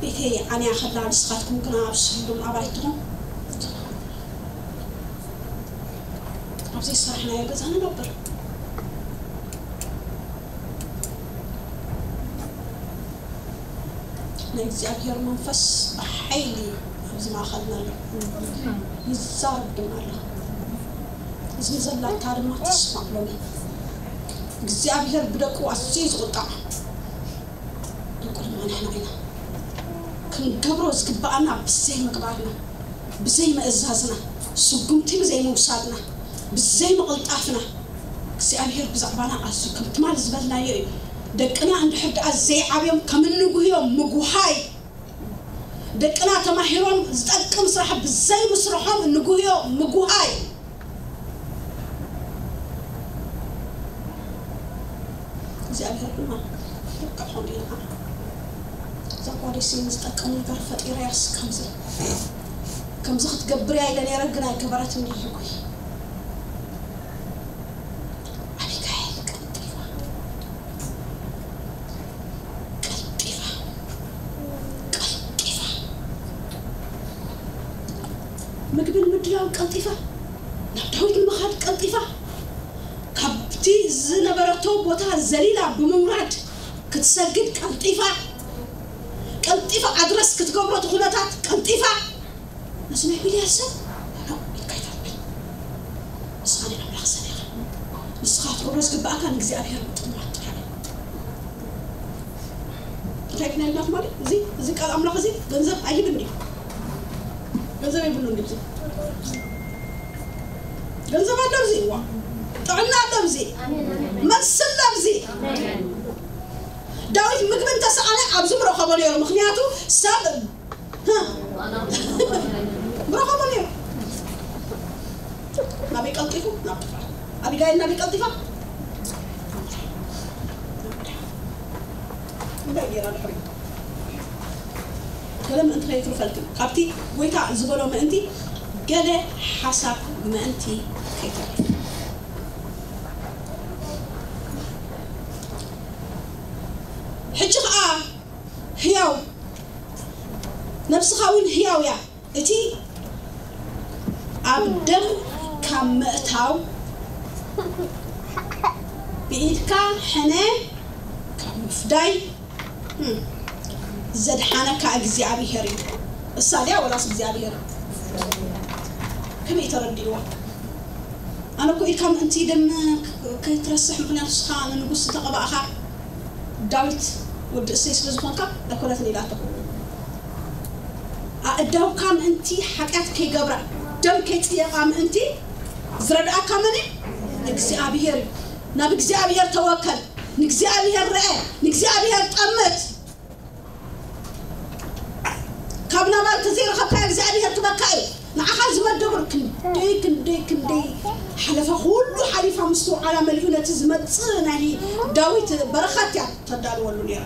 ቤተይ ዓንያ ከላ ንስኻትኩም ግና ኣብ ስሉም ኣባይትኹም ኣብዚ ዝሰራሕናዮ ገዛ ንነብር። ናይ እግዚኣብሔር መንፈስ ብሓይሊ ኣብዚ ማእኸልና ኣሎ። ይዛረብ ድማ ኣሎ። እዚ ዘላታ ድማ ተስማዕሎሚ እግዚኣብሔር ብደቁ ኣዝዩ ዝቁጣዕ ደቁ ድማ ንሕና ኢና። ክንገብሮ ዝግባኣና ብዘይ ምግባርና፣ ብዘይ ምእዛዝና፣ ስጉምቲ ብዘይ ምውሳድና፣ ብዘይ ምቕልጣፍና እግዚኣብሔር ብዛዕባና ኣዝዩ ከም ትማል ዝበልናዮ እዩ። ደቅና እንድሕር ደኣ ዘይዓብዮም ከም እንጉህዮም ምጉሃይ፣ ደቅና ተማሂሮም ዝጠቅም ስራሕ ብዘይ ምስርሖም እንጉህዮ ምጉሃይ እግዚኣብሔር ድማ ልክዕ ከምኡ ኢልካ እዛ ፖሊሲ ዝጠቅም ነገር ፈጢረያስ ከምዚ ከምዚ ክትገብር እያ ኢለ ነይረ ግን ኣይገበረትን እዩ ጉይ ኣቢጋይል ቀልጢፋ ቀልጢፋ ቀልጢፋ ምግብን ምድላው ቀልጢፋ ናብ ዳዊት ንምኻድ ቀልጢፋ ካብቲ ዝነበረቶ ቦታ ዘሊላ ብምውራድ ክትሰግድ ቀልጢፋ ቀልጢፋ ኣድረስ ክትገብሮ እቲ ኩነታት ቀልጢፋ ነዚ ናይ ሚልያ ሰብ ኢልካ ይተርብል ንስኻ ናይ ኣምላኽ ሰብ ኢኻ ንስኻ ክትገብሮ ዝግባኣካ ንእግዚኣብሔር ምጥማት ጥራሕ እንታይ ክነልና ማለት እዚ እዚ ቃል ኣምላኽ እዚ ገንዘብ ኣይህብን እዩ ገንዘብ የብሉን ግብዚ ገንዘብ ኣሎ ኣብዚ እዋ ጥዕና ኣሎ ኣብዚ መልሲ ኣሎ ኣብዚ ዳዊት ምግቢ እንተሰኣነ ኣብዚ ምረኸቦ ነይሩ ምክንያቱ ሰብ ምረኸቦ ነይሩ ናበይ ቀልጢፉ ናብ ጥፋ ኣቢጋይል ናበይ ቀልጢፋ እንታይ ገይራ ድሕሪ ገለ ምእንቲ ከይትርፈልክን ካብቲ ጎይታ ዝበሎ ምእንቲ ገለ ሓሳብ ምእንቲ ከይትርፍ ሕጂ ከዓ ህያው ነብስኻ እውን ህያው እያ እቲ ኣብ ደም ካብ ምእታው ብኢድካ ሕነ ካብ ምፍዳይ ዘድሓነካ እግዚኣብሄር እዩ። እሳ ድያ ወላስ እግዚኣብሄር? ከመይ ተረዲእዋ? ኣነ እኮ ኢልካ ምእንቲ ደም ከይትረስሕ ምክንያቱ እስኻ ንንጉስ ዝተቐባእኻ ዳዊት ወዲ እሰይ ስለ ዝኾንካ ኣይኮነትን ኢላቶ። ኣእዳውካ ምእንቲ ሓጢኣት ከይገብራ ደም ከይጽየቓ ምእንቲ ዝረድኣካ መን እዩ? እግዚኣብሄር እዩ። ናብ እግዚኣብሄር ተወከል። ንእግዚኣብሄር ርአ። ንእግዚኣብሄር ጠምት። ካብ ናባል ተዘይረኸብካ እግዚኣብሄር ክበካ እዩ። ንዓኻ ዝመደቡ ክንደይ ክንደይ ክንደይ ሓለፋ ኩሉ ሓሊፋ ምስትውዓላ መሊኡ ነቲ ዝመጽእ ናይ ዳዊት በረኸት እያ ተዳልወሉ ነይራ።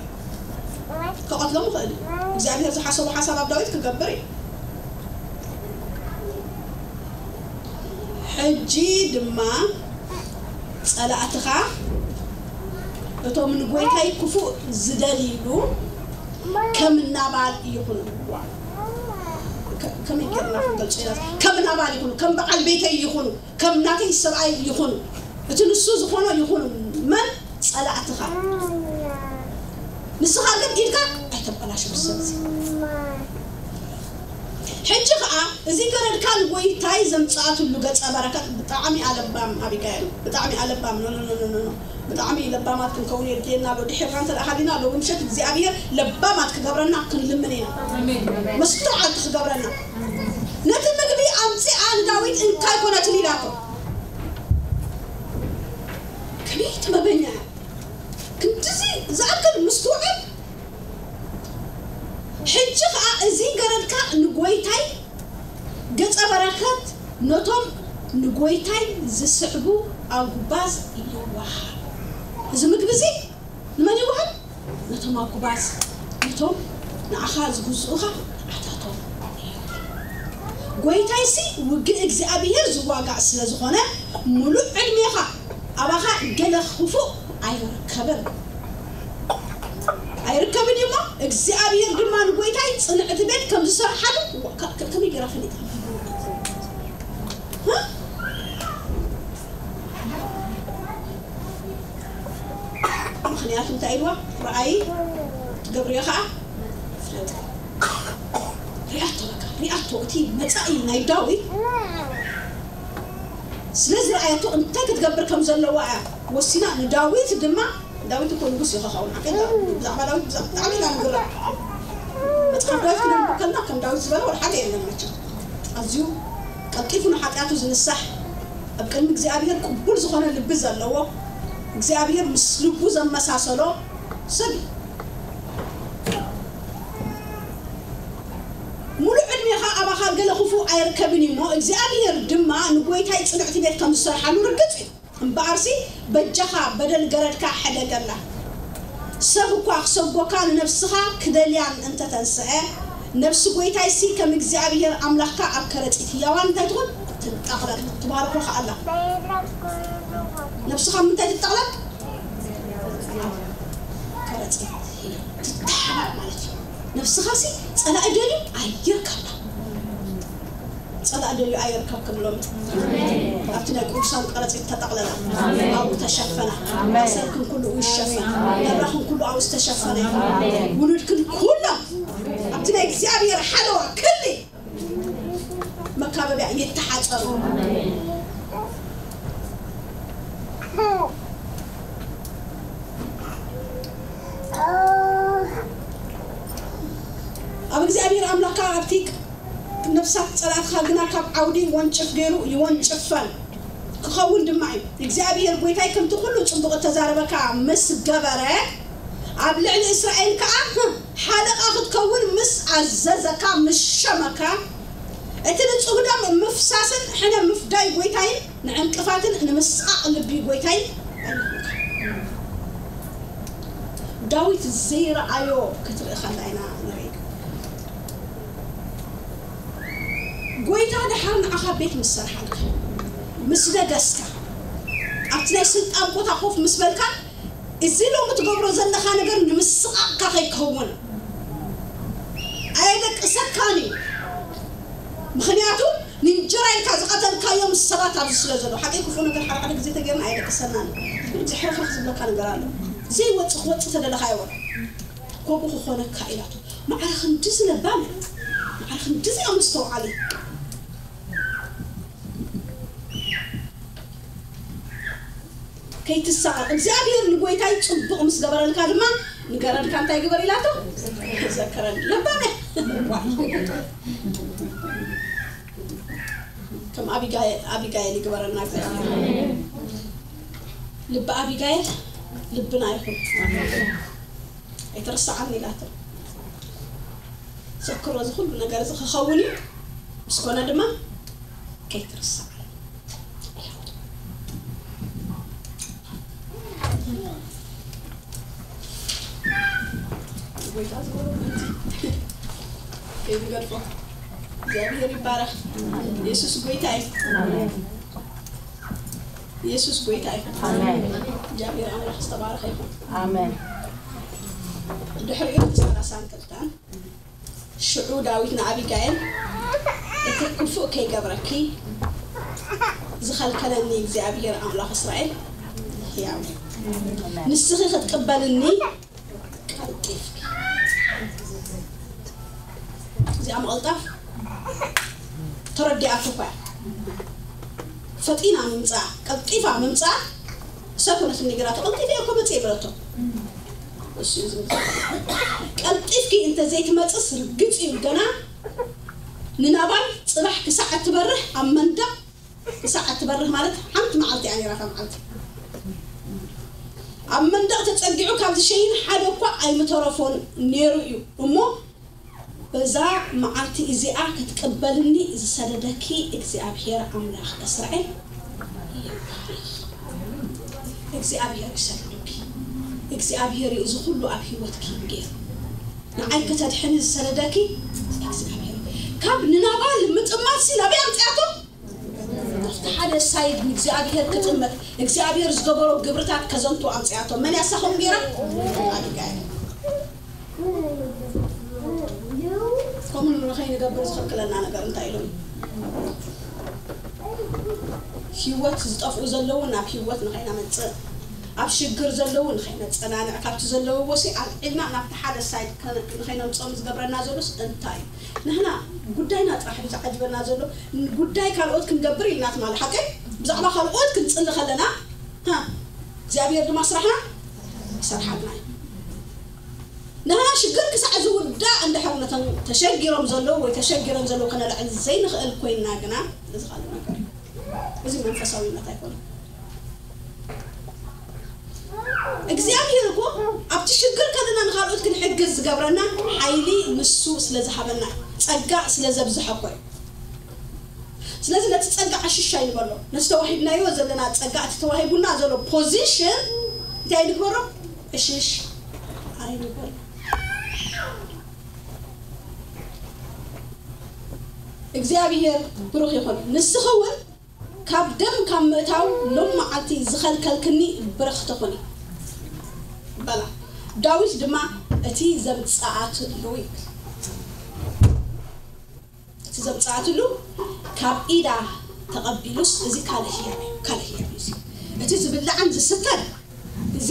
ክቐትሎም ይኽእል እዩ። እግዚኣብሄር ዝሓሰቡ ሓሳብ ኣብ ዳዊት ክገብር እዩ። ሕጂ ድማ ጸላእትኻ እቶም ንጎይታይ ክፉእ ዝደልይሉ ከም ናባል ይኹኑ። ከመይ ጌርና ክንገልጾ ኢና? ከም ናባል ይኹኑ፣ ከም በዓል ቤተይ ይኹኑ፣ ከም ናተይ ሰብኣይ ይኹኑ፣ እቲ ንሱ ዝኾኖ ይኹኑ። መን ጸላእትኻ ንስኻ ግን ኢድካ ኣይተበላሽ ብሰብዚ ሕጂ ከዓ እዚ ገረድካ ንጎይታይ ዘምፅኣትሉ ገፀ በረከት ብጣዕሚ ኣለባም ኣቢጋይል ብጣዕሚ ኣለባም ኖ ኖ ኖ ኖ ብጣዕሚ ለባማት ክንከውን የድልየና ኣሎ ድሒርና እንተ ሃሊና ሎሚ ምሸት እግዚኣብሔር ለባማት ክገብረና ክንልምን ኢና መስተውዓልቲ ክገብረና ነቲ ምግቢ ኣምፅኣ ንዳዊት እንታይ ኮነትን ኢላቶ ከመይ ጥበበኛ እያ ክንድዚ ዝኣክል ምስትውዓል ሕጂ ኸኣ እዚ ገረድካ ንጎይታይ ገጸ በረከት ነቶም ንጎይታይ ዝስዕቡ ኣጉባዝ ይወሃብ። እዚ ምግቢ እዚ ንመን ይወሃብ? ነቶም ኣጉባዝ፣ ነቶም ንዓኻ ዝግዝኡኻ ንዓታቶም እዩ። ጎይታይሲ ውግእ እግዚኣብሔር ዝዋጋእ ስለ ዝኾነ፣ ምሉእ ዕድሜኻ ኣባኻ ገለ ክፉእ ኣይርከብን። ኣይር ከብድ እሞ እግዚኣብሔር ድማ ንጎይታይ ጽንዕቲ ቤት ከም ዝሰርሓሉ ከ- ከ- ከመይ ገይራ ፈሊጣ? እ? ምኽንያቱ እንታይ ኢልዋ? ረኣይ ትገብርዮ ከዓ ፍለጥ። ሪኣቶ በቃ፣ ሪኣቶ እቲ መጻኢ ናይ ዳዊት ስለ ዝረኣየቶ እንታይ ክትገብር ከም ዘለዋ እያ ወሲና። ንዳዊት ድማ፣ ዳዊት እኮ ንጉስ እዩ ክኸውን። ሓቂ ብዛዕባ ዳዊት ብዛዕባ ብጣዕሚ ኢና ንግረም። መጽሓፍ ዳዊት ክነንብብ ከለና ከም ዳዊት ዝበለ ወላ ሓደ የለን መቸም። ኣዝዩ ቀልጢፉ ንሓጢኣቱ ዝንሳሕ፣ ኣብ ቅድሚ እግዚኣብሔር ቅቡል ዝኾነ ልቢ ዘለዎ፣ እግዚኣብሔር ምስ ልቡ ዘመሳሰሎ ሰብ እዩ። ሙሉእ ዕድሜኻ ኣባኻ ገለ ክፉእ ኣይርከብን እዩ እሞ እግዚኣብሔር ድማ ንጎይታይ ጽንዕቲ ቤት ከም ዝሰርሓሉ ርግጽ እዩ። እምበኣርሲ በጃኻ በደል ገረድካ ሕደገላ። ሰብ እኳ ክሰጎካ ንነብስኻ ክደልያን እንተተንስአ፣ ነብሲ ጎይታይሲ ከም እግዚኣብሔር ኣምላኽካ ኣብ ከረጺት ህያዋን እንታይ ትኹን? ትጠቕለል። ትባርኮ ከኣላ። ነብስኻ ምንታይ ትጠቕለል? ከረጺት ትተሓባእ ማለት እዩ። ነብስኻሲ ጸላኢ ደልዩ ኣይርከብላ። ጸላኢ ደልዩ ኣይርከብ ክብሎም። ኣብቲ ናይ ቅዱሳን ቀረጺት ተጠቕለላ። ኣብኡ ተሸፈና። ኣሰርክን ኩሉ ይሸፈን። ናብራኽን ኩሉ ኣብኡ ዝተሸፈነ እዩ። ውሉድክን ኩሎም ኣብቲ ናይ እግዚኣብሔር ሓለዋ ክሊ መካበቢያ ይተሓጸሩ። ኣብ እግዚኣብሔር ኣምላኽካ ኣብቲ ነፍሳት ጸላእትኻ ግና ካብ ዓውዲ ወንጭፍ ገይሩ ይወንጭፈን ክኸውን ድማ እዩ። እግዚኣብሔር ጐይታይ ከምቲ ኹሉ ጽቡቕ እተዛረበካ ምስ ገበረ፣ ኣብ ልዕሊ እስራኤል ከኣ ሓለቓ ክትከውን ምስ ኣዘዘካ፣ ምስ ሸመካ፣ እቲ ንጹህ ደም ምፍሳስን ሕነ ምፍዳይ ጐይታይን ንዕንቅፋትን ንምስቓቕ ልቢ ጐይታይን ኣይኮንካን። ዳዊት ዘይረኣዮ ክትርኢ ከላ ኢና ንርኢ። ጎይታ ደሓር ንዓኻ ቤት ምስ ሰርሓልካ፣ ምስ ነገስካ፣ ኣብቲ ናይ ስልጣን ቦታ ኮፍ ምስ በልካ፣ እዚ ሎሚ ትገብሮ ዘለኻ ነገር ንምስቓቕካ ከይከውን ኣየደቅሰካን እዩ። ምኽንያቱ ንእንጀራ ኢልካ ዝቐተልካዮም ሰባት ኣብዚ ስለ ዘለዉ፣ ሓቂ ክፉእ ነገር ሓደ ሓደ ግዜ ተገይርና ኣየደቅሰናን እዩ። ግን እግዚኣብሔር ኸ ዝብለካ ነገር ኣሎ። ዘይወጽእ ክወጽእ ተደለኻ ኣይወረ። ከምኡ ክኾነካ ኢላቶ። ማዕረ ክንድዚ ለባም፣ ማዕረ ክንድዚ ኣብ ምስተውዓሊ። ከይትሳቐ እግዚኣብሔር ንጎይታይ ጽቡቕ ምስ ገበረልካ ድማ ንገረድካ እንታይ ግበር ኢላቶ? ዘከረኒ። ለባም እያ። ከም ኣቢጋይል፣ ኣቢጋይል ይግበረና እግዚኣብሔር። ልቢ ኣቢጋይል ልብና ይኹን። ኣይትረስዓኒ ኢላቶ። ዘክሮ እዚ ኩሉ ነገር እዚ ክኸውን እዩ። ምስ ኮነ ድማ ከይትረስዓኒ። ጎይታ ዝበሎ ከይትገድፎ። እግዚኣብሔር ይባረኽ። ኢየሱስ ጎይታ እዩ። ኢየሱስ ጎይታ እዩ። ኣሜን። እግዚኣብሔር ኣምላኽ ዝተባረኸ ይኹን። ኣሜን። ድሕሪኡ ሰላሳን ክልተን ሽዑ ዳዊት ንኣቢጋይል፣ እቲ ክፉእ ከይገብረኪ ዝኸልከለኒ እግዚኣብሔር ኣምላኽ እስራኤል ሕያው እዩ። ንስኺ ክትቅበልኒ ቀልጢፍኪ። እዚኣ ምቕልጣፍ ተረዲኣቶ እኳ እያ። ፈጢና ምምፃእ፣ ቀልጢፋ ምምፃእ፣ እሳ ኮነት ነጊራቶ፣ ቀልጢፈ እኮ መፅእ ይበለቶ። እሱ እዩ ዝምፃእ። ቀልጢፍኪ እንተ ዘይትመፅስ ርግፅ እዩ ገና ንናባል ፅባሕ ክሳዕ እትበርህ ኣብ መንደቕ፣ ክሳዕ እትበርህ ማለት ሓንቲ መዓልቲ እያ ነይራ፣ እታ መዓልቲ። ኣብ መንደቕ ተፀጊዑ ካብ ዝሸይን ሓደ እኳ ኣይምተረፎን ነይሩ እዩ እሞ፣ በዛ መዓልቲ እዚኣ ክትቅበልኒ ዝሰደደኪ እግዚኣብሔር ኣምላኽ እስራኤል ይባረኽ። እግዚኣብሔር ይሰድዱኪ። እግዚኣብሔር እዩ እዚ ኩሉ ኣብ ህይወትኪ ገይሩ። ንዓይ ከተድሕኒ ዝሰደደኪ እግዚኣብሔር እዩ። ካብ ንናባል ምጥማትሲ ናበይ ኣምፅኣቶ? ኣብቲ ሓደ ሳይድ ንእግዚኣብሔር ክጥመት እግዚኣብሔር ዝገበሮ ግብርታት ከዘንቱ ኣምፅኣቶ። መን ያሳኹም ገይራ? ኣቢጋይል። ከይንገብር ዝኽልክለና ነገር እንታይ ኢሎም? ህይወት ዝጠፍኡ ዘለዉ ናብ ህይወት ንኸይነመጽእ፣ ኣብ ሽግር ዘለዉ ንኸይነጸናንዕ፣ ካብቲ ዘለውዎ ሲ ኣልዒልና ናብቲ ሓደ ሳይድ ከነ-፣ ንኸይነምጽኦም ዝገብረና ዘሎስ እንታይ እዩ? ንሕና ጉዳይና ጥራሕ እዩ ዝዓጅበና ዘሎ። ጉዳይ ካልኦት ክንገብር ኢልና ትማሊ ሓቀይ? ብዛዕባ ካልኦት ክንጽሊ ከለና፣ ሃ፣ እግዚኣብሔር ድማ ስራሕና ይሰርሓልና እዩ። ንሕና ሽግር ክሳዕ ዝውዳእ እንድሕር ነቶም ተሸጊሮም ዘለዉ ወይ ተሸጊረን ዘለዉ ከነልዕል ዘይንኽእል ኮይንና ግና፣ እዚ ካልእ ነገር እዩ። እዚ መንፈሳዊነት ኣይኮነን። እግዚኣብሔር እኮ ኣብቲ ሽግር ከለና ንኻልኦት ክንሕግዝ ዝገብረና ሓይሊ ንሱ ስለ ዝሃበና፣ ጸጋ ስለ ዘብዝሐ እኮ እዩ። ስለዚ ነቲ ጸጋ ዕሽሽ ኣይንበሎ። ነቲ ተዋሂብናዮ ዘለና ጸጋ፣ እቲ ተዋሂቡና ዘሎ ፖዚሽን እንታይ ንግበሮ? ዕሽሽ ኣይንበሎ። እግዚኣብሔር ብሩኽ ይኹን። ንስኺ እውን ካብ ደም ካብ ምእታው ሎም መዓልቲ ዝኸልከልክኒ ብርኽቲ ኩኒ በላ። ዳዊት ድማ እቲ ዘምጽኣትሉ ይብል። እቲ ዘምጽኣትሉ ካብ ኢዳ ተቐቢሉስ፣ እዚ ካልእ ህያብ እዩ፣ ካልእ ህያብ እዩ እዚ። እቲ ዝብላዕን ዝስተን እዚ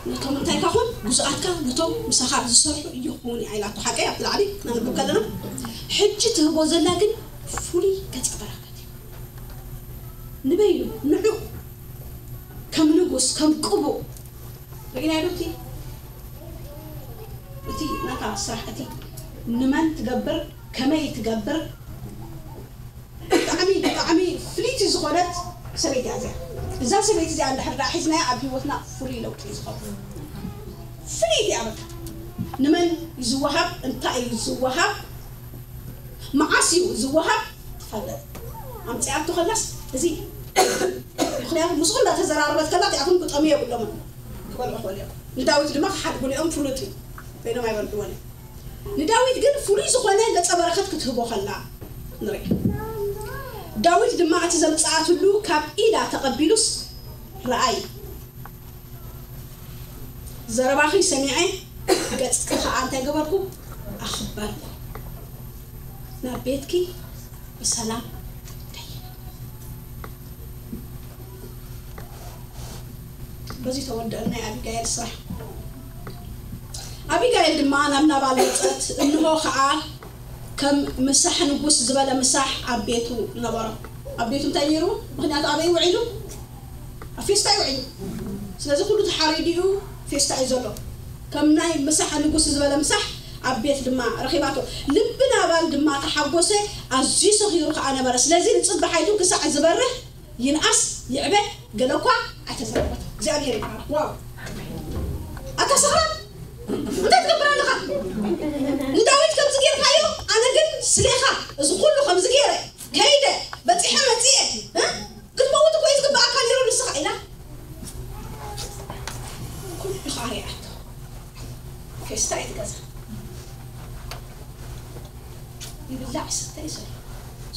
ነቶም እንታይ ካኹን ግዙኣትካ ነቶም ምሳኻ ዝሰርሑ ይኹን እያ ኢላቶ። ሓቀይ ኣብቲ ላዕሊ ክነንብብ ከለና ሕጂ ትህቦ ዘላ ግን ፍሉይ ገጸ በረኸት እዩ። ንበይኑ ንዑ ከም ንጉስ ከም ቅቡእ ርኢናዮ ዶ? እቲ እቲ ናታ ስራሕ እቲ ንመን ትገብር ከመይ ትገብር ብጣዕሚ ብጣዕሚ ፍልይቲ ዝኾነት ሰበይቲ እያ እዚኣ። እዛ ሰበይቲ እዚኣ እንድሕር ደኣ ሒዝናያ ኣብ ህይወትና ፍሉይ ለውጢ እዩ ዝኸውን። ፍልይቲ እያ በቃ። ንመን እዩ ዝወሃብ? እንታይ እዩ ዝወሃብ? መዓስ እዩ ዝወሃብ? ትፈልጥ። ኣምጺኣቶ ከላስ እዚ ምኽንያቱ ምስኡ እንዳተዘራረበት ከላ እቲኣቶም ክጠምዩ የብሎምን። ክበልዑ ክበልዑ እዮም። ንዳዊት ድማ ክሓድጉሉ እዮም። ፍሉጥ እዩ። ኮይኖም ኣይበልዕዎን እዮም። ንዳዊት ግን ፍሉይ ዝኾነ ገጸ በረኸት ክትህቦ ከላ ንርኢ። ዳዊት ድማ እቲ ዘምጽኣትሉ ካብ ኢዳ ተቐቢሉስ ረኣይ ዘረባኺ ሰሚዐ ገጽኪ ኸኣ እንታይ ገበርኩ? ኣኽበርኩ። ናብ ቤትኪ ብሰላም ከይደ። በዚ ተወደአ ናይ ኣቢጋይል ስራሕ። ኣቢጋይል ድማ ናብ ናባል መጸት፣ እንሆ ኸኣ ከም ምሳሕ ንጉስ ዝበለ ምሳሕ ኣብ ቤቱ ነበሮ። ኣብ ቤቱ እንታይ ነይርዎ? ምኽንያቱ ኣበይ ውዒሉ? ኣብ ፌስታ እዩ ውዒሉ። ስለዚ ኩሉ ተሓሪዱ እዩ፣ ፌስታ እዩ ዘሎ። ከም ናይ ምሳሕ ንጉስ ዝበለ ምሳሕ ኣብ ቤት ድማ ረኺባቶ። ልቢ ናባል ድማ ተሓጎሰ፣ ኣዝዩ ሰኺሩ ከኣ ነበረ። ስለዚ ንጽባሓይቱ ክሳዕ ዝበርህ ይንኣስ ይዕበ ገለ እኳ ኣይተዘረበቶ። እግዚኣብሔር ይባረክ። ዋው! ኣታ ሰኽራን እንታይ ትገብር ኣለኻ? ንዳዊት ከምዚ ጌርካዮ፣ ኣነ ግን ስሌኻ እዚ ኩሉ ከምዚ ገይረ ከይደ በጺሐ መጺኤ፣ እ? ክትመውት እኮ እዩ ዝግብኣካ ነይሩ ንስኻ ኢላ ኩሉ ከዓ ሪኣቶ። ፌስታ እዩ ትገዛ። ይብላዕ ይስተ እዩ ዘሎ።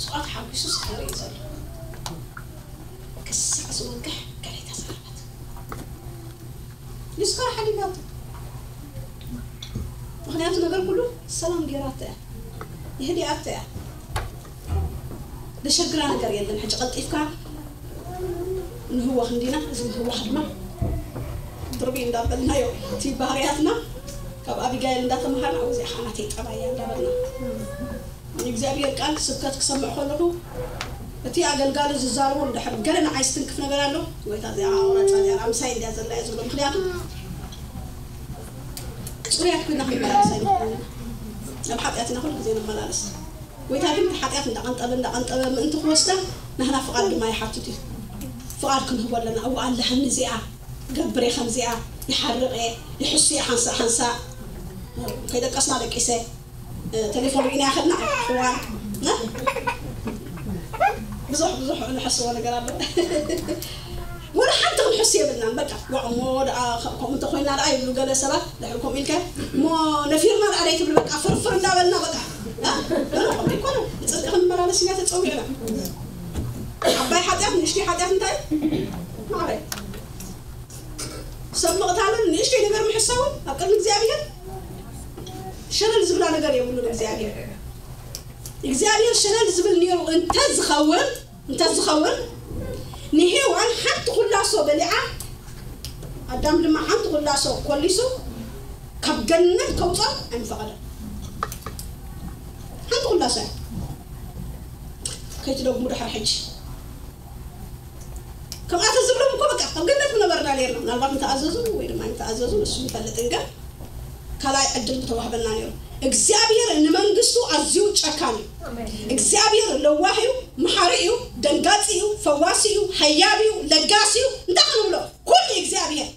ስቋት ሓጒሱ ስካሪ እዩ ዘሎ። ክሳዕ ዝወግሕ ገለ ተዛረበት። ንስኻ ሓሊላቶ። ምኽንያቱ ነገር ኩሉ ሰላም ጌራቶ እያ። የህዲኣቶ እያ። ዘሸግራ ነገር የለን። ሕጂ ቀልጢፍካ ንህወኽ እንዲና፣ እዚ ንህወኽ ድማ ድርቢ እንዳበልናዮ፣ እቲ ባህርያትና ካብ ኣቢጋይል እንዳተምሃርና፣ ኣብዚ ሓናተይ ጠባያ እንዳበልና። እግዚኣብሔር ቃል ስብከት ክሰምዕ ከለኹ፣ እቲ ኣገልጋሊ ዝዛረቦ እንድሕር ገለ ንዓይ ዝትንክፍ ነገር ኣሎ፣ ጎይታ እዚኣ ቆራጻ እዚኣ ምሳይ እንድያ ዘላ እየ ዝብሎ። ምኽንያቱ ጽሩያት ኮይና ክንመላለስ ኣይንኽእልን ኢና። ኣብ ሓጢኣት ኢና ኩሉ ግዜ ንመላለስ። ጎይታ ግን እቲ ሓጢኣት እንዳቐንጠበ፣ እንዳቐንጠበ ምእንቲ ክወስዳ ናህና ፍቓድ ድማ ይሓትት እዩ። ፍቓድ ክንህቦ ኣለና። እዋ ኣለሃኒ እዚኣ፣ ገብር እየ ከምዚኣ፣ ይሓርቕ እየ፣ ይሕሱ እየ ሓንሳእ ሓንሳእ። ከይደቀስና ደቂሰ፣ እ፣ ቴሌፎን ርኢና ይኸድና፣ እዋ፣ እ? ብዙሕ፣ ብዙሕ ንሕስቦ ነገር ኣሎ። ወላ ሓንቲ ክንሕሱ የብልናን። በቃ፣ ዋእ እሞ ደኣ ከ-፣ ከምኡ እንተኾይና ደኣ ይብሉ ገለ ሰባት፣ ድሕሪ ከምኡ ኢልካ፣ እሞ ነፊርና ደኣ ደይትብል፣ በቃ፣ ፍርፍር እንዳበልና፣ በቃ፣ እ? ኖ፣ ኖ፣ ከምኡ ኣይኮነን። ንጽድቂ ክንመላለስ ኢና ተጸዊዕና። ዓባይ ሓጢኣት፣ ንእሽተይ ሓጢኣት እንታይ እዩ? ማዕረ። ሰብ ምቕታልን ንእሽተይ ነገር ምሕሳውን ኣብ ቅድሚ እግዚኣብሔር ሸለል ዝብላ ነገር የብሉን። እግዚኣብሔር እግዚኣብሔር ሸለል ዝብል ነይሩ እንተዝኸውን እንተዝኸውን ንሄዋን ሓንቲ ኩላሶ በሊዓ ኣዳም ድማ ሓንቲ ኩላሶ ኮሊሱ ካብ ገነት ከውፅኦ ኣይምፈቐደን። ሓንቲ ኩላሶ እያ። ከይትደግሙ ድሕሪ ሕጂ ከምኣ ተዝብሎም እኮ በቃ ኣብ ገነት ምነበርና ነርና። ምናልባት እንተኣዘዙ ወይ ድማ እንተኣዘዙ ንሱ ይፈልጥ። እንገ ካልኣይ ዕድል ምተዋህበና ነይሩ። እግዚኣብሔር ንመንግስቱ ኣዝዩ ጨካን እዩ። እግዚኣብሔር ለዋህ እዩ፣ መሓሪ እዩ፣ ደንጋፂ እዩ፣ ፈዋሲ እዩ፣ ሀያብ እዩ፣ ለጋሲ እዩ። እንታይ ክንብሎ? ኩሉ እግዚኣብሔር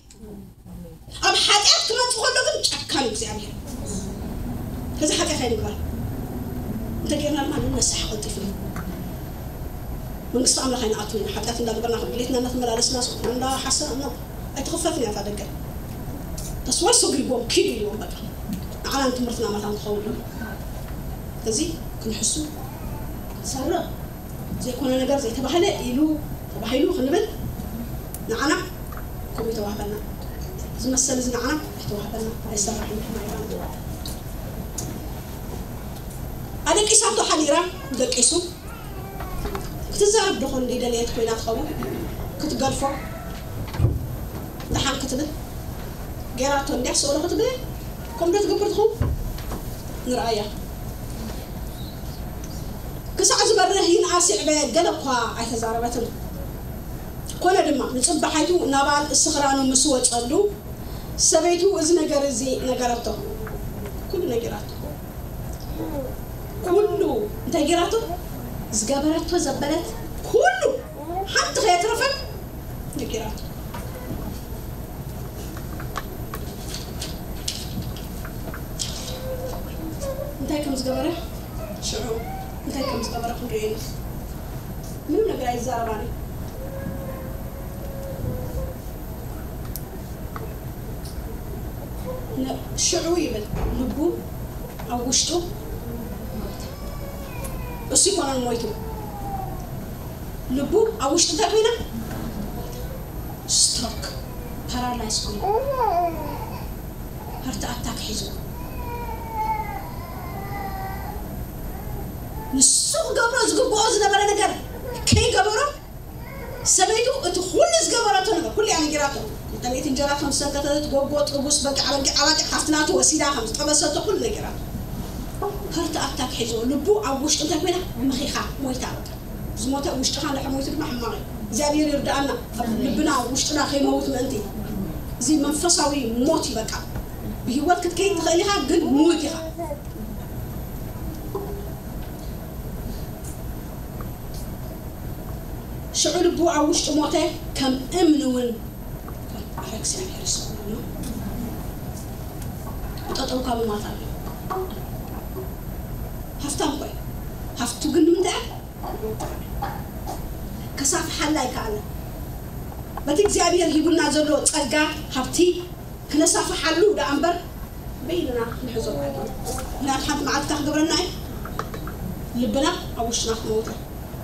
ኣብ ሓጢኣት ክመፅ ከሎ ግን ጨካን እዩ እግዚኣብሔር። ከዚ ሓጢኣት ኣይንግበር። እንተጌርና ድማ ንነስሓ ቀልጢፍና መንግስቲ ኣምላኽ ኣይንኣቱ ኢና። ሓጢኣት እንዳግበርና ድሌትና እንዳተመላለስና ስቁና እንዳሓሰና ኖ ኣይትኽፈትን እያ እታ ደገ። ተስወር ሰጉርዎም ኪዱ ኢልዎም በቃ ንዓናን ትምህርትና መታን ክኸውን እዩ። እዚ ክንሕሱ ክንሰርቕ ዘይኮነ ነገር ዘይተባህለ ኢሉ ተባሂሉ ክንብል ንዓና ከምኡ ይተዋህበና። ዝመሰል እዚ ንዓና ኣይተዋህበና ኣይሰራሕን ድማ ይባል። ኣደቂሳቶ ሓዲራ ደቂሱ ክትዛረብ ዶ ኾን ደይደለየት ኮይና ትኸውን ክትገድፎ ደሓን ክትብል ገይራቶ እንዲያ ስእሎ ክትብል ከምዶ ትገብር ትኸውን ንርኣያ። ክሳዕ ዝበርህ ይንኣስ ይዕበ ገለ እኳ ኣይተዛረበትን። ኮነ ድማ ንጽባሓይቱ ናባል እስኽራኑ ምስ ወጸሉ ሰበይቱ እዚ ነገር እዚ ነገረቶ። ኩሉ ነጊራቶ። ኩሉ እንታይ ጌራቶ? ዝገበረቶ ዘበለት ኩሉ ሓንቲ ከየትረፈን ነጊራቶ። እንታይ ከም ዝገበረ ሽዑ እንታይ ከም ዝገበረ ክንሪኦ ኢና። ምንም ነገር ኣይዛረባን። ሽዑ ይብል ልቡ ኣብ ውሽጡ እሱ ይኮነን ሞይቱ። ልቡ ኣብ ውሽጡ እንታይ ኮይና? ስትሮክ ፓራላይዝ ኮይኑ ሃርት ኣታክ ሒዙ ንሱ ክገብሮ ዝግብኦ ዝነበረ ነገር ከይገበሮ ሰበይቱ እቲ ኩሉ ዝገበረቶ ነገር ኩሉ እያ ነጊራቶ። ክልተ ሚእቲ እንጀራ ከም ዝሰንከተት ጎጎ ጥጉስ በጊዕ ኣበጊዕ ኣባጊዕ ካብቲ ናቱ ወሲዳ ከም ዝጠበሰቶ ኩሉ ነጊራቶ። ሃርት ኣታክ ሒዞ ልቡ ኣብ ውሽጡ እንታይ ኮይና ምኺኻ ሞይታ በቃ። ዝሞተ ውሽጥኻ እንድሕር ሞይቱ ድማ ሕማቕ እዩ። እግዚኣብሔር ይርድኣና ኣብ ልብና ውሽጥና ከይመውት ምእንቲ። እዚ መንፈሳዊ ሞት እዩ በቃ። ብህይወት ክትከይድ ትኽእል ኢኻ ግን ምውት ኢኻ። ሽዑ ልቡ ኣብ ውሽጡ ሞተ ከም እምኒ እውን ኣረ እግዚኣብሔር ይስምዓና። ጠጠው ካብ ማት ኣሎ። ሃፍታም ኮይ ሃፍቱ ግን ንምንታይ ከሳፍሓላ ኣይከኣለ። በቲ እግዚኣብሔር ሂቡና ዘሎ ጸጋ ሃብቲ ክነሳፍሓሉ ደኣ እምበር በይንና ክንሕዞ ኣይኮነ። ምክንያቱ ሓንቲ መዓልቲ ክገብረና እዩ ልብና ኣብ ውሽጥና ክመውተ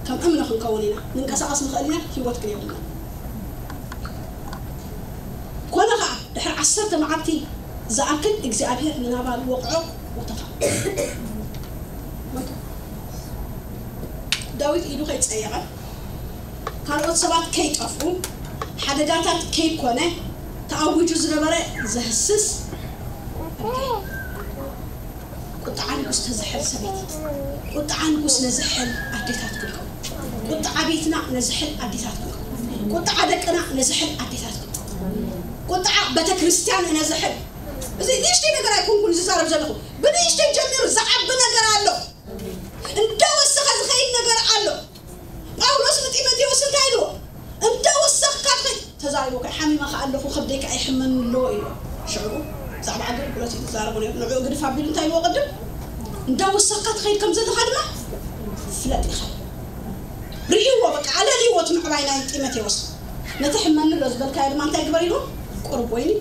ከም እምኒ ክንከውን ኢና። ንንቀሳቐስ ንኽእል ኢና ህይወት ግን የብልና። ኮነ ኸዓ ድሕሪ ዓሰርተ መዓልቲ ዝኣክል እግዚኣብሔር ንናባል ወቕዖ ወተኻ ዳዊት ኢዱ ከይጸየቐ ካልኦት ሰባት ከይጠፍኡ ሓደጋታት ከይኮነ ተኣዊጁ ዝነበረ ዘህስስ ቁጥዓ ንጉስ ተዝሕል ሰበይቲ ቁጥዓ ንጉስ ነዝሕል ኣዴታት ክንከው ቁጥዓ ቤትና ነዝሕል ኣዴታት ክንከው ቁጥዓ ደቅና ነዝሕል ኣዴታት ክንከው ቁጥዓ ቤተክርስትያን ነዝሕል እዚ ንእሽተይ ነገር ኣይኮንኩን ዝዛረብ ዘለኹ ብንእሽተይ ጀሚሩ ዝዓቢ ነገር ኣሎ እንዳወሰኸ ዝኸይድ ነገር ኣሎ ጳውሎስ ንጢሞቴዎስ እንታይ ኢልዎ እንዳወሰኽካ ትኸይድ ተዛሪቦ ከ ሓሚመ ከ ኣለኹ ከብደይ ከ ኣይሕመን ኣሎ ኢልዎ ሽዑ ብዛዕባ ኣገልግሎት እዩ ዝዛረቡ ነሩ ንዕኡ ግድፍ ኣቢሉ እንታይ ኢልዎ ቅድም እንዳወሰኽካ ትኸይድ ከም ዘለኻ ድማ ፍለጥ ኢኻ ርእይዎ በቃ ኣለልይዎ እቲ ምዕባይ ናይ ጢሞቴዎስ ነቲ ሕመኒ ኣሎ ዝበልካዮ ድማ እንታይ ግበር ኢልዎ ቁሩብ ወይኒ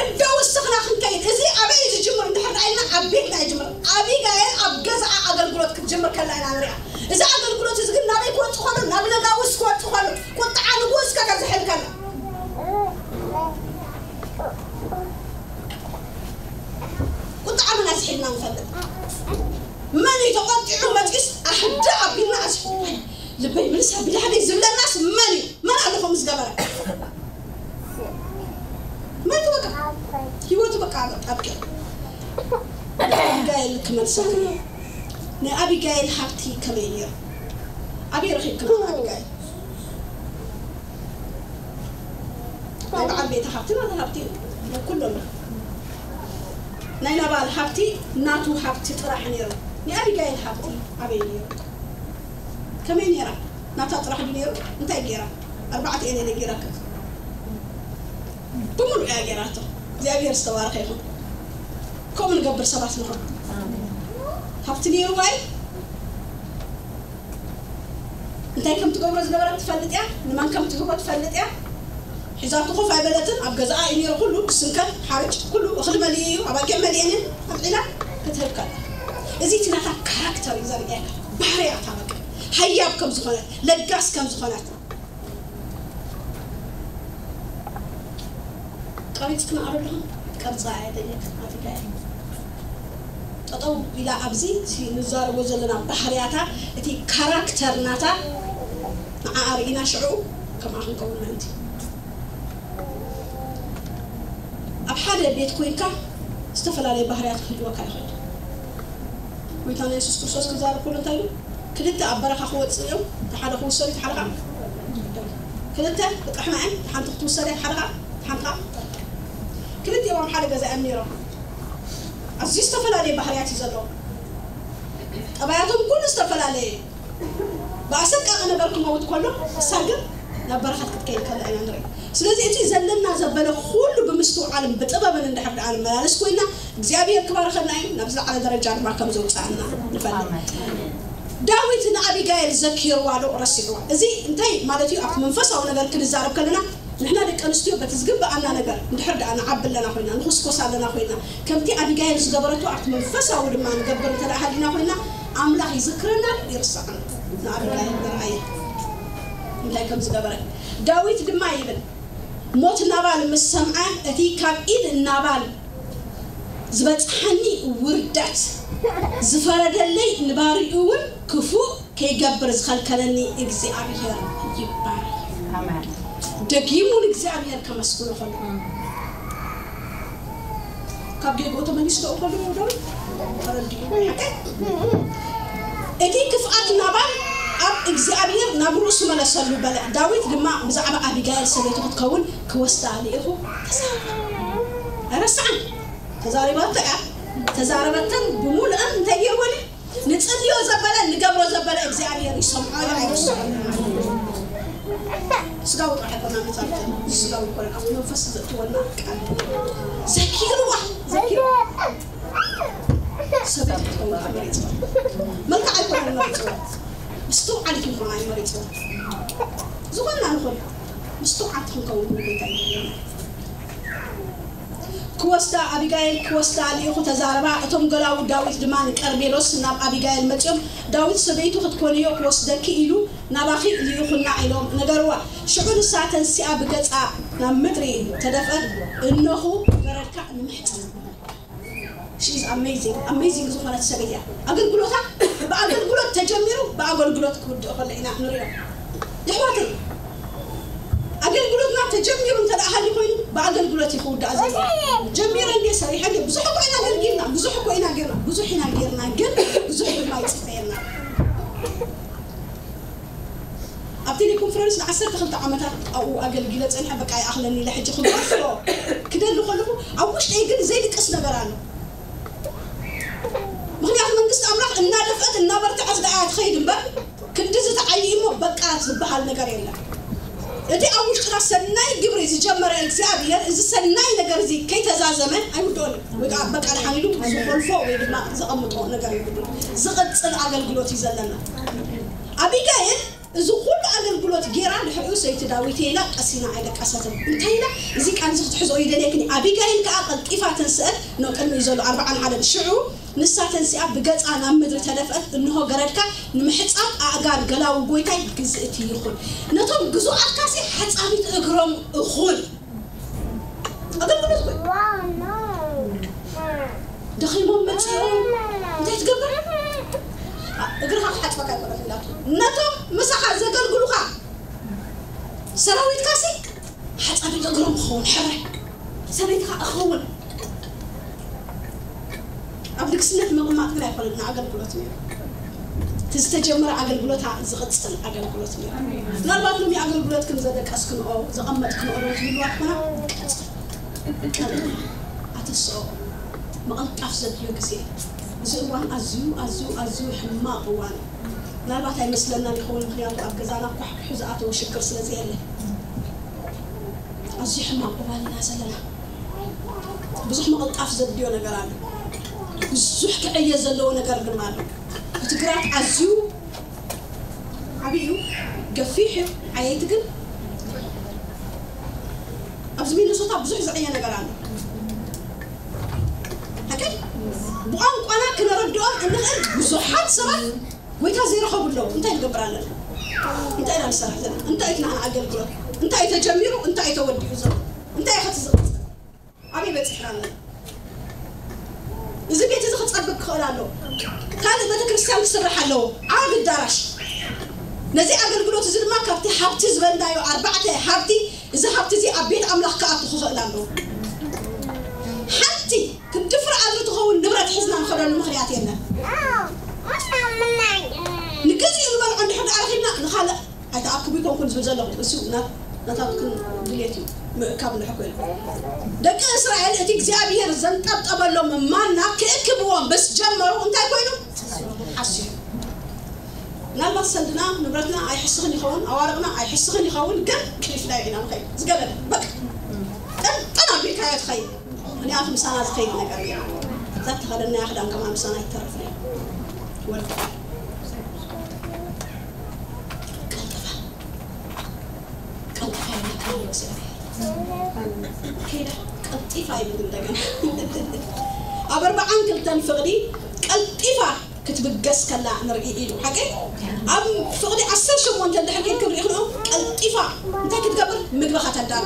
እንዶ ወሰኽና ክንከይድ እዚ ኣበይ እዩ ዝጅምር እንድሕር ዳኢልና ኣብ ቤትና ይጅምር ኣቢጋኤል ኣብ ገዛኣ ኣገልግሎት ክትጅምር ከላ ኢና ንሪኣ እዚ ኣገልግሎት እዚ ግን ናበይ ክወፅእ ከሎ ናብ ነጋውስ ክወፅእ ከሎ ቁጥዓ ንጉስ ከተዝሕል ከላ ቁጥዓ መን ኣዝሒልና ንፈልጥ ኣዝሑ ልበይ ምልሳ ብላዕለይ ዝብለናስ መን እዩ? መን ኣሎ ከምኡ ዝገበረ? መን በቃ ህይወቱ በቃ ኣብቂዑ። ኣቢጋይል ክመልሰልኒ። ናይ ኣቢጋይል ሃብቲ ከመይ ነይሩ? ኣበይ ረኺብክና ኣቢጋይል? ናይ በዓል ቤታ ሃብቲ ናታ ሃብቲ እዩ። ናይ ኩሎም እዩ። ናይ ናባል ሃብቲ ናቱ ሃብቲ ጥራሕ ነይሩ። ናይ ኣቢጋይል ሃብቲ ኣበይ ነይሩ? ከመይ ነይራ? ናታ ጥራሕ ድዩ ነይሩ? እንታይ ገይራ? ኣርባዕተ እየን እየን ገይራቶ። ብምሉእ እያ ገይራቶ። እግዚኣብሔር ዝተባረኸ ይኹን። ከምኡ ንገብር ሰባት ንኹን። ሃብቲ ነይርዋ እዩ። እንታይ ከም ትገብሮ ዝነበረት ትፈልጥ እያ። ንመን ከም ትህቦ ትፈልጥ እያ። ሒዛቶ ኮፍ ኣይበለትን። ኣብ ገዛኣ እዩ ነይሩ ኩሉ። ዝስንከት፣ ሓርጭ፣ ኩሉ እኽሊ መሊኡ እዩ። ኣባጊዕ መሊኤን እየን ኣልዒላ ክትህብ ከላ። እዚ እቲ ናታ ካራክተር እዩ ዘርእየካ። ባህርያታ በቃ። ሃያብ ከም ዝኾነት፣ ለጋስ ከም ዝኾነት። ቀሪጽክና ኣለኹም። ቀርጻ እያ ደልየካ ኣቢጋይል። ጠጠው ኢላ ኣብዚ እቲ ንዛረቦ ዘለና ባህርያታ፣ እቲ ካራክተር ናታ ንዓኣ ርኢና ሽዑ ከምኣ ክንከውን ምእንቲ። ኣብ ሓደ ቤት ኮይንካ ዝተፈላለየ ባህርያት ክህልወካ ይኽእል። ጎይታና የሱስ ክርስቶስ ክዛረብ ከሎ እንታይ ኢሉ? ክልተ ኣብ በረኻ ክወጽኡ እዮም፣ እቲ ሓደ ክውሰድ፣ እቲ ሓደ ከዓ ክልተ ክጥሕና እየን፣ ሓንቲ ክትውሰድ እያ፣ ሓደ ከዓ፣ ሓንቲ ከዓ ክልቲኦም ኣብ ሓደ ገዛ እዮም ነይሮም። ኣዝዩ ዝተፈላለየ ባህርያት እዩ ዘለዎም። ጠባያቶም ኩሉ ዝተፈላለየ። ብኣሰቃቂ ነገር ክመውት ከሎ፣ እሳ ግን ናብ በረኸት ክትከይድ ከላ ኢና ንርኢ። ስለዚ እቲ ዘለና ዘበለ ኩሉ ብምስትውዓልን ብጥበብን እንድሕር ደኣ ንመላለስ ኮይና፣ እግዚኣብሔር ክባርኸና እዩ፣ ናብ ዝለዓለ ደረጃ ድማ ከም ዘውፅኣና ንፈልጥ። ዳዊት ንኣቢጋይል ዘኪርዋ ዶ ረሲዕዋ? እዚ እንታይ ማለት እዩ? ኣብቲ መንፈሳዊ ነገር ክንዛረብ ከለና ንሕና ደቂ ኣንስትዮ በቲ ዝግብኣና ነገር እንድሕር ደኣ ንዓቢ ኣለና ኮይና፣ ንኹስኮስ ኣለና ኮይና፣ ከምቲ ኣቢጋይል ዝገበረቶ ኣብቲ መንፈሳዊ ድማ ንገብር እንተ ደኣ ሃሊና ኮይና፣ ኣምላኽ ይዝክረና ይርስዓና። ንኣቢጋይል ንርኣያ እንታይ ከም ዝገበረት። ዳዊት ድማ ይብል፣ ሞት ናባል ምስ ሰምዐ፣ እቲ ካብ ኢድ ናባል ዝበጽሓኒ ውርደት ዝፈረደለይ ንባርዩ እውን ክፉእ ከይገብር ዝኸልከለኒ እግዚኣብሔር ይባረክ። ኣሜን። ደጊሙ ንእግዚኣብሔር ከመስግኖ ከሎ ካብ ጌግኡ ተመሊሱ ደኡ ከሎ ዶ ተረዲኡ። እቲ ክፍኣት ናባል ኣብ እግዚኣብሔር ናብ ርእሱ መለሰሉ በለ። ዳዊት ድማ ብዛዕባ ኣቢጋይል ሰበይቱ ክትከውን ክወስዳ ልኢኹ ተዛረበ። ኣይረስዓን። ተዛሪባቶ እያ። ተዛረበተን ብምሉአን እንታይ ገይርወን? ንጽልዮ ዘበለ ንገብሮ ዘበለ እግዚኣብሔር ይሰምዖ እዩ ኣይሰምዖ። ስጋዊ ጥራሕ ኣይኮና መጻርተ ስጋዊ ይኮነ ኣብቲ መንፈስ ዘእትወና ቃል ዘኪርዋ ዘኪርዋ ሰበይቲ ክትኸውን መሪጽዋ መልክዓ ኣይኮነ መሪጽዋ ምስትውዓል ክትኾና እዩ መሪጽዋ ዝኾንና ንኾን ምስትውዓል ክንከውን ንጎይታ ይደልየና። ክወስዳ ኣቢጋይል ክወስዳ ልኢኹ ተዛረባ። እቶም ገላዉ ዳዊት ድማ ንቀርሜሎስ ናብ ኣቢጋይል መጺኦም፣ ዳዊት ሰበይቱ ክትኮንዮ ክወስደኪ ኢሉ ናባኺ ልኢኹና ኢሎም ነገርዋ። ሽዑ ንሳ ተንሲኣ ብገጻ ናብ ምድሪ ተደፍአት፣ እነኹ ገረድካ ንምሕጻን። She is amazing, amazing ዝኾነት ሰበይቲ እያ። ኣገልግሎታ ብኣገልግሎት ተጀሚሩ ብኣገልግሎት ክውድእ ከሎ ኢና ንሪኦ። የሕዋተይ ኣገልግሎትና ተጀሚሩ እንተ ደኣ ሃልዩ ኮይኑ ብኣገልግሎት እዩ ክውዳእ ዘለዎ። ጀሚረ እንድየ ሰሪሐ እንድየ ብዙሕ እኮ ኢና ኣገልጊልና፣ ብዙሕ እኮ ኢና ጌርና፣ ብዙሕ ኢና ጌርና ግን ብዙሕ ድማ ይፅበየና። ኣብ ቴሌኮንፈረንስ ንዓሰርተ ክልተ ዓመታት ኣብኡ ኣገልጊለ ፀኒሐ በቃ ይኣኽለኒ ኢለ ሕጂ ክገድፎ ክደሊ ከለኹ ኣብ ውሽጠይ ግን ዘይድቅስ ነገር ኣሎ። ምኽንያቱ መንግስቲ ኣምላኽ እናደፍአት እናበርትዐት ደኣ እያ ትኸይድ እምበር ክንድዚ ተዓይሞ በቃ ዝበሃል ነገር የለን። እቲ ኣብ ውሽጥና ሰናይ ግብሪ ዝጀመረ እግዚኣብሔር እዚ ሰናይ ነገር እዚ ከይተዛዘመ ኣይውድኦን እዩ። ወይ ከዓ በቃ ደሓን ኢሉ ዝኾልፎ ወይ ድማ ዘቐምጦ ነገር የብሉን። ዝቕፅል ኣገልግሎት እዩ ዘለና። ኣቢጋይል እዚ ኩሉ ኣገልግሎት ጌራ ድሕሪኡ ሰይቲ ዳዊት ኢላ ቀሲና ኣይደቀሰትን። እንታይ ኢላ እዚ ቃል እዚ ክትሕዝኦ ይደልየክን እዩ። ኣቢጋይል ከዓ ቀልጢፋ ተንስአት ነው ቅድሚኡ ዘሎ ኣርብዓን ሓደን ሽዑ ንሳ ተንሲኣ ብገጻ ናብ ምድሪ ተደፍአት፣ እንሆ ገረድካ ንምሕጻብ ኣእጋር ገላዊ ጐይታይ ግዝእቲ ይኹን፣ ነቶም ግዙኣትካሲ ሓጻቢት እግሮም እኹል። ኣገልግሎት እኮ እዩ። ደኺሞም መጺኦም እንታይ ትገብር? እግርኻ ክሓጽበካ ኣይኮነትን ኢላቶ። ነቶም ምሳኻ ዘገልግሉኻ ሰራዊትካሲ ሓጻቢ እግሮም ክኸውን ሕረ ሰበይትኻ እኸውን። ኣብ ንግስነት ምቕማጥ ግን ኣይኮነን፣ ንኣገልግሎት ነይሩ። እቲ ዝተጀመረ ኣገልግሎታ ዝቕጽል ኣገልግሎት ነይሩ። ምናልባት ሎሚ ኣገልግሎት ከም ዘደቀስክንኦ ዘቐመጥክንኦ ዶ ትብልዋ ትኾና? ቀጽል። ቀልጥፋ። ኣተስኦ። ምቕልጣፍ ዘድልዮ ግዜ። እዚ እዋን ኣዝዩ፣ ኣዝዩ፣ ኣዝዩ ሕማቕ እዋን እዩ። ምናልባት ኣይመስለናን ይኸውን፣ ምኽንያቱ ኣብ ገዛና ኳሕኩሑ ዝኣተወ ሽግር ስለ ዘየለ። ኣዝዩ ሕማቕ እዋን ኢና ዘለና። ብዙሕ ምቕልጣፍ ዘድልዮ ነገር ኣሎ። ብዙሕ ክዕየ ዘለዎ ነገር ድማ ኣሎ። እቲ ግራት ኣዝዩ ዓብዩ፣ ገፊሕ እዩ። ዓየይቲ ግን ኣብዚ ሚኒሶታ ብዙሕ ዝዕየ ነገር ኣሎ። ሓቀይ? ብቋንቋና ክነረድኦም እንኽእል ብዙሓት ሰባት ጎይታ ዘይረኸቡ ኣለዉ። እንታይ ንገብር ኣለና? እንታይ ኢና ንሰርሕ ዘለና? እንታይ እቲ ንዓና ኣገልግሎት? እንታይ እዩ ተጀሚሩ? እንታይ እዩ ተወዲኡ ዘሎ? እንታይ እዩ ከቲ ዝቕጽል? ኣበይ በጺሕና ኣለና? እዚ ቤት እዚ ክጸብብ ክኽእል ኣለዎ። ካልእ ቤተ ክርስቲያን ክስራሕ ኣለዎ። ዓቢ ኣዳራሽ። ነዚ ኣገልግሎት እዚ ድማ ካብቲ ሃብቲ ዝበልናዮ ኣርባዕተ ሃብቲ፣ እዚ ሃብቲ እዚ ኣብ ቤት ኣምላኽ ክኣቱ ክኽእል ኣለዎ። ሓንቲ ክንዲ ፍርኣሉ ትኸውን ንብረት ሒዝና ንኸደሉ ምኽንያት የለን። ንግዚኡ ዝበልዖ እንድሕር ደኣ ረኺብና ንኻልእ ኣይተኣክቡ ይኮንኩን ዝብል ዘለኹ። እሱ ና-፣ ናታትክን ድሌት እዩ። ምእካብ ንሕኮ ኢሉ። ደቂ እስራኤል እቲ እግዚኣብሔር ዘንጠብጠበሎም ማና ክእክብዎም ምስ ጀመሩ እንታይ ኮይኑ? ሓስዩ። ምናልባት ሰንድና፣ ንብረትና ኣይሕስኽን ይኸውን፣ ኣዋርቕና ኣይሕስኽን ይኸውን፣ ግን ክሊፍናዮ ኢና ንኸይድ። ዝገበረ፣ በቃ። ጠን-፣ ጠን ኣቢልካዮ ትኸይድ። ምኽንያቱ ምሳና ዝኸይድ ነገር እዩ። እዛ ተኸደናያ ክዳን ከማን ምሳና ይተረፍ እዩ። ወልድ ቀልጥፋ። ቀልጥፋ ይብለካ ኣሎ እግዚኣብሔር። ከይዳ ቀልጢፋ ይብል እንደገና። ኣብ ኣርባዓን ክልተን ፍቕዲ ቀልጢፋ ክትብገስ ከላ ንርኢ ኢሉ። ሓቀይ? ኣብ ፍቕዲ ዓሰርተ ሸሞንተ እንድሕር ኬድኩም ርኢኽንኦ፣ ቀልጢፋ እንታይ ክትገብር? ምግቢ ከተዳሉ።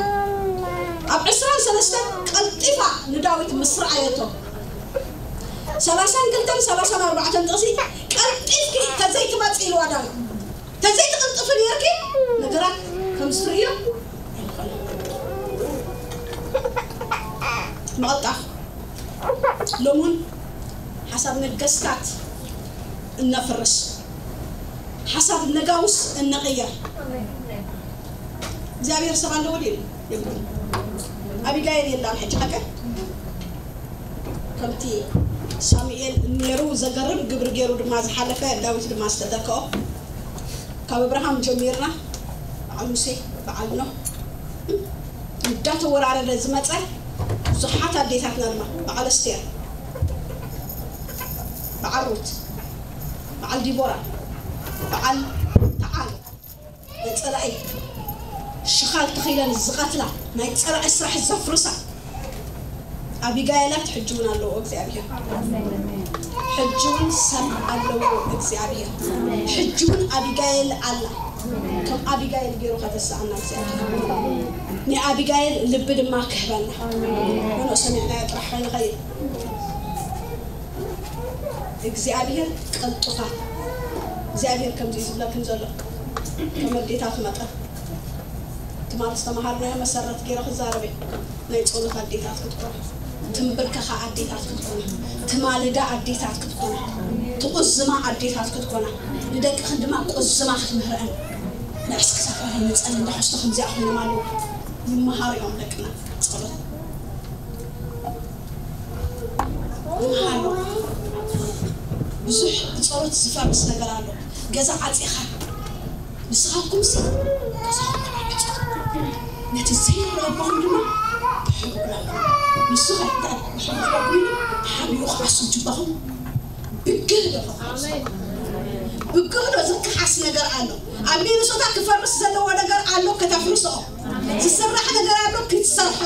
ኣብ ዕስራን ሰለስተን ቀልጢፋ ንዳዊት ምስ ረኣየቶ፣ ሰላሳን ክልተን ሰላሳን ኣርባዕተን ጥቕሲ ቀልጢፍኪ ተዘይትመጽእ ኢልዋ ዳዊት። ተዘይትቕልጥፊ ነርኪ ነገራት ከም ዝትርእዮ ኣይኮነን። ምቕልጣፍ። ሎሙን ሓሳብ ነገስታት እነፍርስ፣ ሓሳብ ነጋውስ እነቕየር። እግዚኣብሔር ሰብ ኣለዎ ድዩ? የብሉን። ኣቢጋይል የላን ሕጂ ሓቀ? ከምቲ ሳሙኤል ነይሩ ዘገርም ግብሪ ገይሩ ድማ ዝሓለፈ፣ ዳዊት ድማ ዝተተክኦ። ካብ እብርሃም ጀሚርና በዓል ሙሴ፣ በዓል ኖህ እንዳተወራረደ ዝመጸ ብዙሓት ኣዴታትና ድማ፣ በዓል ኣስቴር፣ በዓል ሩት፣ በዓል ዲቦራ፣ በዓል ተዓል ናይ ጸላኢ ሽኻል ተኺለን ዝቐትላ፣ ናይ ጸላኢ ስራሕ ዘፍርሳ ኣቢጋይላት ሕጂ እውን ኣለዎ እግዚኣብሔር። ሕጂ እውን ሰብ ኣለዎ እግዚኣብሔር። ሕጂ እውን ኣቢጋይል ኣላ። ከም ኣቢጋይል ገይሩ ከተስኣና እግዚኣብሔር። ናይ ኣቢጋይል ልቢ ድማ ክህበና። ምኖ ሰሚዕናዮ ጥራሕ ከይንኸይድ። እግዚኣብሔር ቅልጡፋት። እግዚኣብሔር ከምዚ እዩ ዝብለክን ዘሎ። ከም ኣዴታት መጠን ትማሊ ዝተምሃርናዮ መሰረት ገይረ ክዛረበ። ናይ ጸሎት ኣዴታት ክትኮና፣ ትንብርከኻ ኣዴታት ክትኮና፣ ትማልዳ ኣዴታት ክትኮና፣ ትቑዝማ ኣዴታት ክትኮና፣ ንደቅኽን ድማ ቁዝማ ክትምህረን። ንዕስ ክሳብ ንጸሊ እንዳሕስቶ ከምዚኣ ኮይኖም ኣለዉ። ይመሃሩ እዮም ደቅና ጸሎት። ይመሃሩ። ብዙሕ ብጸሎት ዝፈርስ ነገር ኣሎ። ገዛ ዓጺኻ ንስኻትኩምሲ ገዛኹም ተባዕጹ። ነቲ ዘይረኣኹም ድማ ብሕቡእ ናብሩ። ንሱ ኸኣ እንታይ ብሕቡእ ናብሩ ሓቢኡ ኸዓ ስጁባኹም ብግህ ዶ ኸዓ ብግህ ዶ ዝከሓስ ነገር ኣሎ። ኣብ ሚኒሶታ ክፈርስ ዘለዎ ነገር ኣሎ፣ ከተፍርሶ። ዝስራሕ ነገር ኣሎ፣ ክትሰርሖ።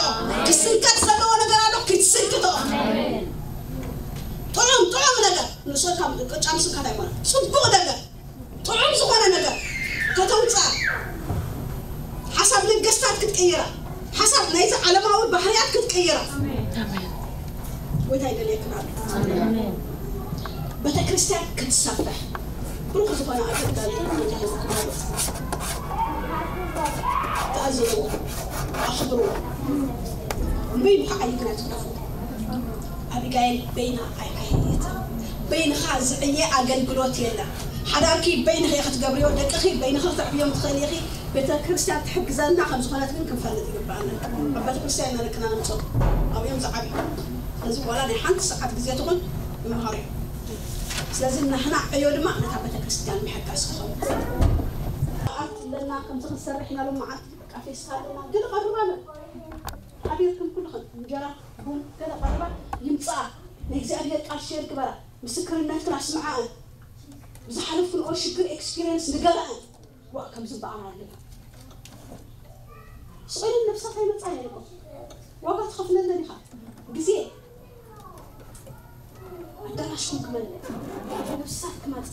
ክስንከት ዘለዎ ነገር ኣሎ፣ ክትስንክቶ። ጥዑም፣ ጥዑም ነገር። ንሱ ካብ ቅጫ ምስንካት ኣይኮነን። ጽቡቕ ነገር። ጥዑም ዝኾነ ነገር ከተውፅኣ፣ ሓሳብ ነገስታት ክትቅይራ፣ ሓሳብ ናይዚ ዓለማዊ ባህርያት ክትቅይራ ኣሜን። ጎይታ ይደልየክን ኣሎ። ኣሜን። ቤተክርስትያን ክትሰፍሕ፣ ብሩኽ ዝኾነ ኣገልጋሊ ተኣዘዝዎ፣ ኣኽብርዎ። እምበይ ብኸዓ ይግናት ኣቢጋይል በይና ኣይዓየየትን። በይንኻ ዝዕየ ኣገልግሎት የለን። ሓዳርኪ በይንኺ ኢኺ ክትገብርዮ፣ ደቅኺ በይንኺ ክተዕብዮም ትኽእሊ ኢኺ። ቤተ ክርስቲያን ትሕግዘና ከም ዝኾነት ግን ክንፈልጥ ይግባኣና። ኣብ ቤተ ክርስቲያን ኢና ደቅና ነምፅኦም፣ ኣብኦም ዝዓብዩ። ስለዚ ዋላ ናይ ሓንቲ ሰዓት ግዜ ትኹን ይመሃሩ እዮም። ስለዚ ናህና ዕዮ ድማ ነታ ቤተ ክርስቲያን ምሕጋዝ ክኸውን። መዓልቲ ኣለና፣ ከምዚ ክንሰርሕ ኢና ሎም መዓልቲ በቃ ፌስታ ኣለና። ገለ ቀርባ ኣሎ። ሓቢርክን ኩልኽን እንጀራ፣ ቡን፣ ገለ ቀርባ ይምፅኣ። ናይ እግዚኣብሔር ቃል ሼር ግበራ። ምስክርነትክን ኣስምዓኣን። ብዝሓለፍክንኦ ሽግር ኤክስፒሪየንስ ንገረኣን። ዋእ ከምዚ በኣና ኣለና። ስቕ ኢለን ነብሳት ኣይመጻን እየን እኮ። ዋጋ ትኸፍለለን ኢኻ። ግዜ ኣዳራሽኩም ክመልእ፣ ነብሳት ክመጻ።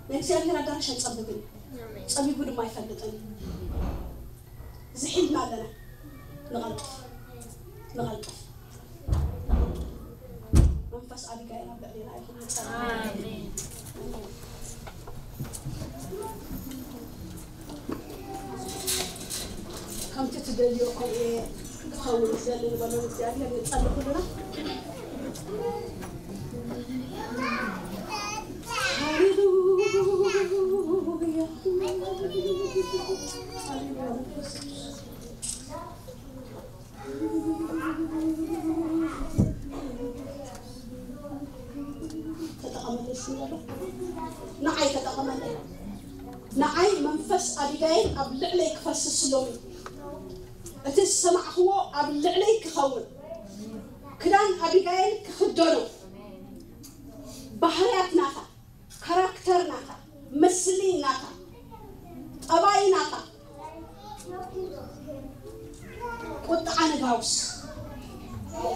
ናይ እግዚኣብሔር ኣዳራሽ ኣይጸብብን እዩ። ጸቢቡ ድማ ኣይፈልጥን እዩ። ዝሒልና ኣለና። ንቐልጥፍ። ንቐልጥፍ። መንፈስ ኣቢጋይል ኣብ ልዕሌና ይኹን። ኣሜን። ከምቲ ትደልዮ ከምኡ እየ ክኸውን ዝደሊ ንበሎ እግዚኣብሔር። ንጸሊ ኩልና። ሃሌሉያ። ተጠቐመለይ ስም ኣሎ። ንዓይ ተጠቐመለይ። ንዓይ መንፈስ ኣቢጋይል ኣብ ልዕለይ ክፈስስ ሎሚ። እቲ ዝሰማዕኽዎ ኣብ ልዕለይ ክኸውን። ክዳን ኣቢጋይል ክኽደኖ። ባህርያት ናታ፣ ካራክተር ናታ፣ ምስሊ ናታ፣ ጠባይ ናታ። ቁጥዓ ንጋውስ፣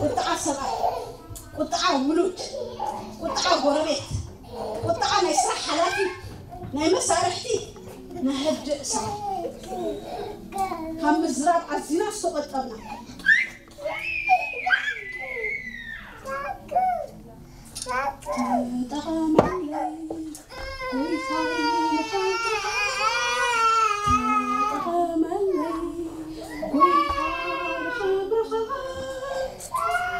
ቁጥዓ ሰብኣይ፣ ቁጥዓ ውሉድ፣ ቁጥዓ ጎረቤት፣ ቁጥዓ ናይ ስራሕ ሓላፊ፣ ናይ መሳርሕቲ፣ ነህድእ ሰብ። ካብ ምዝራብ ኣዚና ዝተቖጠብና። ተጠቐመለይ ጎይታይ ንኽብርኻ፣ ተጠቐመለይ ጎይታ ንኽብርኻ።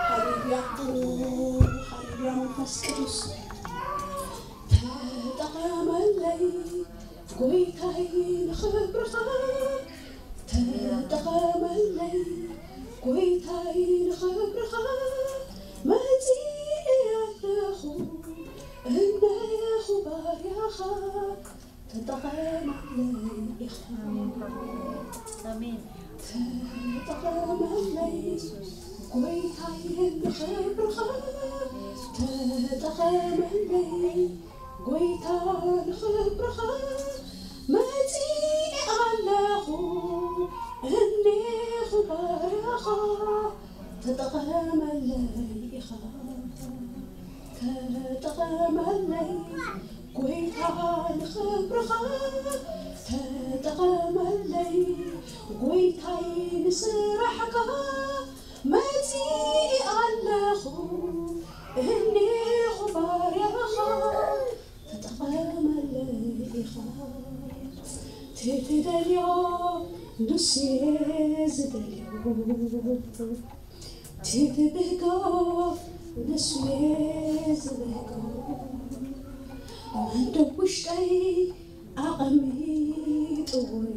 ሃሌሉያ፣ ሃሌሉያ መንፈስ ቅዱስ። ተጠቐመለይ ጎይታይ ንኽብርኻ፣ ተጠቐመለይ ጎይታይ ንኽብርኻ። መጺኤ ኣለኹ እነኹ ባርያኻ፣ ተጠቐመለይ ኢኻ። ኣሜን። ተጠቐመለይ ጎይታይ ንኽብርኻ፣ ተጠቐመለይ ጎይታ ንኽብርኻ። መጺኤ ኣለኹ እነኹ ባርያኻ፣ ተጠቐመለይ ኢኻ። ተጠቐመለይ ጎይታ ንኽብርኻ፣ ተጠቐመለይ ጎይታይ ንስራሕካ። መጺኤ ኣለኹ እነኹ ባርያኻ፣ ተጠቐመለይ ኢኻ። ትትደልዮ ንሱ እየ ዝደልዮ፣ ትትብህጎ ንሱ እየ ዝብህጎ። መንደብ ውሽጠይ ኣቐሚጥዎ እዩ።